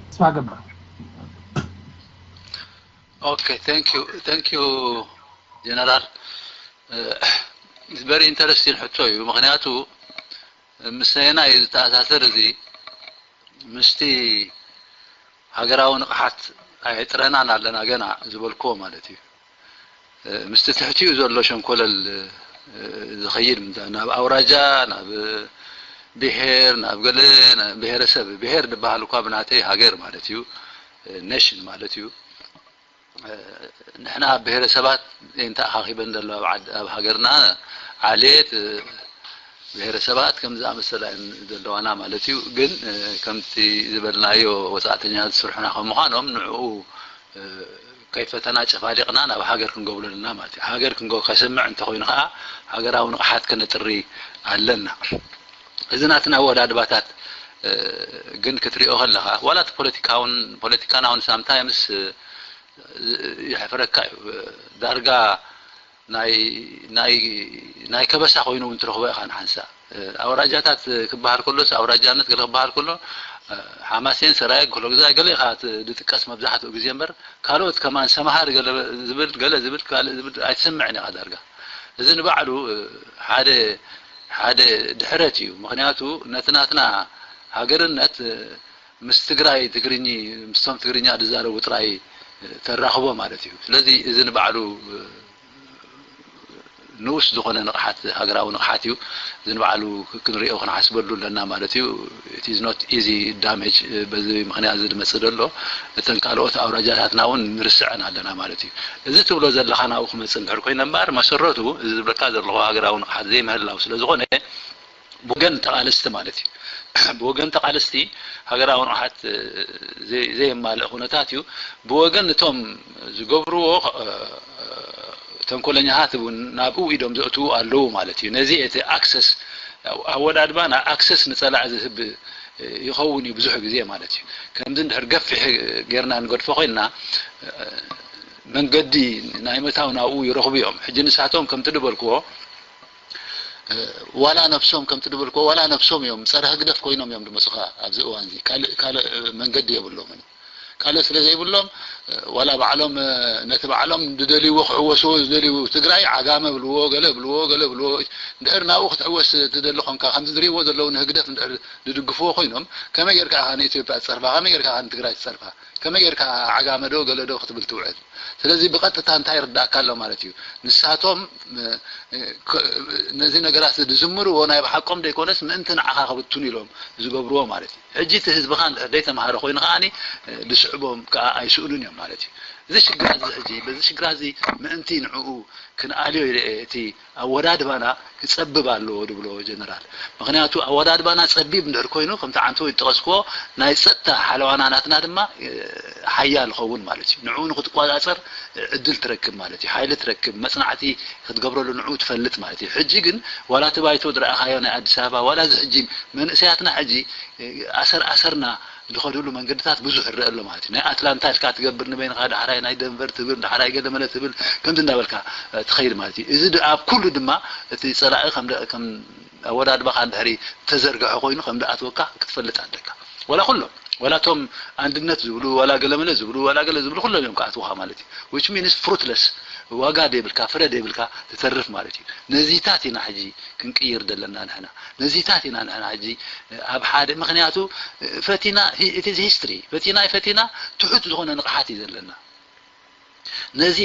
ተስፋ ገብር። ኦኬ፣ thank you፣ thank you ጀነራል። ቨሪ ኢንተረስቲንግ ሕቶ እዩ፣ ምክንያቱ ምስ ናይና እዩ ዝተኣሳሰር። እዚ ምስቲ ሃገራዊ ንቕሓት ኣየጥረናን ኣለና ገና ዝበልክዎ ማለት እዩ። ምስቲ ትሕቲኡ ዘሎ ሸንኮለል ዝኸይድ ምንታ ናብ ኣውራጃ፣ ናብ ብሄር፣ ናብ ገለ ብሄረሰብ፣ ብሄር ዝበሃል እኳ ብናተይ ሃገር ማለት እዩ፣ ኔሽን ማለት እዩ። ንሕና ኣብ ብሄረሰባት እየን ተኣኻኺበን ዘለዋ ኣብ ዓድ-፣ ኣብ ሃገርና ዓሌት ብሄረሰባት ከም ዝኣመሰላ እየን ዘለዋና ማለት እዩ። ግን ከምቲ ዝበልናዮ ወፃእተኛታት ዝስርሑና ከም ምዃኖም ንዕኡ ከይፈተና ጨፋሊቕና ናብ ሃገር ክንገብሎ ኣለና ማለት እዩ። ሃገር ክንጎ-፣ ከስምዕ እንተኾይኑ ከዓ ሃገራዊ ንቕሓት ከነጥሪ ኣለና። እዚ ናትና ኣወዳድባታት ግን ክትሪኦ ከለኻ ዋላ እቲ ፖለቲካውን ፖለቲካና እውን ሳምታይምስ የሕፍረካ እዩ። ዳርጋ ናይ ናይ ናይ ከበሳ ኮይኑ እውን ትረኽቦ ኢኻ ንሓንሳእ። ኣውራጃታት ክበሃል ከሎስ ኣውራጃነት ገለ ክበሃል ከሎ ሓማሴን፣ ሰራየ፣ ክፍለ ግዛይ ገለ ኢኻ ት-፣ ዝጥቀስ መብዛሕትኡ ግዜ እምበር ካልኦት ከማን ሰምሃር ገለ ዝብል ገለ ዝብል ካልእ ዝብል ኣይትሰምዕን ኢኻ ዳርጋ። እዚ ንባዕሉ ሓደ ሓደ ድሕረት እዩ። ምኽንያቱ ነቲ ናትና ሃገርነት ምስ ትግራይ ትግርኚ ምስቶም ትግርኛ ዝዛረቡ ጥራይ ተራኽቦ ማለት እዩ። ስለዚ እዚ ንባዕሉ ንኡስ ዝኾነ ንቕሓት ሃገራዊ ንቕሓት እዩ። እዚ ንባዕሉ ክንሪኦ ክንሓስበሉ ኣለና ማለት እዩ። It is not easy damage በዚ ምኽንያት እዚ ዝመጽእ ዘሎ እተን ካልኦት ኣውራጃታትና እውን ንርስዐን ኣለና ማለት እዩ። እዚ ትብሎ ዘለኻ ናብኡ ክመጽእ እንድሕር ኮይነ እምበኣር መሰረቱ እዚ ዝብለካ ዘለኹ ሃገራዊ ንቕሓት ዘይምህላው ስለ ዝኾነ ብወገን ተቓለስቲ ማለት እዩ። ብወገን ተቓለስቲ ሃገራዊ ንቕሓት ዘይ-፣ ዘየማልእ ኩነታት እዩ። ብወገን እቶም ዝገብርዎ ተንኮለኛታት እውን ናብኡ ኢዶም ዘእትዉ ኣለዉ ማለት እዩ። ነዚ እቲ ኣክሰስ ኣወዳድባና ኣክሰስ ንጸላኢ ዝህብ ይኸውን እዩ ብዙሕ ግዜ ማለት እዩ። ከምዚ እንድሕር ገፊሕ ጌርና ንገድፎ ኮይንና መንገዲ ናይ ምእታው ናብኡ ይረኽቡ እዮም። ሕጂ ንሳቶም ከምቲ ዝበልክዎ ዋላ ነብሶም ከምቲ ዝበልክዎ ዋላ ነብሶም እዮም ጸረ ህግደፍ ኮይኖም እዮም ዝመጹኻ ኣብዚ እዋን እዚ ካልእ ካልእ መንገዲ የብሎምን። ካልእ ስለ ዘይብሎም ዋላ ባዕሎም ነቲ ባዕሎም ዝደልይዎ ክዕወስዎ ዝደልዩ ትግራይ ዓጋመ ብልዎ ገለ ብልዎ ገለ ብልዎ እንድሕር ናብኡ ክትዕወስ ትደሊ ኮንካ ከምዚ ዝሪእዎ ዘለዉ ንህግደፍ እንድሕር ዝድግፍዎ ኮይኖም ከመይ ጌርካ ኢኻ ንኢትዮጵያ ትጸርፋ ከመይ ጌርካ ኢኻ ንትግራይ ትጸርፋ ከመይ ጌርካ ዓጋመ ዶ ገለ ዶ ክትብል ትውዕል። ስለዚ ብቐጥታ እንታይ ይርዳእካ ኣሎ ማለት እዩ። ንሳቶም ነዚ ነገራት ዝዝምርዎ ናይ ብሓቆም ዘይኮነስ ምእንቲ ንዓኻ ክብትኑ ኢሎም ዝገብርዎ ማለት እዩ። ሕጂ እቲ ህዝብኻ እንድሕር ዘይተምሃረ ኮይኑ ከዓኒ ዝስዕቦም ከዓ ኣይስእኑን እዮም ማለት እዩ። እዚ ሽግራ እዚ ሕጂ በዚ ሽግራ እዚ ምእንቲ ንዕኡ ክንኣልዮ ኢለ እየ እቲ ኣወዳድባና ክጸብብ ኣለዎ ድብሎ ጀነራል። ምኽንያቱ ኣወዳድባና ጸቢብ እንድሕር ኮይኑ ከምቲ ዓንተወይ ዝጠቐስክዎ ናይ ጸጥታ ሓለዋና ናትና ድማ ሓያል ይኸውን ማለት እዩ። ንዕኡ ንክትቆጻጸር ዕድል ትረክብ ማለት እዩ። ሓይሊ ትረክብ፣ መጽናዕቲ ክትገብረሉ ንዕኡ ትፈልጥ ማለት እዩ። ሕጂ ግን ዋላ እቲ ባይቶ ዝረኣኻዮ ናይ ኣዲስ ኣበባ ዋላ እዚ ሕጂ መንእሰያትና ሕጂ ኣሰር ኣሰርና ዝኸድሉ መንገድታት ብዙሕ ይረአ ኣሎ ማለት እዩ። ናይ ኣትላንታ ኢልካ ትገብር ንበይንኻ ዳሕራይ ናይ ደንቨር ትብል ዳሕራይ ገለመለ ትብል ከምዚ እንዳበልካ ትኸይድ ማለት እዩ። እዚ ኣብ ኩሉ ድማ እቲ ጸላኢ ከም ኣወዳድባኻ እንድሕሪ ተዘርግሐ ኮይኑ ከም ዝኣትወካ ክትፈልጥ ኣለካ። ዋላ ኩሎም ዋላ እቶም ኣንድነት ዝብሉ ዋላ ገለመለ ዝብሉ ዋላ ገለ ዝብሉ ኩሎም እዮም ክኣትውኻ ማለት እዩ። Which means fruitless ዋጋ ደይብልካ ፍረ ደይብልካ ትተርፍ ማለት እዩ። ነዚታት ኢና ሕጂ ክንቅይር ዘለና ንሕና ነዚታት ኢና ንሕና ሕጂ ኣብ ሓደ ምክንያቱ ፈቲና it is history ፈቲና ፈቲና ትሑት ዝኾነ ንቕሓት እዩ ዘለና። ነዚ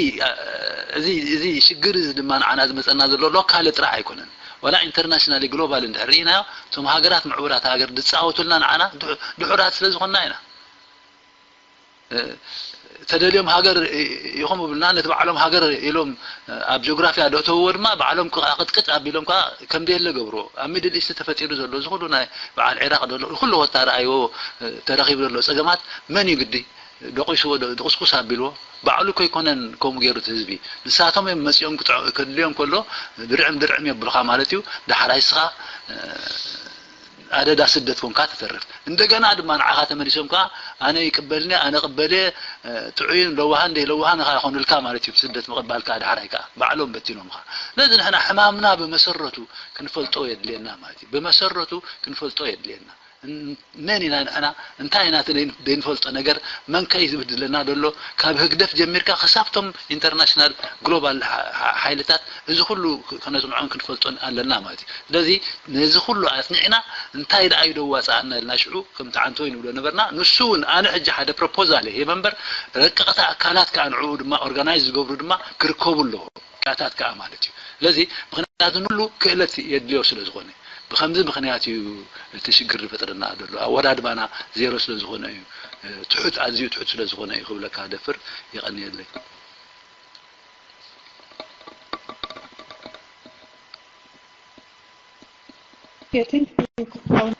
እዚ እዚ ሽግር እዚ ድማ ንዓና ዝመፀና ዘሎ ሎካል ጥራሕ ኣይኮነን ዋላ ኢንተርናሽናሊ ግሎባል እንድሕር ርኢናዮ እቶም ሃገራት ምዕቡላት ሃገር ዝፃወቱልና ንዓና ድሑራት ስለ ዝኾንና ኢና። ተደልዮም ሃገር ኢኹም ብልና ነቲ ባዕሎም ሃገር ኢሎም ኣብ ጂኦግራፊያ ደእተውዎ ድማ ባዕሎም ቅጥቅጥ ኣቢሎም ከዓ ከም ደየለ ገብርዎ ኣብ ሚድል ኢስት ተፈጢሩ ዘሎ እዚ ኩሉ ናይ በዓል ዒራቅ ዘሎ ኩሉ ወታ ረኣይዎ ተረኺቡ ዘሎ ፀገማት መን እዩ ግዲ ደቂስዎ ድቕስቁስ ኣቢልዎ ባዕሉ ከይኮነን ከምኡ ገይሩ እቲ ህዝቢ ንሳቶም እዮም መፂኦም ከድልዮም ከሎ ድርዕም ድርዕም የብልካ ማለት እዩ። ዳሕራይ ስኻ ኣደዳ ስደት ኮንካ ትተርፍ። እንደገና ድማ ንዓኻ ተመሊሶም ከዓ ኣነ ይቅበልኒ ኣነ ቅበልየ ጥዑይን ለዋሃን ደይ ለዋሃን ኢኻ ይኾኑልካ ማለት እዩ። ስደት ምቕባል ከዓ ዳሕራይ ከዓ ባዕሎም በቲኖምኻ። ስለዚ ንሕና ሕማምና ብመሰረቱ ክንፈልጦ የድልየና ማለት እዩ። ብመሰረቱ ክንፈልጦ የድልየና። መን ኢና ንሕና እንታይ ኢና እቲ ዘይንፈልጦ ነገር መንከ እዩ ዝብድለና ዘሎ ካብ ህግደፍ ጀሚርካ ክሳብቶም ኢንተርናሽናል ግሎባል ሓይልታት እዚ ኩሉ ከነፅንዖን ክንፈልጦን ኣለና ማለት እዩ። ስለዚ ነዚ ኩሉ ኣፅኒዕና እንታይ ደኣ እዩ ደዋፅኣና ኢልና ሽዑ ከምቲ ዓንተወይ ንብሎ ነበርና። ንሱ እውን ኣነ ሕጂ ሓደ ፕሮፖዛል ይህብ እምበር ረቀቕቲ ኣካላት ከዓ ንዕኡ ድማ ኦርጋናይዝ ዝገብሩ ድማ ክርከቡ ኣለዎ። ሜላታት ከኣ ማለት እዩ። ስለዚ ምኽንያቱ ንሉ ክእለት የድልዮ ስለ ዝኾነ፣ ብኸምዚ ምኽንያት እዩ እቲ ሽግር ዝፈጥረና ዘሎ። ኣወዳድባና ዜሮ ስለ ዝኾነ እዩ፣ ትሑት፣ ኣዝዩ ትሑት ስለ ዝኾነ እዩ ክብለካ ደፍር። የቐንየለይ። Okay, thank you.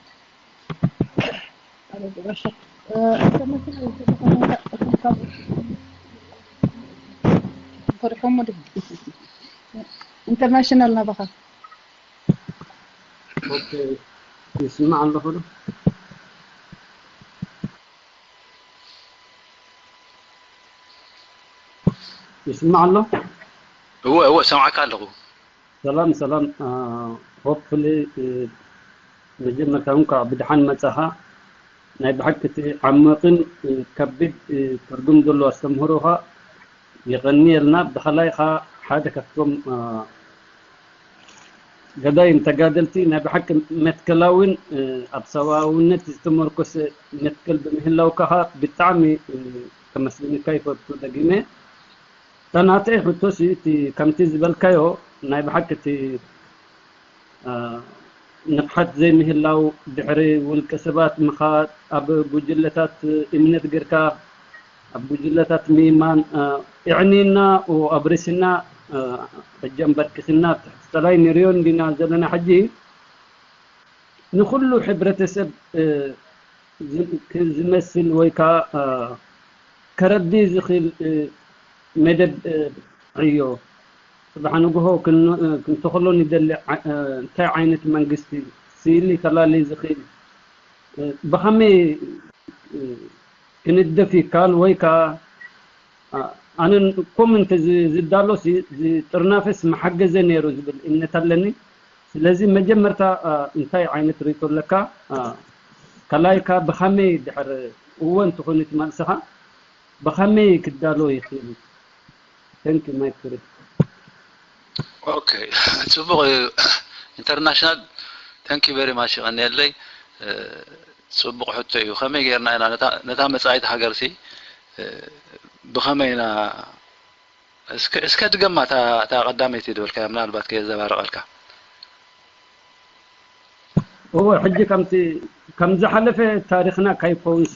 ፈሪሖሞ ድም ኢንተርናሽናል ናባኻ። ኦኬ፣ ይስማዕ ኣለኹ ዶ? ይስማዕ ኣሎ? እወ እወ፣ ሰምዓካ ኣለኹ። ሰላም ሰላም። ሆፕፍሊ መጀመርታ እንኳዕ ብድሓን መጻኻ። ናይ ብሓቂ እቲ ዓሚቕን ከቢድ ትርጉም ዘለዎ ኣስተምህሮኻ የቐንየልና። ብኻልኣይ ኸኣ ሓደ ካብቶም ገዳይም ተጋደልቲ ናይ ብሓቂ መትከላዊን ኣብ ሰብኣውነት ዝተመርኮሰ መትከል ብምህላውካ ኸኣ ብጣዕሚ ከመስግነካ ይፈቱ ደጊመ። እታ ናተይ ሕቶሲ እቲ ከምቲ ዝበልካዮ ናይ ብሓቂ እቲ ንቕሓት ዘይምህላው፣ ድሕሪ ውልቀ ሰባት ምኻድ፣ ኣብ ጉጅለታት እምነት ጌርካ ኣብ ጉጅለታት ምእማን፣ ኣዕኒና ኣብሪስና ሕጂ ኣንበርኪኽና ኣብ ትሕቲ ጸላኢ ንሪኦ እንዲና ዘለና። ሕጂ ንኹሉ ሕብረተሰብ ዝመስል ወይ ከዓ ከረዲ ዝኽእል መደብ ዕዮ ጽባሕ ንግሆ ክንተኽሎ ንደሊ እንታይ ዓይነት መንግስቲ ስኢሊ ከላሊ ዝኽእል ብኸመይ ክንደፍ ይካል ወይ ከዓ ኣነ ኮም እንተ ዝዳሎ ጥርናፈስ መሓገዘ ነይሩ ዝብል እምነት ኣለኒ። ስለዚ መጀመርታ እንታይ ዓይነት ርእይቶ ኣለካ? ከላይካ ብኸመይ ድሕር እወ እንተኾይኑ እቲ መልስኻ ብኸመይ ክዳሎ ይኽእል? Thank you, Mike Kuri. ኦኬ፣ ጽቡቕ እዩ። ኢንተርናሽናል፣ thank you very much፣ ይቐንየለይ። ጽቡቕ ሕቶ እዩ። ከመይ ጌርና ኢና ነታ መጻኢት ሃገርሲ ብኸመይ ኢና እስከ እስከ ድገማ እታ እታ ቀዳመይቲ ዝበልካያ ምናልባት ከየዘባርቐልካ። እወ ሕጂ ከምቲ ከም ዝሓለፈ ታሪኽና ካይኮውንሲ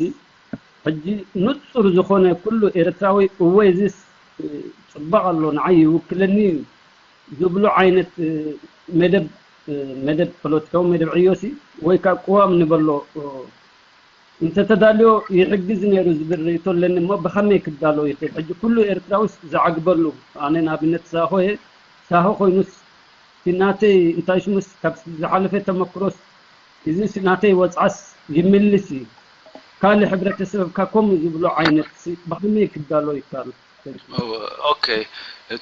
ሕጂ ንጹር ዝኾነ ኩሉ ኤርትራዊ እወ እዚስ ጽባቕ ኣሎ ንዓይ ይውክለኒ እዩ ዝብሎ ዓይነት መደብ መደብ ፖለቲካዊ መደብ ዕዮሲ ወይ ከዓ ቅዋም ንበሎ እንተተዳልዮ ይሕግዝ ነይሩ ዝብል ርእይቶ ኣለኒ እሞ ብኸመይ ክዳሎ ይኽእል? ሕጂ ኩሉ ኤርትራውስ ዝዓግበሉ ኣነ ንኣብነት ሳሆ እየ ሳሆ ኮይኑስ እቲ ናተይ እንታይ ሽሙስ ካብ ዝሓለፈ ተመክሮስ እዚስ ናተይ ወፅዓስ ይምልስ እዩ ካልእ ሕብረተሰብ ካብ ከምኡ ዝብሎ ዓይነት ብኸመይ ክዳሎ ይካል? ኦኬ፣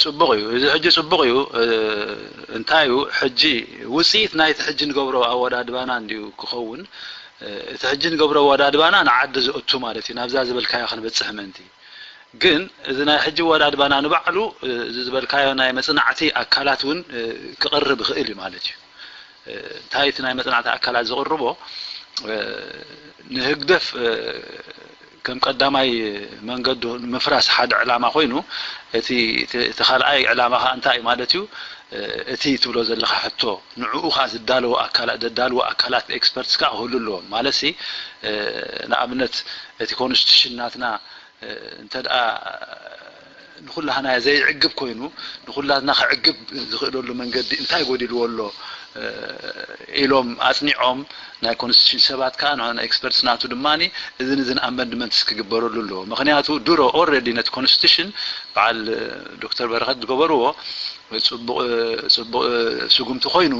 ጽቡቕ እዩ። እዚ ሕጂ ጽቡቕ እዩ። እንታይ እዩ ሕጂ ውጽኢት ናይቲ ሕጂ ንገብሮ ኣወዳድባና እንድዩ ክኸውን። እቲ ሕጂ ንገብሮ ኣወዳድባና ንዓዲ ዘእቱ ማለት እዩ። ናብዛ ዝበልካዮ ክንበጽሕ ምእንቲ። ግን እዚ ናይ ሕጂ ኣወዳድባና ንባዕሉ እዚ ዝበልካዮ ናይ መጽናዕቲ ኣካላት እውን ክቐርብ ይኽእል እዩ ማለት እዩ። እንታይ እቲ ናይ መጽናዕቲ ኣካላት ዘቕርቦ ንህግደፍ ከም ቀዳማይ መንገዱ ንምፍራስ ሓደ ዕላማ ኮይኑ እቲ እቲ ካልኣይ ዕላማ ከዓ እንታይ እዩ ማለት እዩ? እቲ ትብሎ ዘለካ ሕቶ ንዕኡ ከዓ ዝዳለዎ ኣካላት ዘዳልዎ ኣካላት ኤክስፐርትስ ከዓ ክህሉ ኣለዎም ማለት ሲ ንኣብነት እቲ ኮንስቲቱሽን ናትና እንተ ደኣ ንኹላህና ዘይዕግብ ኮይኑ ንኹላትና ክዕግብ ዝኽእለሉ መንገዲ እንታይ ጎዲልዎ ኣሎ ኢሎም ኣጽኒዖም ናይ ኮንስቲቱሽን ሰባት ከዓ ንሆነ ኤክስፐርትስ ናቱ ድማ እዝን እዝን ኣመንድመንትስ ክግበረሉ ኣለዎ። ምክንያቱ ድሮ ኦልሬዲ ነቲ ኮንስቲቱሽን በዓል ዶክተር በረኸት ዝገበርዎ ጽቡቕ ጽቡቕ ስጉምቲ ኮይኑ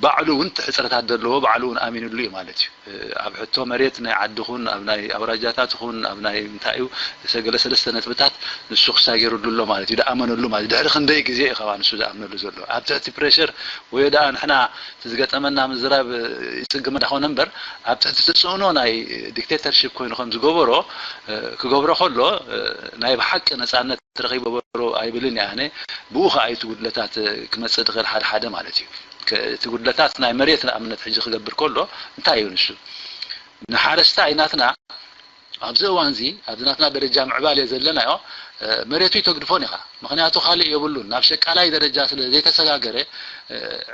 ባዕሉ እውን ሕፅረታት ዘለዎ ባዕሉ እውን ኣሚኑሉ እዩ ማለት እዩ። ኣብ ሕቶ መሬት ናይ ዓዲ ኹን ኣብ ናይ ኣውራጃታት ኹን ኣብ ናይ እንታይ እዩ ሰገለ ሰለስተ ነጥብታት ንሱ ክሳይ ገይሩሉ ኣሎ ማለት እዩ። ደኣመነሉ ማለት ድሕሪ ክንደይ ግዜ እዩ ከባ ንሱ ዝኣምነሉ ዘሎ ኣብ ትሕቲ ፕሬሽር ወይ ደኣ ንሕና እቲ ዝገጠመና ምዝራብ ይጽግመ እንዳኾነ እምበር ኣብ ትሕቲ ተጽዕኖ ናይ ዲክቴተርሽፕ ኮይኑ ከም ዝገበሮ ክገብሮ ከሎ ናይ ብሓቂ ነጻነት ረኺቦ በሮ ኣይብልን እየ ኣነ። ብኡ ኸዓ እዩ እቲ ጉድለታት ክመጽእ ዝኽእል ሓደ ሓደ ማለት እዩ። እቲ ጉድለታት ናይ መሬት ንኣብነት ሕጂ ክገብር ከሎ እንታይ እዩ ንሱ? ንሓረስታይ ናትና ኣብዚ እዋን እዚ ኣብዚ ናትና ደረጃ ምዕባለ ዘለናዮ መሬቱ ይተግድፎን ኢኻ። ምኽንያቱ ካልእ የብሉን። ናብ ሸቃላይ ደረጃ ስለ ዘይተሰጋገረ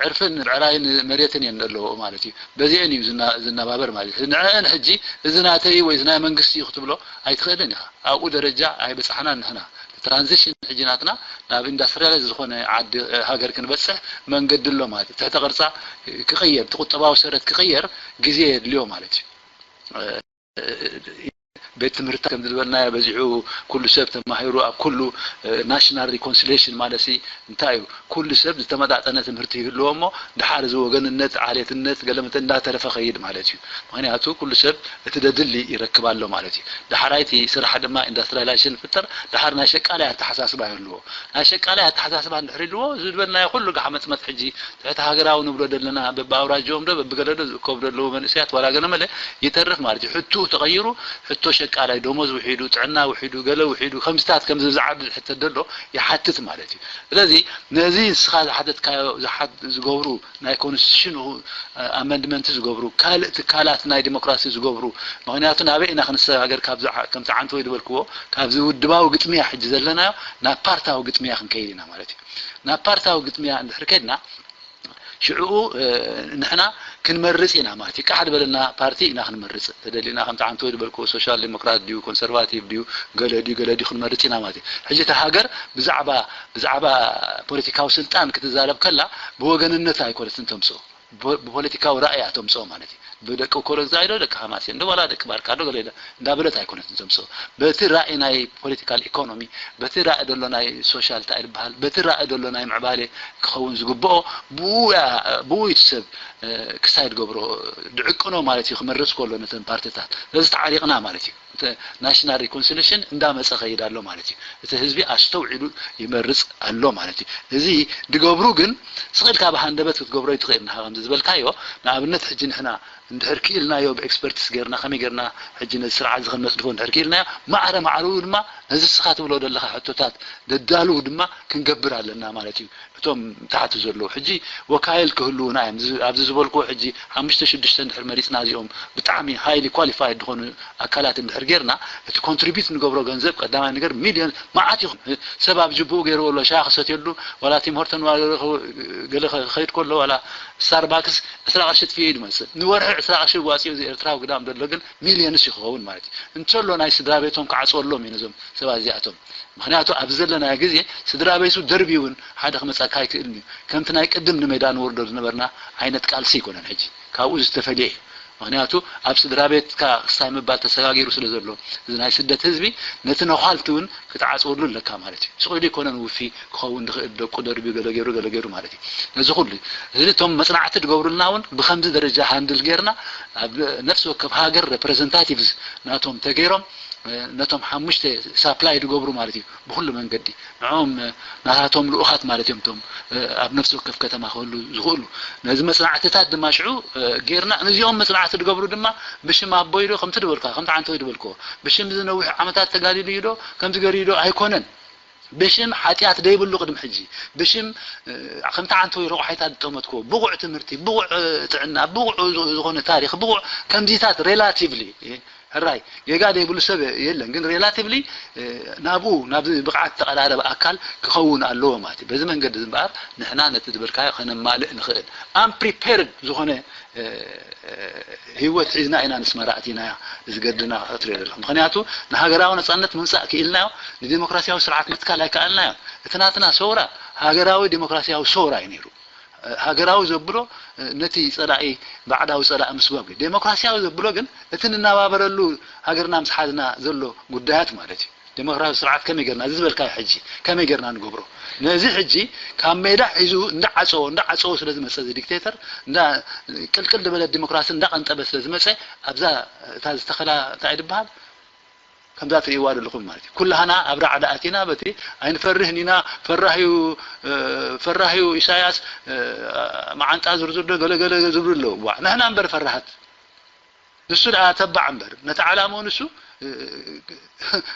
ዕርፍን ብዕራይን መሬትን እየን ዘለዎ ማለት እዩ። በዚአን እዩ ዝናባበር ማለት እዩ። ንዕአን ሕጂ እዚ ናተይ ወይ እዚ ናይ መንግስቲ እዩ ክትብሎ ኣይትኽእልን ኢኻ። ኣብኡ ደረጃ ኣይበጻሕናን ንሕና። ትራንዚሽን ሕጂ ናትና ናብ ኢንዳስትሪያላይዝ ዝኾነ ዓዲ ሃገር ክንበጽሕ መንገዲ ኣሎ ማለት እዩ። ትሕተ ቅርጻ ክቕየር፣ እቲ ቁጠባዊ ሰረት ክቕየር ግዜ የድልዮ ማለት እዩ። ቤት ትምህርቲ ከም ዝበልናዮ በዚሑ ኩሉ ሰብ ተማሂሩ ኣብ ኩሉ ናሽናል ሪኮንሲሌሽን ማለት ሲ እንታይ እዩ? ኩሉ ሰብ ዝተመጣጠነ ትምህርቲ ይህልዎ እሞ ድሓር እዚ ወገንነት፣ ዓሌትነት ገለመተ እንዳተረፈ ኸይድ ማለት እዩ። ምክንያቱ ኩሉ ሰብ እቲ ደድሊ ይረክብ ኣሎ ማለት እዩ። ድሓራይ እቲ ስራሕ ድማ ኢንዳስትሪያላይዜሽን ፍጠር ድሓር ናይ ሸቃላይ ኣተሓሳስባ ይህልዎ። ናይ ሸቃላይ ኣተሓሳስባ እንድሕር ይልዎ ዝድበልናዮ ኩሉ ጋሕ መፅመፅ ሕጂ ትሕቲ ሃገራዊ ንብሎ ዘለና በብኣውራጅኦም ዶ በብገለ ዶ ዝእከቡ ዘለዉ መንእሰያት ዋላ ገለ መለ ይተርፍ ማለት እዩ። ሕቱ ተቐይሩ ሕቶ ሸቃላይ ደሞዝ ውሒዱ ጥዕና ውሒዱ ገለ ውሒዱ ከምዚታት ከምዚ ዝዓቢ ዝሕተት ዘሎ ይሓትት ማለት እዩ። ስለዚ ነዚ ንስኻ ዝሓተትካዮ ዝሓት ዝገብሩ ናይ ኮንስቲቱሽን ኣመንድመንት ዝገብሩ ካልእ ትካላት ናይ ዲሞክራሲ ዝገብሩ ምክንያቱ ናበይ ኢና ክንሰጋገር ከምቲ ዓንተ ወይ ዝበልክዎ ካብዚ ውድባዊ ግጥምያ ሕጂ ዘለናዮ ናብ ፓርታዊ ግጥምያ ክንከይድ ኢና ማለት እዩ። ናብ ፓርታዊ ግጥምያ እንድሕር ከድና ሽዕኡ ንሕና ክንመርጽ ኢና ማለት እዩ። ቃሕ ዝበለና ፓርቲ ኢና ክንመርጽ ተደሊና ከምቲ ዓንተ ወይ ዝበልክዎ ሶሻል ዲሞክራት ድዩ ኮንሰርቫቲቭ ድዩ ገለ ድዩ ገለ ድዩ ክንመርጽ ኢና ማለት እዩ። ሕጂ እቲ ሃገር ብዛዕባ ብዛዕባ ፖለቲካዊ ስልጣን ክትዛረብ ከላ ብወገንነት ኣይኮነትን ተምስኦ። ብፖለቲካዊ ራእያ ተምስኦ ማለት እዩ። ብደቂ ኮረግዛይ ዶ ደቂ ሃማሴን ዶ ዋላ ደቂ ባርካ ዶ ገለ እንዳበለት ኣይኮነትን ተምስኦ። በቲ ራእይ ናይ ፖለቲካል ኢኮኖሚ በቲ ራእይ ዘሎ ናይ ሶሻል እንታይ ዝበሃል በቲ ራእይ ዘሎ ናይ ምዕባሌ ክኸውን ዝግብኦ ብኡ እዩ እቲ ሰብ ክሳይድ ገብሮ ድዕቅኖ ማለት እዩ። ክመርፅ ከሎ ነተን ፓርቲታት ስለዚ ተዓሪቕና ማለት እዩ። ናሽናል ሪኮንሲሌሽን እንዳመፀ ኸይድ ኣሎ ማለት እዩ። እቲ ህዝቢ ኣስተውዒሉ ይመርፅ ኣሎ ማለት እዩ። እዚ ድገብሩ ግን ስቕ ኢልካ ብሃንደበት ክትገብሮ ይትኽእል ንኻ ከምዚ ዝበልካዮ። ንኣብነት ሕጂ ንሕና እንድሕር ክኢልናዮ ብኤክስፐርትስ ጌርና ከመይ ጌርና ሕጂ ነዚ ስርዓት እዚ ክንመፅድፎ እንድሕር ክኢልናዮ ማዕረ ማዕርኡ ድማ ነዚ ስኻ ትብሎ ዘለኻ ሕቶታት ደዳልው ድማ ክንገብር ኣለና ማለት እዩ። እቶም ታሕቲ ዘለዉ ሕጂ ወካይል ክህልዉና እዮም። ኣብዚ ዝበልክዎ ሕጂ ሓሙሽተ ሽዱሽተ እንድሕር መሪፅና እዚኦም ብጣዕሚ ሃይሊ ኳሊፋይድ ዝኾኑ ኣካላት እንድሕር ጌርና እቲ ኮንትሪቢዩት ንገብሮ ገንዘብ ቀዳማይ ነገር ሚልዮን መዓት ይኹን ሰብ ኣብ ጅብኡ ገይርዎ ኣሎ ሻሂ ክሰትየሉ ዋላ ቲም ሆርተን ገለ ክኸይድ ከሎ ዋላ ስታርባክስ ዕስራ ቅርሺ ትፍዮ እዩ ዝመስል ንወርሒ ዕስራ ቅርሺ ዋፅኡ እዚ ኤርትራዊ ግዳም ዘሎ ግን ሚልዮንስ እዩ ክኸውን ማለት እዩ። እንተሎ ናይ ስድራ ቤቶም ክዓፅወሎም እዩ ነዞም ሰባት እዚኣቶም። ምክንያቱ ኣብዚ ዘለናዮ ግዜ ስድራ ቤቱ ደርቢውን ሓደ ክመፀካ ኣይክእልን እዩ። ከምቲ ናይ ቅድም ንሜዳ ንወርዶ ዝነበርና ዓይነት ቃልሲ ኣይኮነን ሕጂ ካብኡ ዝተፈልየ እዩ። ምክንያቱ ኣብ ስድራ ቤትካ ክስታይ ምባል ተሰጋጊሩ ስለ ዘሎ እዚ ናይ ስደት ህዝቢ ነቲ ነዃልቲ እውን ክትዓፅወሉ ኣለካ ማለት እዩ። ስቕ ኢሉ ኣይኮነን ውፊ ክኸውን ዝኽእል ደቁ ደርቢዩ ገለ ገይሩ ገለ ገይሩ ማለት እዩ። ነዚ ኩሉ እዚ እቶም መፅናዕቲ ዝገብሩልና እውን ብከምዚ ደረጃ ሃንድል ጌርና ኣብ ነፍሲ ወከፍ ሃገር ሬፕሬዘንታቲቭስ ናቶም ተገይሮም ነቶም ሓሙሽተ ሳፕላይ ዝገብሩ ማለት እዩ ብኩሉ መንገዲ ንዕኦም ናታቶም ልኡኻት ማለት እዮም እቶም ኣብ ነፍሲ ወከፍ ከተማ ክህሉ ዝኽእሉ ነዚ መፅናዕትታት ድማ ሽዑ ጌርና ነዚኦም መፅናዕቲ ዝገብሩ ድማ ብሽም ኣቦይ ዶ ከምቲ ዝበልካ ከምቲ ዓንተ ወይ ዝበልክዎ ብሽም እዚ ነዊሕ ዓመታት ተጋዲሉ እዩ ዶ ከምዚ ገሪዩ ዶ ኣይኮነን ብሽም ሓጢኣት ደይብሉ ቅድሚ ሕጂ ብሽም ከምቲ ዓንተ ወይ ረቑሓይታት ዝጠመትክዎ ብቑዕ ትምህርቲ ብቑዕ ጥዕና ብቑዕ ዝኾነ ታሪክ ብቑዕ ከምዚታት ሬላቲቭሊ ሕራይ ጌጋ ዘይብሉ ሰብ የለን ግን ሬላቲቭሊ ናብኡ ናብዚ ብቕዓት ተቐራረበ ኣካል ክኸውን ኣለዎ ማለት እዩ። በዚ መንገዲ እዚ እምበኣር ንሕና ነቲ ዝበልካዮ ከነማልእ ንኽእል ኣምፕሪፔርድ ዝኾነ ህይወት ሒዝና ኢና ንስመራ ኣቲናያ እዚ ገድልና ክትሪኦ ዘለኹ ምክንያቱ ንሃገራዊ ነፃነት ምምፃእ ክኢልናዮ ንዲሞክራሲያዊ ስርዓት ምትካል ኣይከኣልናዮ እቲ ናትና ሰውራ ሃገራዊ ዲሞክራሲያዊ ሰውራ እዩ ነይሩ ሃገራዊ ዘብሎ ነቲ ፀላኢ ባዕዳዊ ፀላኢ ምስጓግ እዩ። ዴሞክራሲያዊ ዘብሎ ግን እቲ ንነባበረሉ ሃገርና ምስ ሓዝና ዘሎ ጉዳያት ማለት እዩ። ዴሞክራሲያዊ ስርዓት ከመይ ጌርና እዚ ዝበልካዮ ሕጂ ከመይ ጌርና ንገብሮ ነዚ ሕጂ ካብ ሜዳ ሒዙ እንዳዓፀዎ እንዳዓፀዎ ስለ ዝመፀ እዚ ዲክቴተር እንዳ ቅልቅል ዝበለ ዲሞክራሲ እንዳቐንጠበ ስለ ዝመፀ ኣብዛ እታ ዝተኸላ እንታይ ድበሃል ከምዛ ትርእይዋ ዘለኹም ማለት እዩ። ኩላህና ኣብ ራዕዲ ኣቲና በቲ ኣይንፈርህን ኢና ፈራህዩ ፈራህዩ ኢሳያስ መዓንጣ ዝርዝር ዶ ገለገለ ዝብሉ ኣለዉ። ዋ ንሕና እምበር ፈራሃት ንሱ ደኣ ተባዕ እምበር ነቲ ዓላምኡ ንሱ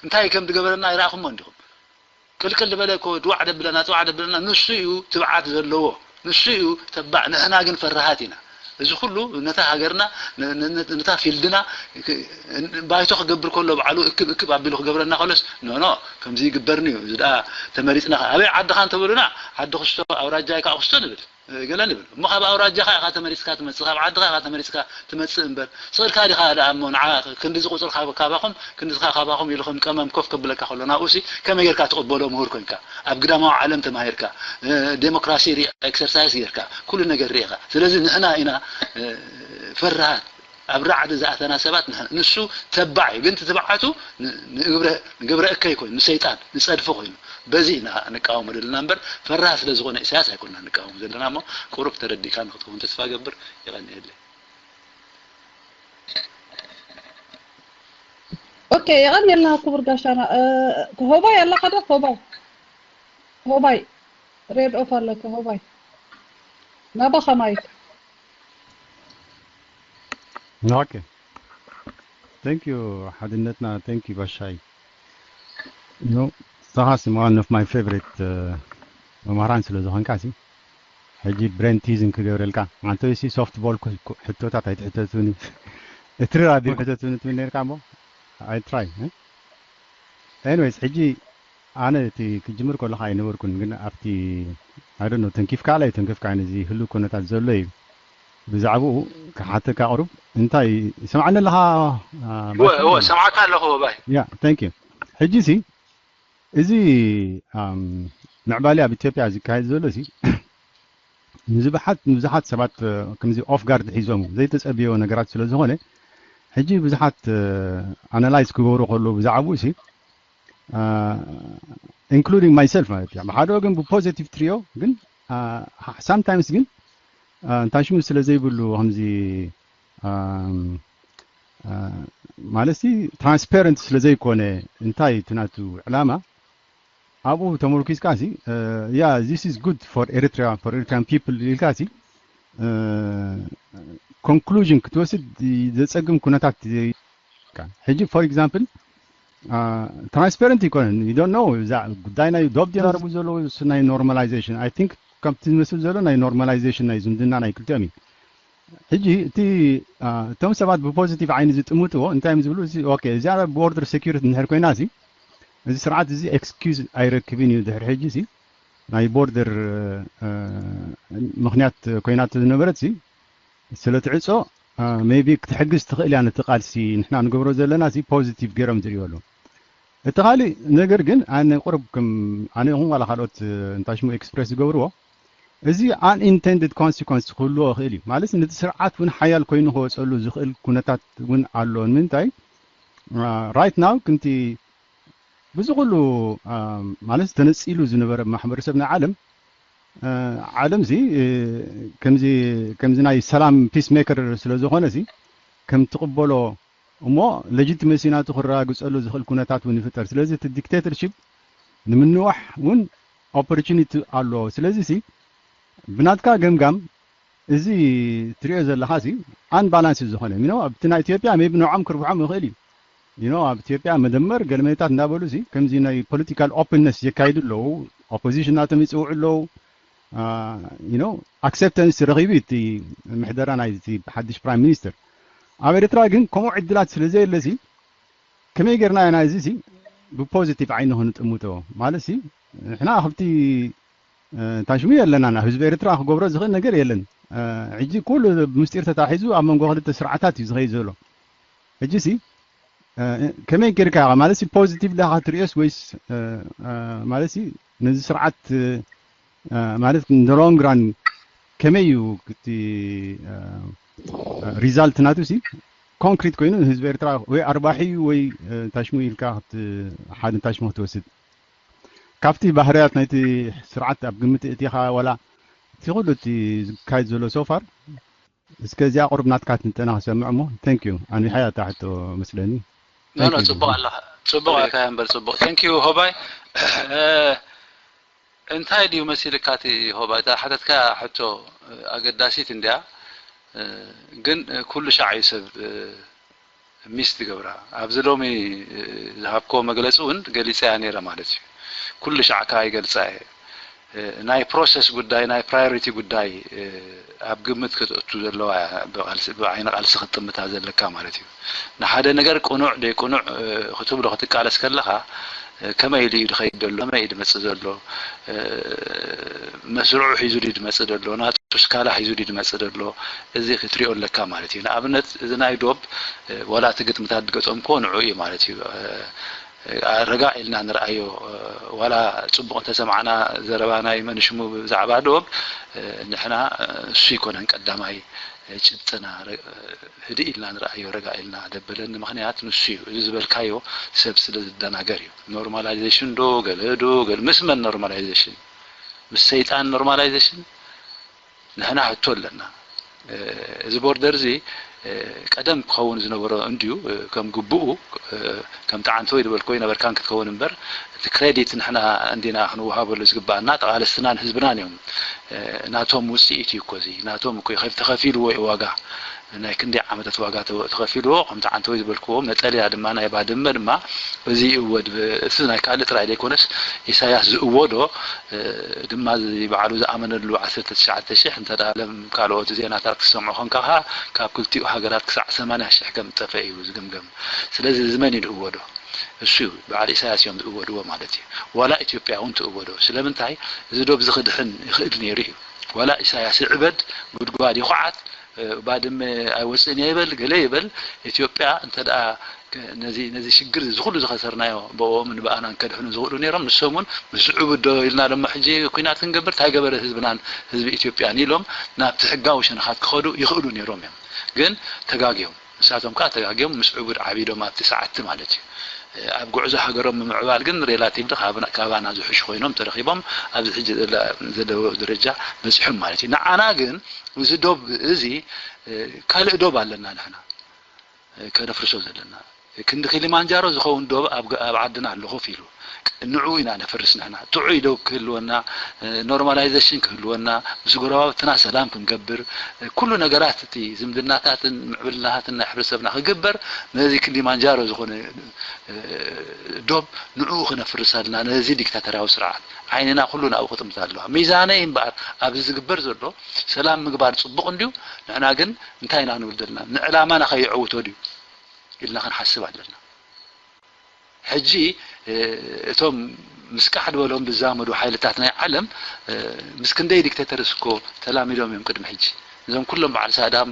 እንታይ ከም ዝገበረና ይረኣኹሞ እንዲኹም። ቅልቅል ዝበለ እኮ ድዋዕ ደብለና ፅዋዕ ደብለና ንሱ እዩ ትብዓት ዘለዎ ንሱ እዩ ተባዕ ንሕና ግን ፈራሃት ኢና። እዚ ኩሉ ነታ ሃገርና ነታ ፊልድና ባይቶ ክገብር ከሎ ባዕሉ እክብ እክብ ኣቢሉ ክገብረና ከሎስ ኖ ኖ ከምዚ ይግበርኒ እዩ። እዚ ደኣ ተመሪፅና ኣበይ ዓድኻ እንተበሉና ዓዲ ክስቶ ኣውራጃ ከዓ ክስቶ ንብል ገለ ንብል እሞ ካብ ኣውራጃኻ ኢኻ ተመሪፅካ ትመፅእ ካብ ዓድኻ ኢኻ ተመሪፅካ ትመፅእ እምበር ስቕልካ ዲኻ ደኣ እሞ ንዓ ክንድዚ ቁፅር ካባኹም ክንድዝኻ ካባኹም ኢሉ ከም ቀመም ኮፍ ከብለካ ከሎ ናብኡሲ ከመይ ጌርካ ትቕበሎ ምሁር ኮንካ ኣብ ግዳማዊ ዓለም ተማሂርካ ዴሞክራሲ ኤክሰርሳይዝ ጌርካ ኩሉ ነገር ርኢኻ ስለዚ ንሕና ኢና ፈራሃት ኣብ ራዕዲ ዝኣተና ሰባት ንሱ ተባዕ እዩ ግን ትትብዓቱ ንግብረ እከይ ኮይኑ ንሰይጣን ንፀድፊ ኮይኑ በዚ ኢና ንቃወሞ ዘለና እምበር ፈራህ ስለ ዝኾነ ኢሳያስ ኣይኮና ንቃወሞ ዘለና እሞ ቁሩብ ተረዲካ ንክትከውን ተስፋ ገብር ይቐንየለይ ኦኬ የቐንየልና ክቡር ጋሻና ሆባይ ኣለኻ ዶ ሆባይ ሆባይ ሬድ ኦፍ ኣለካ ሆባይ ናባኻ ማይክ Okay. Thank you ሓድነትና thank you ባሻይ no ንስኻስ one of my favorite መማህራን ስለ ዝኾንካ ሲ ሕጂ brain teasing ክገብረልካ ኣንተ ሲ soft ball ሕቶታት ኣይትሕተቱኒ እትሪ ኣቢል ሕተቱኒ ትብል ነርካ እሞ I try anyways ሕጂ ኣነ እቲ ክጅምር ከለካ ኣይነበርኩን ግን ኣብቲ I don't know ተንኪፍካ ላይ ተንከፍካ ነዚ ህሉ ኩነታት ዘሎ እዩ ብዛዕባኡ ክሓተካ ቅሩብ እንታይ ይሰማዕኒ ኣለካ ሰምዓካ ኣለኹ ባይ ያ thank you ሕጂ ሲ እዚ ምዕባለ ኣብ ኢትዮጵያ ዝካየድ ዘሎ ሲ ንዝብሓት ንብዙሓት ሰባት ከምዚ off guard ሒዞም ዘይተጸብዮ ነገራት ስለ ዝኾነ ሕጂ ብዙሓት analyze ክገብሩ ከለዉ ብዛዕባኡ ሲ including myself ማለት እዩ ብሓደ ወገን ብpositive ትሪኦ ግን sometimes ግን እንታይ ሽሙ ስለ ዘይብሉ ከምዚ ማለት ሲ transparent ስለ ዘይኮነ እንታይ እቲ ናቱ ዕላማ ኣብኡ ተመርኪዝካ ሲ yeah this is good for Eritrea for Eritrean people ኢልካ ሲ conclusion ክትወስድ ዘጸግም ኩነታት ሕጂ for example transparent ይኮነን you don't know እዛ ጉዳይ ናይ ዶብ ጀራርቡ ዘለዉ ናይ normalization I think ከምቲ ዝመስል ዘሎ ናይ normalization ናይ ዝምድና ናይ ክልቲኦም እዩ ሕጂ እቲ እቶም ሰባት ብፖዚቲቭ ዓይኒ ዝጥምጥዎ እንታይ እዮም ዝብሉ እዚ okay እዚኣ border security እንድሕር ኮይና ሲ እዚ ስርዓት እዚ excuse ኣይረክብን እዩ ድሕሪ ሕጂ ሲ ናይ border ምክንያት ኮይናቶ ዝነበረት ሲ ስለ ትዕጾ maybe ክትሕግዝ ትኽእል እያ ነቲ ቃልሲ ንሕና ንገብሮ ዘለና ሲ positive ገይሮም ዝርእዩ ኣለዉ እቲ ካልእ ነገር ግን ኣነ ቁርብ ከም ኣነ ይኹን ዋላ ካልኦት እንታይ ሽሙ express ዝገብርዎ እዚ unintended consequence ክህልዎ ይኽእል እዩ ማለት ነቲ ስርዓት እውን ሓያል ኮይኑ ክወፀሉ ዝኽእል ኩነታት እውን ኣሎ ንምንታይ right now ክንቲ ብዚ ኩሉ ማለት ተነፂሉ ዝነበረ ማሕበረሰብ ናይ ዓለም ዓለም ዚ ከምዚ ከምዚ ናይ ሰላም peace maker ስለ ዝኾነ ሲ ከም ትቕበሎ እሞ legitimacy ናቱ ክረጋግፀሉ ዝኽእል ኩነታት እውን ይፍጠር ስለዚ እቲ dictatorship ንምንዋሕ እውን opportunity ኣሎ ስለዚ ሲ ብናትካ ገምጋም እዚ ትሪኦ ዘለኻ ሲ unbalance ዝኾነ you know ኣብቲ ናይ ኢትዮጵያ maybe ንዖም ክርብሖም ይኽእል እዩ you know ኣብ ኢትዮጵያ መደመር ገለመታት እንዳበሉ ሲ ከምዚ ናይ political openness የካይዱ ኣለዉ opposition ናቶም ይፅውዑ ኣለዉ you know acceptance ረኺቡ እቲ ምሕደራ ናይ ሓድሽ prime minister ኣብ ኤርትራ ግን ከምኡ ዕድላት ስለ ዘየለ ሲ ከመይ ጌርና ኢና እዚ ሲ ብpositive ዓይኒ ክንጥምቶ ማለት ሲ ንሕና ኣብቲ እንታይ ሽሙ የለና ናብ ህዝቢ ኤርትራ ክገብሮ ዝኽእል ነገር የለን ሕጂ ኩሉ ምስጢር ተታሒዙ ኣብ መንጎ ክልተ ስርዓታት እዩ ዝኸይድ ዘሎ ሕጂ ሲ ከመይ ጌርካ ማለት ሲ positive ዳኻ ትሪኦስ ወይስ ማለት ሲ ነዚ ስርዓት ማለት in the long run ከመይ እዩ እቲ result ናቱ ሲ concrete ኮይኑ ንህዝቢ ኤርትራ ወይ ኣርባሒ እዩ ወይ እንታይ ሽሙ ኢልካ ሓደ እንታይ ሽሙ ክትወስድ ካብቲ ባህርያት ናይቲ ስርዓት ኣብ ግምት እቲኻ ዋላ እቲ ኩሉ እቲ ዝካየድ ዘሎ so far እስከ እዚኣ ቁሩብ ናትካ ትንተና ክሰምዕ እሞ thank you ኣንቢሓያ እታ ሕቶ መስለኒ ኖ ኖ ጽቡቕ ኣለኻ ጽቡቕ ኢልካ እምበር ጽቡቕ thank you ሆባይ እንታይ ድዩ መሲልካ እቲ ሆባይ እታ ሓተትካ ሕቶ ኣገዳሲት እንድያ ግን ኩሉ ሻዕ እዩ ሰብ miss ትገብራ ኣብዚ ሎሚ ዝሃብኮ መግለፂ እውን ገሊፀያ ነይረ ማለት እዩ ኩሉ ሻዕ ከዓ ይገልፃ እየ ናይ ፕሮሰስ ጉዳይ፣ ናይ ፕራዮሪቲ ጉዳይ ኣብ ግምት ክትእቱ ዘለዋ እያ። ብዓይኒ ቃልሲ ክትጥምታ ዘለካ ማለት እዩ። ንሓደ ነገር ቅኑዕ ደይቅኑዕ ክትብሎ ክትቃለስ ከለኻ፣ ከመይ ኢሉ እዩ ዝኸይድ ዘሎ፣ ከመይ እዩ ዝመፅእ ዘሎ፣ መስርዑ ሒዙ ድዩ ዝመፅእ ዘሎ፣ ናቱ ስካላ ሒዙ ድዩ ዝመፅእ ዘሎ፣ እዚ ክትሪኦ ኣለካ ማለት እዩ። ንኣብነት እዚ ናይ ዶብ ዋላ እቲ ግጥምታት ዝገጠምኮ ንዑ እዩ ማለት እዩ። ረጋ ኢልና ንርኣዮ። ዋላ ፅቡቕ እንተሰማዕና ዘረባ ናይ መንሽሙ ብዛዕባ ዶብ፣ ንሕና እሱ ይኮነን ቀዳማይ ጭብጥና። ህድእ ኢልና ንርኣዮ፣ ረጋ ኢልና ደበለኒ ምክንያት ንሱ እዩ። እዚ ዝበልካዮ ሰብ ስለ ዝደናገር እዩ። ኖርማላይዜሽን ዶ ገለ ዶ ገለ፣ ምስ መን ኖርማላይዜሽን? ምስ ሰይጣን ኖርማላይዜሽን? ንሕና ሕቶ ኣለና። እዚ ቦርደር እዚ ቀደም ክኸውን ዝነበሮ እንድዩ፣ ከም ግቡኡ ከም ጣዓንተ ወይ ዝበልኮ ይነበርካን ክትከውን እምበር፣ እቲ ክሬዲት ንሕና እንዲና ክንወሃበሉ ዝግባኣና፣ ተቓለስትናን ህዝብናን እዮም። ናቶም ውፅኢት እዩ እኮ እዚ፣ ናቶም እኮ ተኸፊልዎ እዩ ዋጋ፣ ናይ ክንደይ ዓመታት ዋጋ ተኸፊልዎ። ከም ጣዓንተ ወይ ዝበልክዎ መጠለያ ድማ ናይ ባድመ ድማ በዚ ይእወድ። እቲ ናይ ካልእ ጥራይ ዘይኮነስ ኢሳያስ ዝእወዶ ድማ እዚ ባዕሉ ዝኣመነሉ ዓሰርተ ትሽዓተ ሽሕ እንተ ደኣ ለም ካልኦት ዜናታት ክትሰምዖ ኮንካ ከኣ ካብ ክልቲኡ ሃገራት ክሳዕ ሰማንያ ሽሕ ከም ዝጠፍአ እዩ ዝግምገም። ስለዚ እዚ መን እዩ ዝእወዶ? እሱ እዩ፣ በዓል ኢሳያስ እዮም ዝእወድዎ ማለት እዩ። ዋላ ኢትዮጵያ እውን ትእወዶ። ስለምንታይ? እዚ ዶብ እዚ ክድሕን ይኽእል ነይሩ እዩ። ዋላ ኢሳያስ ይዕበድ፣ ጉድጓድ ይኹዓት፣ ባድመ ኣይወፅእን እየ ይበል፣ ገለ ይበል፣ ኢትዮጵያ እንተ ደኣ ነዚ ነዚ ሽግር እዚ ኩሉ ዝኸሰርናዮ ብኦም ንብኣናን ከድሕኑ ዝኽእሉ ነይሮም። ንሶም እውን ምስዕቡ ዶ ኢልና ደሞ ሕጂ ኩናት ክንገብር እንታይ ገበረ ህዝብናን ህዝቢ ኢትዮጵያን ኢሎም ናብቲ ሕጋዊ ሸነኻት ክኸዱ ይኽእሉ ነይሮም እዮም። ግን ተጋግዮም። ንሳቶም ከኣ ተጋግዮም ምስዕቡ ዓቢዶም ኣብቲ ሰዓቲ ማለት እዩ። ኣብ ጉዕዞ ሃገሮም ምምዕባል ግን ሬላቲቭሊ ካባና ዝሕሹ ኮይኖም ተረኺቦም ኣብዚ ሕጂ ዘለዉ ደረጃ በፂሖም ማለት እዩ። ንዓና ግን እዚ ዶብ እዚ ካልእ ዶብ ኣለና ንሕና ከነፍርሶ ዘለና። ክንዲ ኪሊማንጃሮ ዝኸውን ዶብ ኣብ ዓድና ኣሎ ኮፍ ኢሉ። ንዕኡ ኢና ነፍርስ ንሕና። ጥዑይ ዶብ ክህልወና፣ ኖርማላይዜሽን ክህልወና፣ ምስ ጎረባብትና ሰላም ክንገብር፣ ኩሉ ነገራት እቲ ዝምድናታትን ምዕብልናታትን ናይ ሕብረተሰብና ክግበር፣ ነዚ ኪሊማንጃሮ ዝኾነ ዶብ ንዕኡ ክነፍርስ ኣለና፣ ነዚ ዲክታተርያዊ ስርዓት። ዓይንና ኩሉ ናብኡ ክጥምት ኣለዋ። ሚዛነይ እምበኣር ኣብዚ ዝግበር ዘሎ ሰላም ምግባር ጽቡቕ እንድዩ፣ ንሕና ግን እንታይ ኢና ንብል ዘለና? ንዕላማና ከየዕውቶ ድዩ ኢልና ክንሓስብ ኣለና። ሕጂ እቶም ምስ ቃሕ ዝበሎም ዝዛመዱ ሓይልታት ናይ ዓለም ምስ ክንደይ ዲክቴተርስ እኮ ተላሚዶም እዮም ቅድሚ ሕጂ። እዞም ኩሎም በዓል ሳዳም፣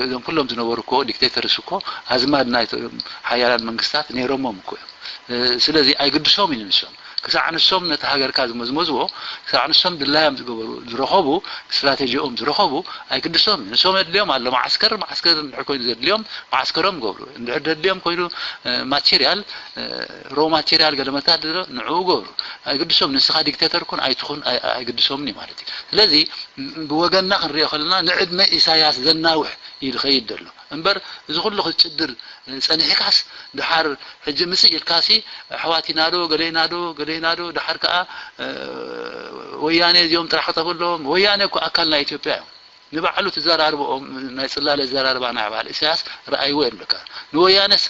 እዞም ኩሎም ዝነበሩ እኮ ዲክቴተርስ እኮ ኣዝማድ ናይ ሓያላን መንግስታት ነይሮሞም እኮ እዮም። ስለዚ ኣይግድሶም እዩ ንሶም። ክሳዕ ንሶም ነቲ ሃገርካ ዝመዝመዝዎ፣ ክሳዕ ንሶም ድላዮም ዝገበሩ ዝረኸቡ፣ ስትራቴጂኦም ዝረኸቡ ኣይግድሶም እዩ። ንሶም የድልዮም ኣሎ መዓስከር፣ መዓስከር እንድሕር ኮይኑ ዘድልዮም መዓስከሮም ገብሩ። እንድሕር ደድልዮም ኮይኑ ማቴሪያል፣ ሮ ማቴሪያል ገለመታት ንዕኡ ገብሩ። ኣይግድሶም፣ ንስኻ ዲክቴተር ኩን ኣይትኹን ኣይግድሶምን እዩ ማለት እዩ። ስለዚ ብወገንና ክንሪኦ ከለና ንዕድመ ኢሳያስ ዘናውሕ እዩ ዝኸይድ ዘሎ እምበር እዚ ኩሉ ክትጭድር ጸኒሕካስ ድሓር ሕጂ ምጽእ ኢልካሲ ኣሕዋት ኢና ዶ ገለ ኢና ዶ ገለ ኢና ዶ ድሓር ከኣ ወያኔ እዚኦም ጥራሕ ክጠፍኡ ኣለዎም። ወያኔ እኮ ኣካል ናይ ኢትዮጵያ እዮም። ንባዕሉ ትዘራርብኦም ናይ ጽላለ ዘራርባ ናይ በዓል ኢሳያስ ረኣይዎ የብልካ። ንወያነስ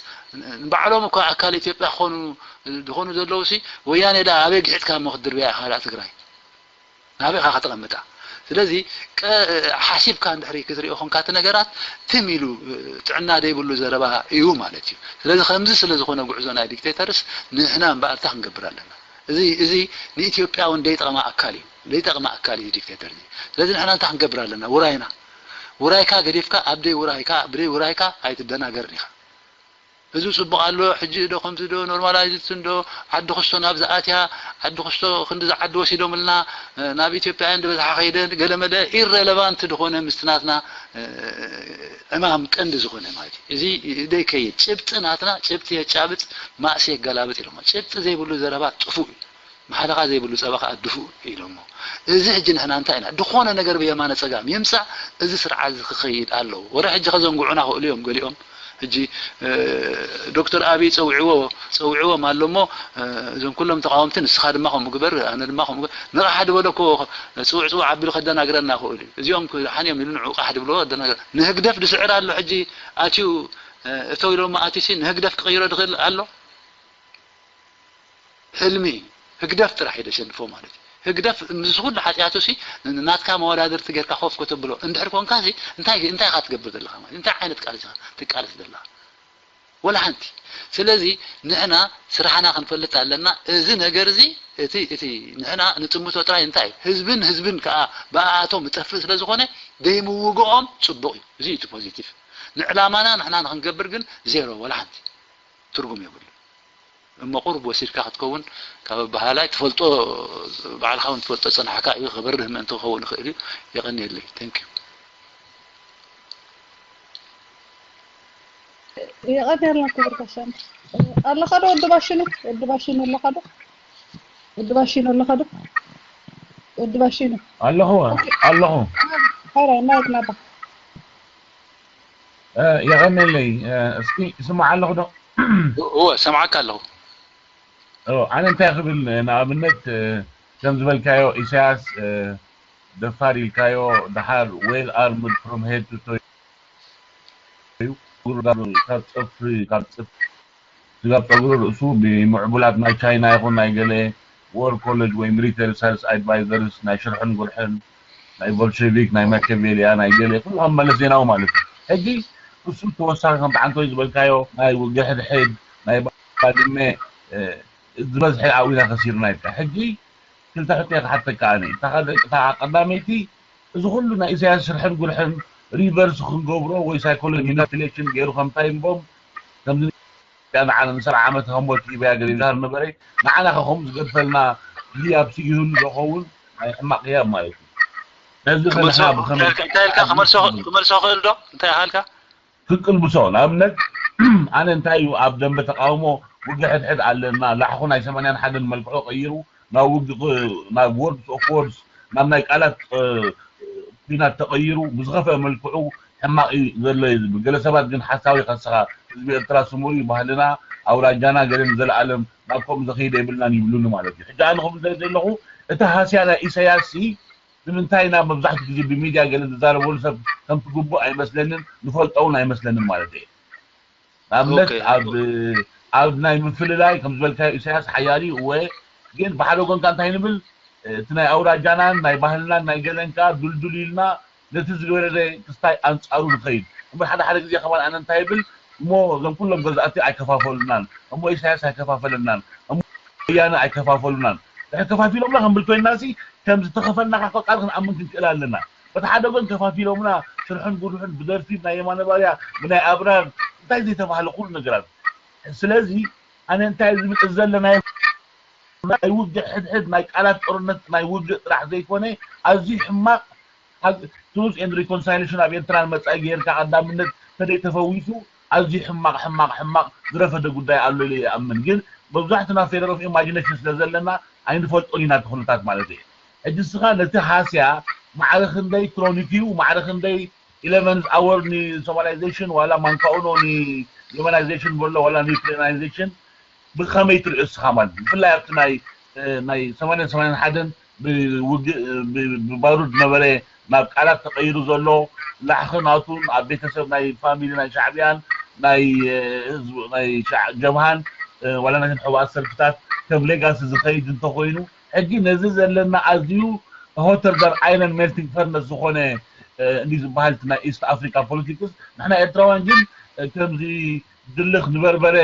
ንባዕሎም እኮ ኣካል ኢትዮጵያ ክኾኑ ዝኾኑ ዘለውሲ ወያኔ ደኣ ኣበይ ግሒጥካ እሞ ክትድርብያ ኢኻ ደኣ ትግራይ? ናበይ ኢኻ ከተቐምጣ? ስለዚ ሓሲብካ እንድሕሪ ክትሪኦ ኮንካ እቲ ነገራት ትም ኢሉ ጥዕና ዘይብሉ ዘረባ እዩ ማለት እዩ። ስለዚ ከምዚ ስለ ዝኾነ ጉዕዞ ናይ ዲክቴተርስ ንሕና እምበኣር እንታይ ክንገብር ኣለና? እዚ እዚ ንኢትዮጵያ እውን ዘይጠቕማ ኣካል እዩ። ዘይጠቕማ ኣካል እዩ ዲክቴተር እዚ። ስለዚ ንሕና እንታይ ክንገብር ኣለና? ውራይና ውራይካ ገዲፍካ ኣብ ደይ ውራይካ ብደይ ውራይካ ኣይትደናገርን ኢኻ። እዚ ጽቡቕ ኣሎ ሕጂ ዶ ከምዚ ዶ ኖርማላይዝድ ዶ ዓዲ ክስቶ ናብ ዝኣትያ ዓዲ ክስቶ ክንዲ ዝዓዲ ወሲዶምልና ናብ ኢትዮጵያ እንዲ በዝሓ ከይደ ገለመለ ኢረለቫንት ዝኾነ ምስቲ ናትና ዕማም ቀንዲ ዝኾነ ማለት እዩ። እዚ ደይከይድ ጭብጢ ናትና ጭብጢ የጫብጥ ማእሲ የገላብጥ ኢሎሞ። ጭብጢ ዘይብሉ ዘረባ ጥፉእ እዩ። ማሕለኻ ዘይብሉ ጸባ ከኣ ድፉእ ኢሎሞ። እዚ ሕጂ ንሕና እንታይ ኢና ዝኾነ ነገር ብየማነ ጸጋም ይምጻእ እዚ ስርዓት እዚ ክኸይድ ኣለዎ። ወረ ሕጂ ከዘንግዑና ክእሉ እዮም ገሊኦም። ሕጂ ዶክተር ኣብይ ጸዊዕዎ ጸዊዕዎም ኣሎ እሞ እዞም ኩሎም ተቃወምቲ ንስኻ ድማ ከምኡ ግበር ኣነ ድማ ከምኡ ግበር ንቕሓ ድበሎ እኮ ጽውዕ ጽውዕ ኣቢሉ ከደናግረና ክእሉ እዩ። እዚኦም ደሓን እዮም ኢሉ ንዑ ቃሕ ድብልዎ ኣደናግረ ንህግደፍ ድስዕር ኣሎ ሕጂ ኣትዩ እተው ኢሎሞ ኣትዩሲ ንህግደፍ ክቕይሮ ድኽእል ኣሎ። ሕልሚ ህግደፍ ጥራሕ እዩ ዘሸንፎ ማለት እዩ። ህግደፍ ምስ ኩሉ ሓጢኣቱ ሲ ናትካ መወዳድርቲ ጌርካ ኮፍ ከተብሎ እንድሕር ኮንካ ሲ እንታይ እንታይ ኢኻ ትገብር ዘለኻ ማለት እንታይ ዓይነት ቃልሲ ኢኻ ትቃለስ ዘለኻ? ወላ ሓንቲ። ስለዚ ንሕና ስራሕና ክንፈልጥ ኣለና። እዚ ነገር እዚ እቲ እቲ ንሕና ንጥምቶ ጥራይ እንታይ ህዝብን ህዝብን ከዓ ብኣኣቶም ይጠፍእ ስለ ዝኾነ ደይምውግኦም ጽቡቕ እዩ። እዚ እዩ እቲ ፖዚቲቭ። ንዕላማና ንሕና ንክንገብር ግን ዜሮ ወላ ሓንቲ ትርጉም የብሉ። እሞ ቁሩብ ወሲድካ ክትከውን ካብ ኣበሃላይ ትፈልጦ ባዕልኻ እውን ትፈልጦ ዝጸናሕካ እዩ ክበርህ ምእንቲ ክኸውን ይኽእል እዩ። የቐንየለይ። Thank you። የቐንየልና ክቡር ጋሻና። ኣለኻ ዶ ወዲ ባሽኑ? ወዲ ባሽኑ ኣለኻ ዶ? ወዲ ባሽኑ ኣለኻ ዶ? ወዲ ባሽኑ ኣለኹ ኣለኹ። ሐራ ማይክ ናባ የቐንየለይ። እስኪ ይስማዕ ኣለኹ ዶ? እወ ሰምዓካ ኣለኹ። ኣነ እንታይ ክብል ንኣብነት ከም ዝበልካዮ ኢሳያስ ደፋር ኢልካዮ ደሓር well armed from head to toe እዩ። ካብ ጽፍሪ ካብ ጽፍሪ ስጋብ ጸጉሪ ርእሱ ብምዕቡላት ናይ ቻይና ይኹን ናይ ገለ war college ወይ military science advisors ናይ ሽርሕን ጉርሕን ናይ ቦልሸቪክ ናይ ማኪያቬሊያ ናይ ገለ ኩሉ ከም መለስ ዜናዊ ማለት እዩ። ሕጂ እሱ ተወሳኺ ከም ብዓንቶይ ዝበልካዮ ናይ ውግእ ሕድሕድ ናይ ባድመ ዝበዝሐ ኣብኡ ኢና ከሲርና ኢልካ። ሕጂ ክልተ ሕቶ ክሓተካ ኣነ እታ ቀዳመይቲ እዚ ኩሉ ናይ ኢሳያስ ሽርሕን ጉርሕን reverse ክንገብሮ ወይ psychology manipulation ገይሩ ከምታይ እምቦም ከምዚ ንዓና ንሰብዓ ዓመት ከም ወርቂ ኢበያ ገሊላ ነበረ ንዓና ከ ከምኡ ዝገድፈልና ህያብ ይህሉ ዶ ኸውን ናይ ሕማቕ ህያብ ማለት እዩ ነዚ ክመልሶ እንታይ ኢልካ ክመልሶ ክመልሶ ክእል ዶ እንታይ ኢልካ ክቅልብሶ ንኣብነት ኣነ እንታይ እዩ ኣብ ደንበ ተቃውሞ ውግእ ሕድሕድ ኣለና ላሕኹ ናይ ሰማንያን ሓደን መልክዑ ቀይሩ ናብ ውግእ ናብ words of words ናብ ናይ ቃላት ኲናት ተቐይሩ ብዝኸፍአ መልክዑ ሕማቕ እዩ ዘሎ እዩ ዝብል። ገለ ሰባት ግን ሓሳዊ ከስኻ ህዝቢ ኤርትራ ስሙር እዩ ባህልና ኣውራጃና ገለ ንዘለኣለም ናብ ከምኡ ዘኽይድ የብልናን ይብሉኒ ማለት እዩ። ሕጂ ኣነ ከምኡ ዘለ ዘለኹ እቲ ሃስያ ናይ ኢሳያስ ሲ ንምንታይ ናብ መብዛሕትኡ ግዜ ብሚድያ ገለ ዝዛረበሉ ሰብ ከምቲ ግቡእ ኣይመስለንን ንፈልጦ እውን ኣይመስለንን ማለት እየ። ንኣብነት ኣብ ኣብ ናይ ምፍልላይ ከም ዝበልካዮ ኢሳያስ ሓያል እዩ እወ ግን ብሓደ ጎንካ እንታይ ንብል እቲ ናይ ኣውራጃናን ናይ ባህልናን ናይ ገለን ከዓ ዱልዱል ኢልና ነቲ ዝገበረ ክስታይ ኣንፃሩ ንኸይድ እምበር ሓደ ሓደ ግዜ ከማን ኣነ እንታይ ይብል እሞ እዞም ኩሎም ገዛእቲ ኣይከፋፈሉናን እሞ ኢሳያስ ኣይከፋፈለናን እሞ ወያነ ኣይከፋፈሉናን ድሕር ከፋፊሎምና ክንብል ኮይንና ሲ ከም ዝተኸፈልናኻ ቆፃሪ ክንኣምን ክንክእል ኣለና በቲ ሓደ ጎን ከፋፊሎምና ሽርሕን ጉርሕን ብደርፊ ብናይ የማነ ባርያ ብናይ ኣብራር እንታይ ዘይተባህለ ኩሉ ነገራት ስለዚ ኣነ እንታይ ዝብል እዚ ዘለናዮ ናይ ውግእ ሕድሕድ ናይ ቃላት ጦርነት ናይ ውግእ ጥራሕ ዘይኮነ ኣዝዩ ሕማቕ truth and reconciliation ኣብ ኤርትራ ንመጻኢ ጌርካ ቀዳምነት ተደይ ተፈዊሱ ኣዝዩ ሕማቕ ሕማቕ ሕማቕ ዝረፈደ ጉዳይ ኣሎ ኢለ ይኣምን ግን መብዛሕትና federal of imagination ስለ ዘለና ኣይንፈልጦን ኢና እቲ ኩነታት ማለት እዩ ሕጂ እስኻ ነቲ ሃስያ ማዕረ ክንደይ ክሮኒክ እዩ ማዕረ ክንደይ eleventh hour ን somanization ዋላ ማንካኡኖ ን yemanization በሎ ዋላ nuclearization ብኸመይ ትሪኦ እስኻ ማለት ብፍላይ ኣብቲ ናይ ናይ ሰማንያን ሰማንያን ሓደን ብውግእ ብባሩድ ነበረ ናብ ቃላት ተቐይሩ ዘሎ ላሕኺ ናቱን ኣብ ቤተሰብ ናይ ፋሚሊ ናይ ሻዕብያን ናይ ህዝብ ናይ ጀብሃን ዋላ ናይተን ሕቡኣት ሰልፍታት ከም ሌጋሲ ዝኸይድ እንተኾይኑ ሕጂ ነዚ ዘለና ኣዝዩ ሆተር ዳር ኣይረን ሜልቲንግ ፈርነስ ዝኾነ እንዲ ዝበሃል ናይ ኢስት ኣፍሪካ ፖለቲክስ ንሕና ኤርትራውያን ግን ከምዚ ድልኽ ንበርበረ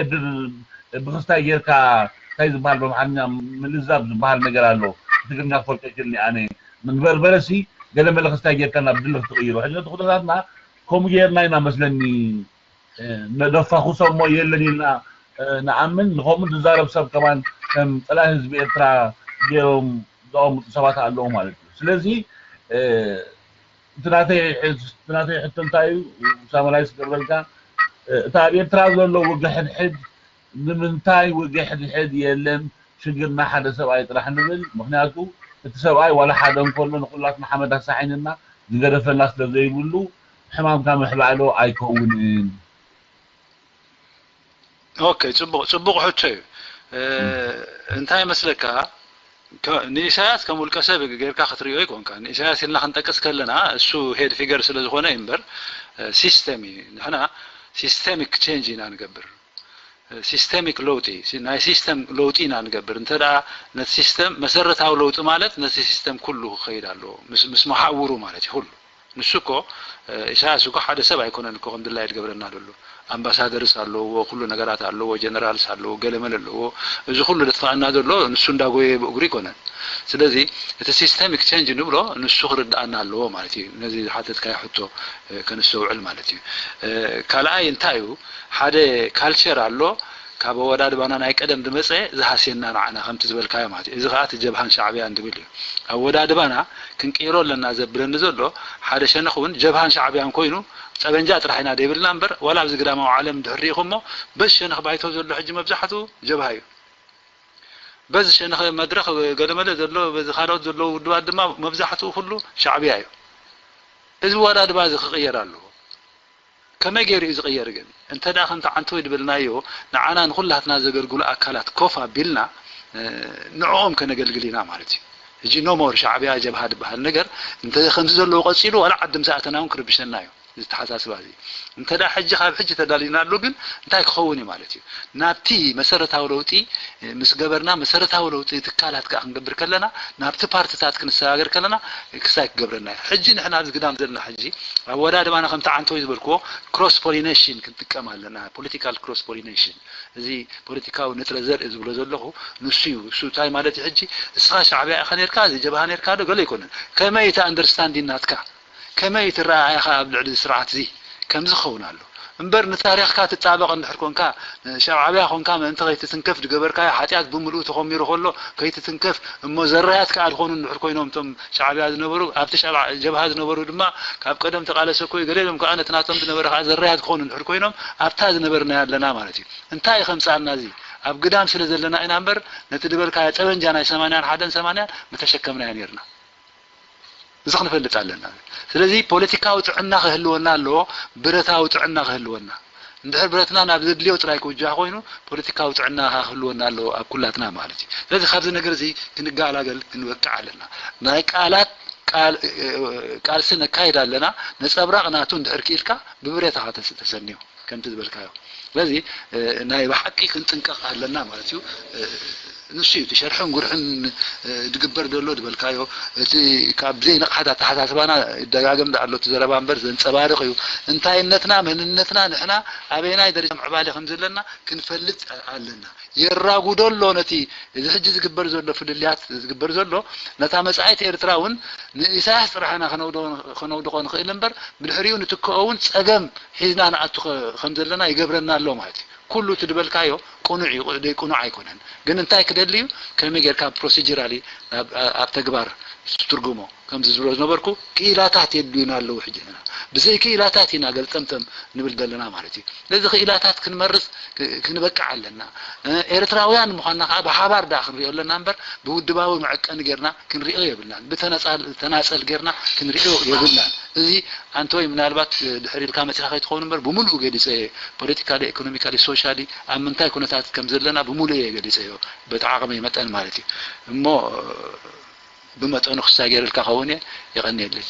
ብክስታይ ጌርካ እንታይ ዝበሃል በምሓርኛ ምልዛብ ዝበሃል ነገር ኣሎ ትግርኛ ክፈልጦ ይክልኒ ኣነ ንበርበረ ሲ ገለ መለ ክስታይ ጌርካ ናብ ድልኽ ትቕይሮ ሕጂ ነቲ ኩነታትና ከምኡ ጌርና ኢና መስለኒ ነፋኹሶ እሞ የለን ኢልና ንኣምን ንኸምኡ ዝዛረብ ሰብ ከማን ከም ፀላኢ ህዝቢ ኤርትራ ገይሮም ዘቐምጡ ሰባት ኣለዉ ማለት እዩ ስለዚ እቲ ናተይ ሕቶ እንታይ እዩ ሳመራይዝ ክገብረልካ እቲ ኣብ ኤርትራ ዘሎ ውግእ ሕድሕድ ንምንታይ ውግእ ሕድሕድ የለን ሽግርና ሓደ ሰብኣይ ጥራሕ ንብል ምክንያቱ እቲ ሰብኣይ ዋላ ሓደ እንከሎ ንኩላትና ሓመድ ኣሳሒንና ዝገደፈልና ስለ ዘይብሉ ሕማምካ ምሕባእ ዶ ኣይከውንን ኦኬ ጽቡቕ ጽቡቕ ሕቶ እዩ እንታይ ይመስለካ ንኢሳያስ ከም ውልቀ ሰብ ጌርካ ክትሪኦ ይኮንካ ንኢሳያስ ኢልና ክንጠቅስ ከለና እሱ ሄድ ፊገር ስለ ዝኾነ እምበር ሲስተም እዩ ንሕና ሲስተሚክ ቼንጅ ኢና ንገብር ሲስተሚክ ለውጢ፣ ናይ ሲስተም ለውጢ ኢና ንገብር። እንተ ደኣ ነቲ ሲስተም መሰረታዊ ለውጢ ማለት ነቲ ሲስተም ኩሉ ክኸይድ ኣለዎ፣ ምስ መሓውሩ ማለት እዩ። ኩሉ ንሱ እኮ ኢሳያስ እኮ ሓደ ሰብ ኣይኮነን እኮ ከም ድላይ ዝገብረና ዘሎ። ኣምባሳደርስ ኣለዎ፣ ኩሉ ነገራት ኣለዎ፣ ጀነራልስ ኣለዎ፣ ገለመለ ኣለዎ። እዚ ኩሉ ዘጥፋኣና ዘሎ ንሱ እንዳጎየ ብእግሩ ይኮነን። ስለዚ እቲ ሲስተሚክ ቸንጅ ንብሎ ንሱ ክርድኣና ኣለዎ ማለት እዩ። ነዚ ዝሓተትካዮ ሕቶ ከነስተውዕል ማለት እዩ። ካልኣይ እንታይ እዩ፣ ሓደ ካልቸር ኣሎ ካብ ኣወዳድባና ናይ ቀደም ዝመፀ ዝሃስየና ንዓና ከምቲ ዝበልካዮ ማለት እዩ። እዚ ከዓ እቲ ጀብሃን ሻዕብያን ዝብል እዩ። ኣወዳድባና ክንቅይሮ ኣለና ዘብለኒ ዘሎ ሓደ ሸነኽ እውን ጀብሃን ሻዕብያን ኮይኑ ጠበንጃ ጥራሕ ኢና ዘይብልና እምበር ዋላ ኣብዚ ግዳማዊ ዓለም ድሕር ሪኢኹሞ በዚ ሸነኽ ባይቶ ዘሎ ሕጂ መብዛሕትኡ ጀብሃ እዩ። በዚ ሸነኽ መድረኽ ገለመለ ዘሎ በዚ ካልኦት ዘለዉ ውድባት ድማ መብዛሕትኡ ኩሉ ሻዕብያ እዩ። እዚ ኣወዳድባ እዚ ክቕየር ኣለዎ። ከመይ ገይሩ እዩ ዝቕየር ግን? እንተ ደኣ ከምቲ ዓንተወይ ዝበልናዮ ንዓና ንኹላትና ዘገልግሉ ኣካላት ኮፍ ኣቢልና ንዕኦም ከነገልግል ኢና ማለት እዩ። ሕጂ ኖሞር ሻዕብያ ጀብሃ ዝበሃል ነገር እንተ ከምዚ ዘለዎ ቀፂሉ ዋላ ዓዲ ምስ ኣተና እውን ክርብሸና እዩ። ዝተሓሳስባ እዚ እንተ ደኣ ሕጂ ካብ ሕጂ ተዳሊና ኣሎ ግን እንታይ ክኸውን እዩ ማለት እዩ? ናብቲ መሰረታዊ ለውጢ ምስ ገበርና መሰረታዊ ለውጢ ትካላት ከዓ ክንገብር ከለና ናብቲ ፓርትታት ክንሰጋገር ከለና ክሳይ ክገብረና እዩ። ሕጂ ንሕና ኣብዚ ግዳም ዘለና ሕጂ ኣወዳድባና ከምቲ ዓንተወይ ዝበልክዎ ክሮስ ፖሊኔሽን ክንጥቀም ኣለና። ፖለቲካል ክሮስ ፖሊኔሽን እዚ ፖለቲካዊ ንጥረ ዘርኢ ዝብሎ ዘለኹ ንሱ እዩ። እሱ እንታይ ማለት እዩ? ሕጂ እስኻ ሻዕብያ ኢኻ ነርካ፣ እዚ ጀብሃ ነርካ ዶ ገለ ኣይኮነን። ከመይ እቲ ኣንደርስታንዲን ናትካ ከመይ ትረኣያኻ ኣብ ልዕሊ ስርዓት እዚ ከምዚ ክኸውን ኣሎ እምበር ንታሪኽካ ትጣበቕ እንድሕር ኮንካ ሻብዓብያ ኮንካ ምእንቲ ከይትትንከፍ ዝገበርካዮ ሓጢኣት ብምልኡ ተኾሚሩ ከሎ ከይትትንከፍ እሞ ዘራያት ከኣ ዝኾኑ እንድሕር ኮይኖም እቶም ሻዕብያ ዝነበሩ ኣብቲ ጀብሃ ዝነበሩ ድማ ካብ ቀደም ተቃለሰ እኮ ገሌሎም ከኣ ነቲ ናቶም ዝነበረ ከኣ ዘራያት ክኾኑ እንድሕር ኮይኖም ኣብታ ዝነበርናያ ኣለና ማለት እዩ። እንታይ እዩ ከምፅኣልና እዚ ኣብ ግዳም ስለ ዘለና ኢና እምበር ነቲ ዝበልካዮ ጠበንጃ ናይ ሰማንያን ሓደን ሰማንያን ምተሸከምናዮ ነርና። እዚ ክንፈልጥ ኣለና። ስለዚ ፖለቲካዊ ጥዕና ክህልወና ኣለዎ፣ ብረታዊ ጥዕና ክህልወና። እንድሕር ብረትና ናብ ዘድልዮ ጥራይ ክውጃህ ኮይኑ ፖለቲካዊ ጥዕና ክህልወና ኣለዎ ኣብ ኩላትና ማለት እዩ። ስለዚ ካብዚ ነገር እዚ ክንገላገል ክንበቅዕ ኣለና። ናይ ቃላት ቃልሲ ነካይድ ኣለና። ነፀብራቕ ናቱ እንድሕር ክኢልካ ብብረታ ተሰንዮ ከምቲ ዝበልካዮ። ስለዚ ናይ ብሓቂ ክንጥንቀቕ ኣለና ማለት እዩ። ንሱ እዩ እቲ ሸርሕን ጉርሕን ዝግበር ዘሎ ዝበልካዮ እቲ ካብ ዘይንቕሓት ኣተሓሳስባና ይደጋገም ኣሎ እቲ ዘረባ እምበር ዘንፀባርቕ እዩ። እንታይነትና መንነትና ንሕና ኣበየናይ ደረጃ ምዕባለ ከም ዘለና ክንፈልጥ ኣለና። የራጉዶ ኣሎ ነቲ እዚ ሕጂ ዝግበር ዘሎ ፍልልያት ዝግበር ዘሎ ነታ መፃኢት ኤርትራ እውን ንኢሳያስ ጥራሕ ኢና ከነውድቖ ንኽእል እምበር ብድሕሪኡ ንትክኦ እውን ፀገም ሒዝና ንኣቱ ከም ዘለና ይገብረና ኣሎ ማለት እዩ። ኩሉ እቲ ዝበልካዮ ቅኑዕ እዩ፣ ዘይቅኑዕ ኣይኮነን። ግን እንታይ ክደሊ እዩ? ከመይ ጌርካ ፕሮሲጀራሊ ኣብ ተግባር ትትርጉሞ? ከምዚ ዝብሎ ዝነበርኩ ክኢላታት የድልዩና ኣለዉ። ሕጂ ንሕና ብዘይ ክኢላታት ኢና ገልጠምጠም ንብል ዘለና ማለት እዩ። ስለዚ ክኢላታት ክንመርፅ ክንበቅዕ ኣለና። ኤርትራውያን ምዃንና ከዓ ብሓባር ደኣ ክንሪኦ ኣለና እምበር ብውድባዊ መዐቀኒ ጌርና ክንሪኦ የብልናን። ብተናፀል ጌርና ክንሪኦ የብልናን። እዚ ኣንተ ወይ ምናልባት ድሕር ኢልካ መፂኻ ከይትኸውን እምበር ብምሉኡ ገሊፀ እየ። ፖለቲካሊ፣ ኢኮኖሚካሊ፣ ሶሻሊ ኣብ ምንታይ ኩነታት ከም ዘለና ብምሉእ እየ ገሊፀዮ በቲ ዓቕመይ መጠን ማለት እዩ። እሞ ብመጠኑ ክሳይ ገይረልካ ከውን እየ። የቐንየለይ።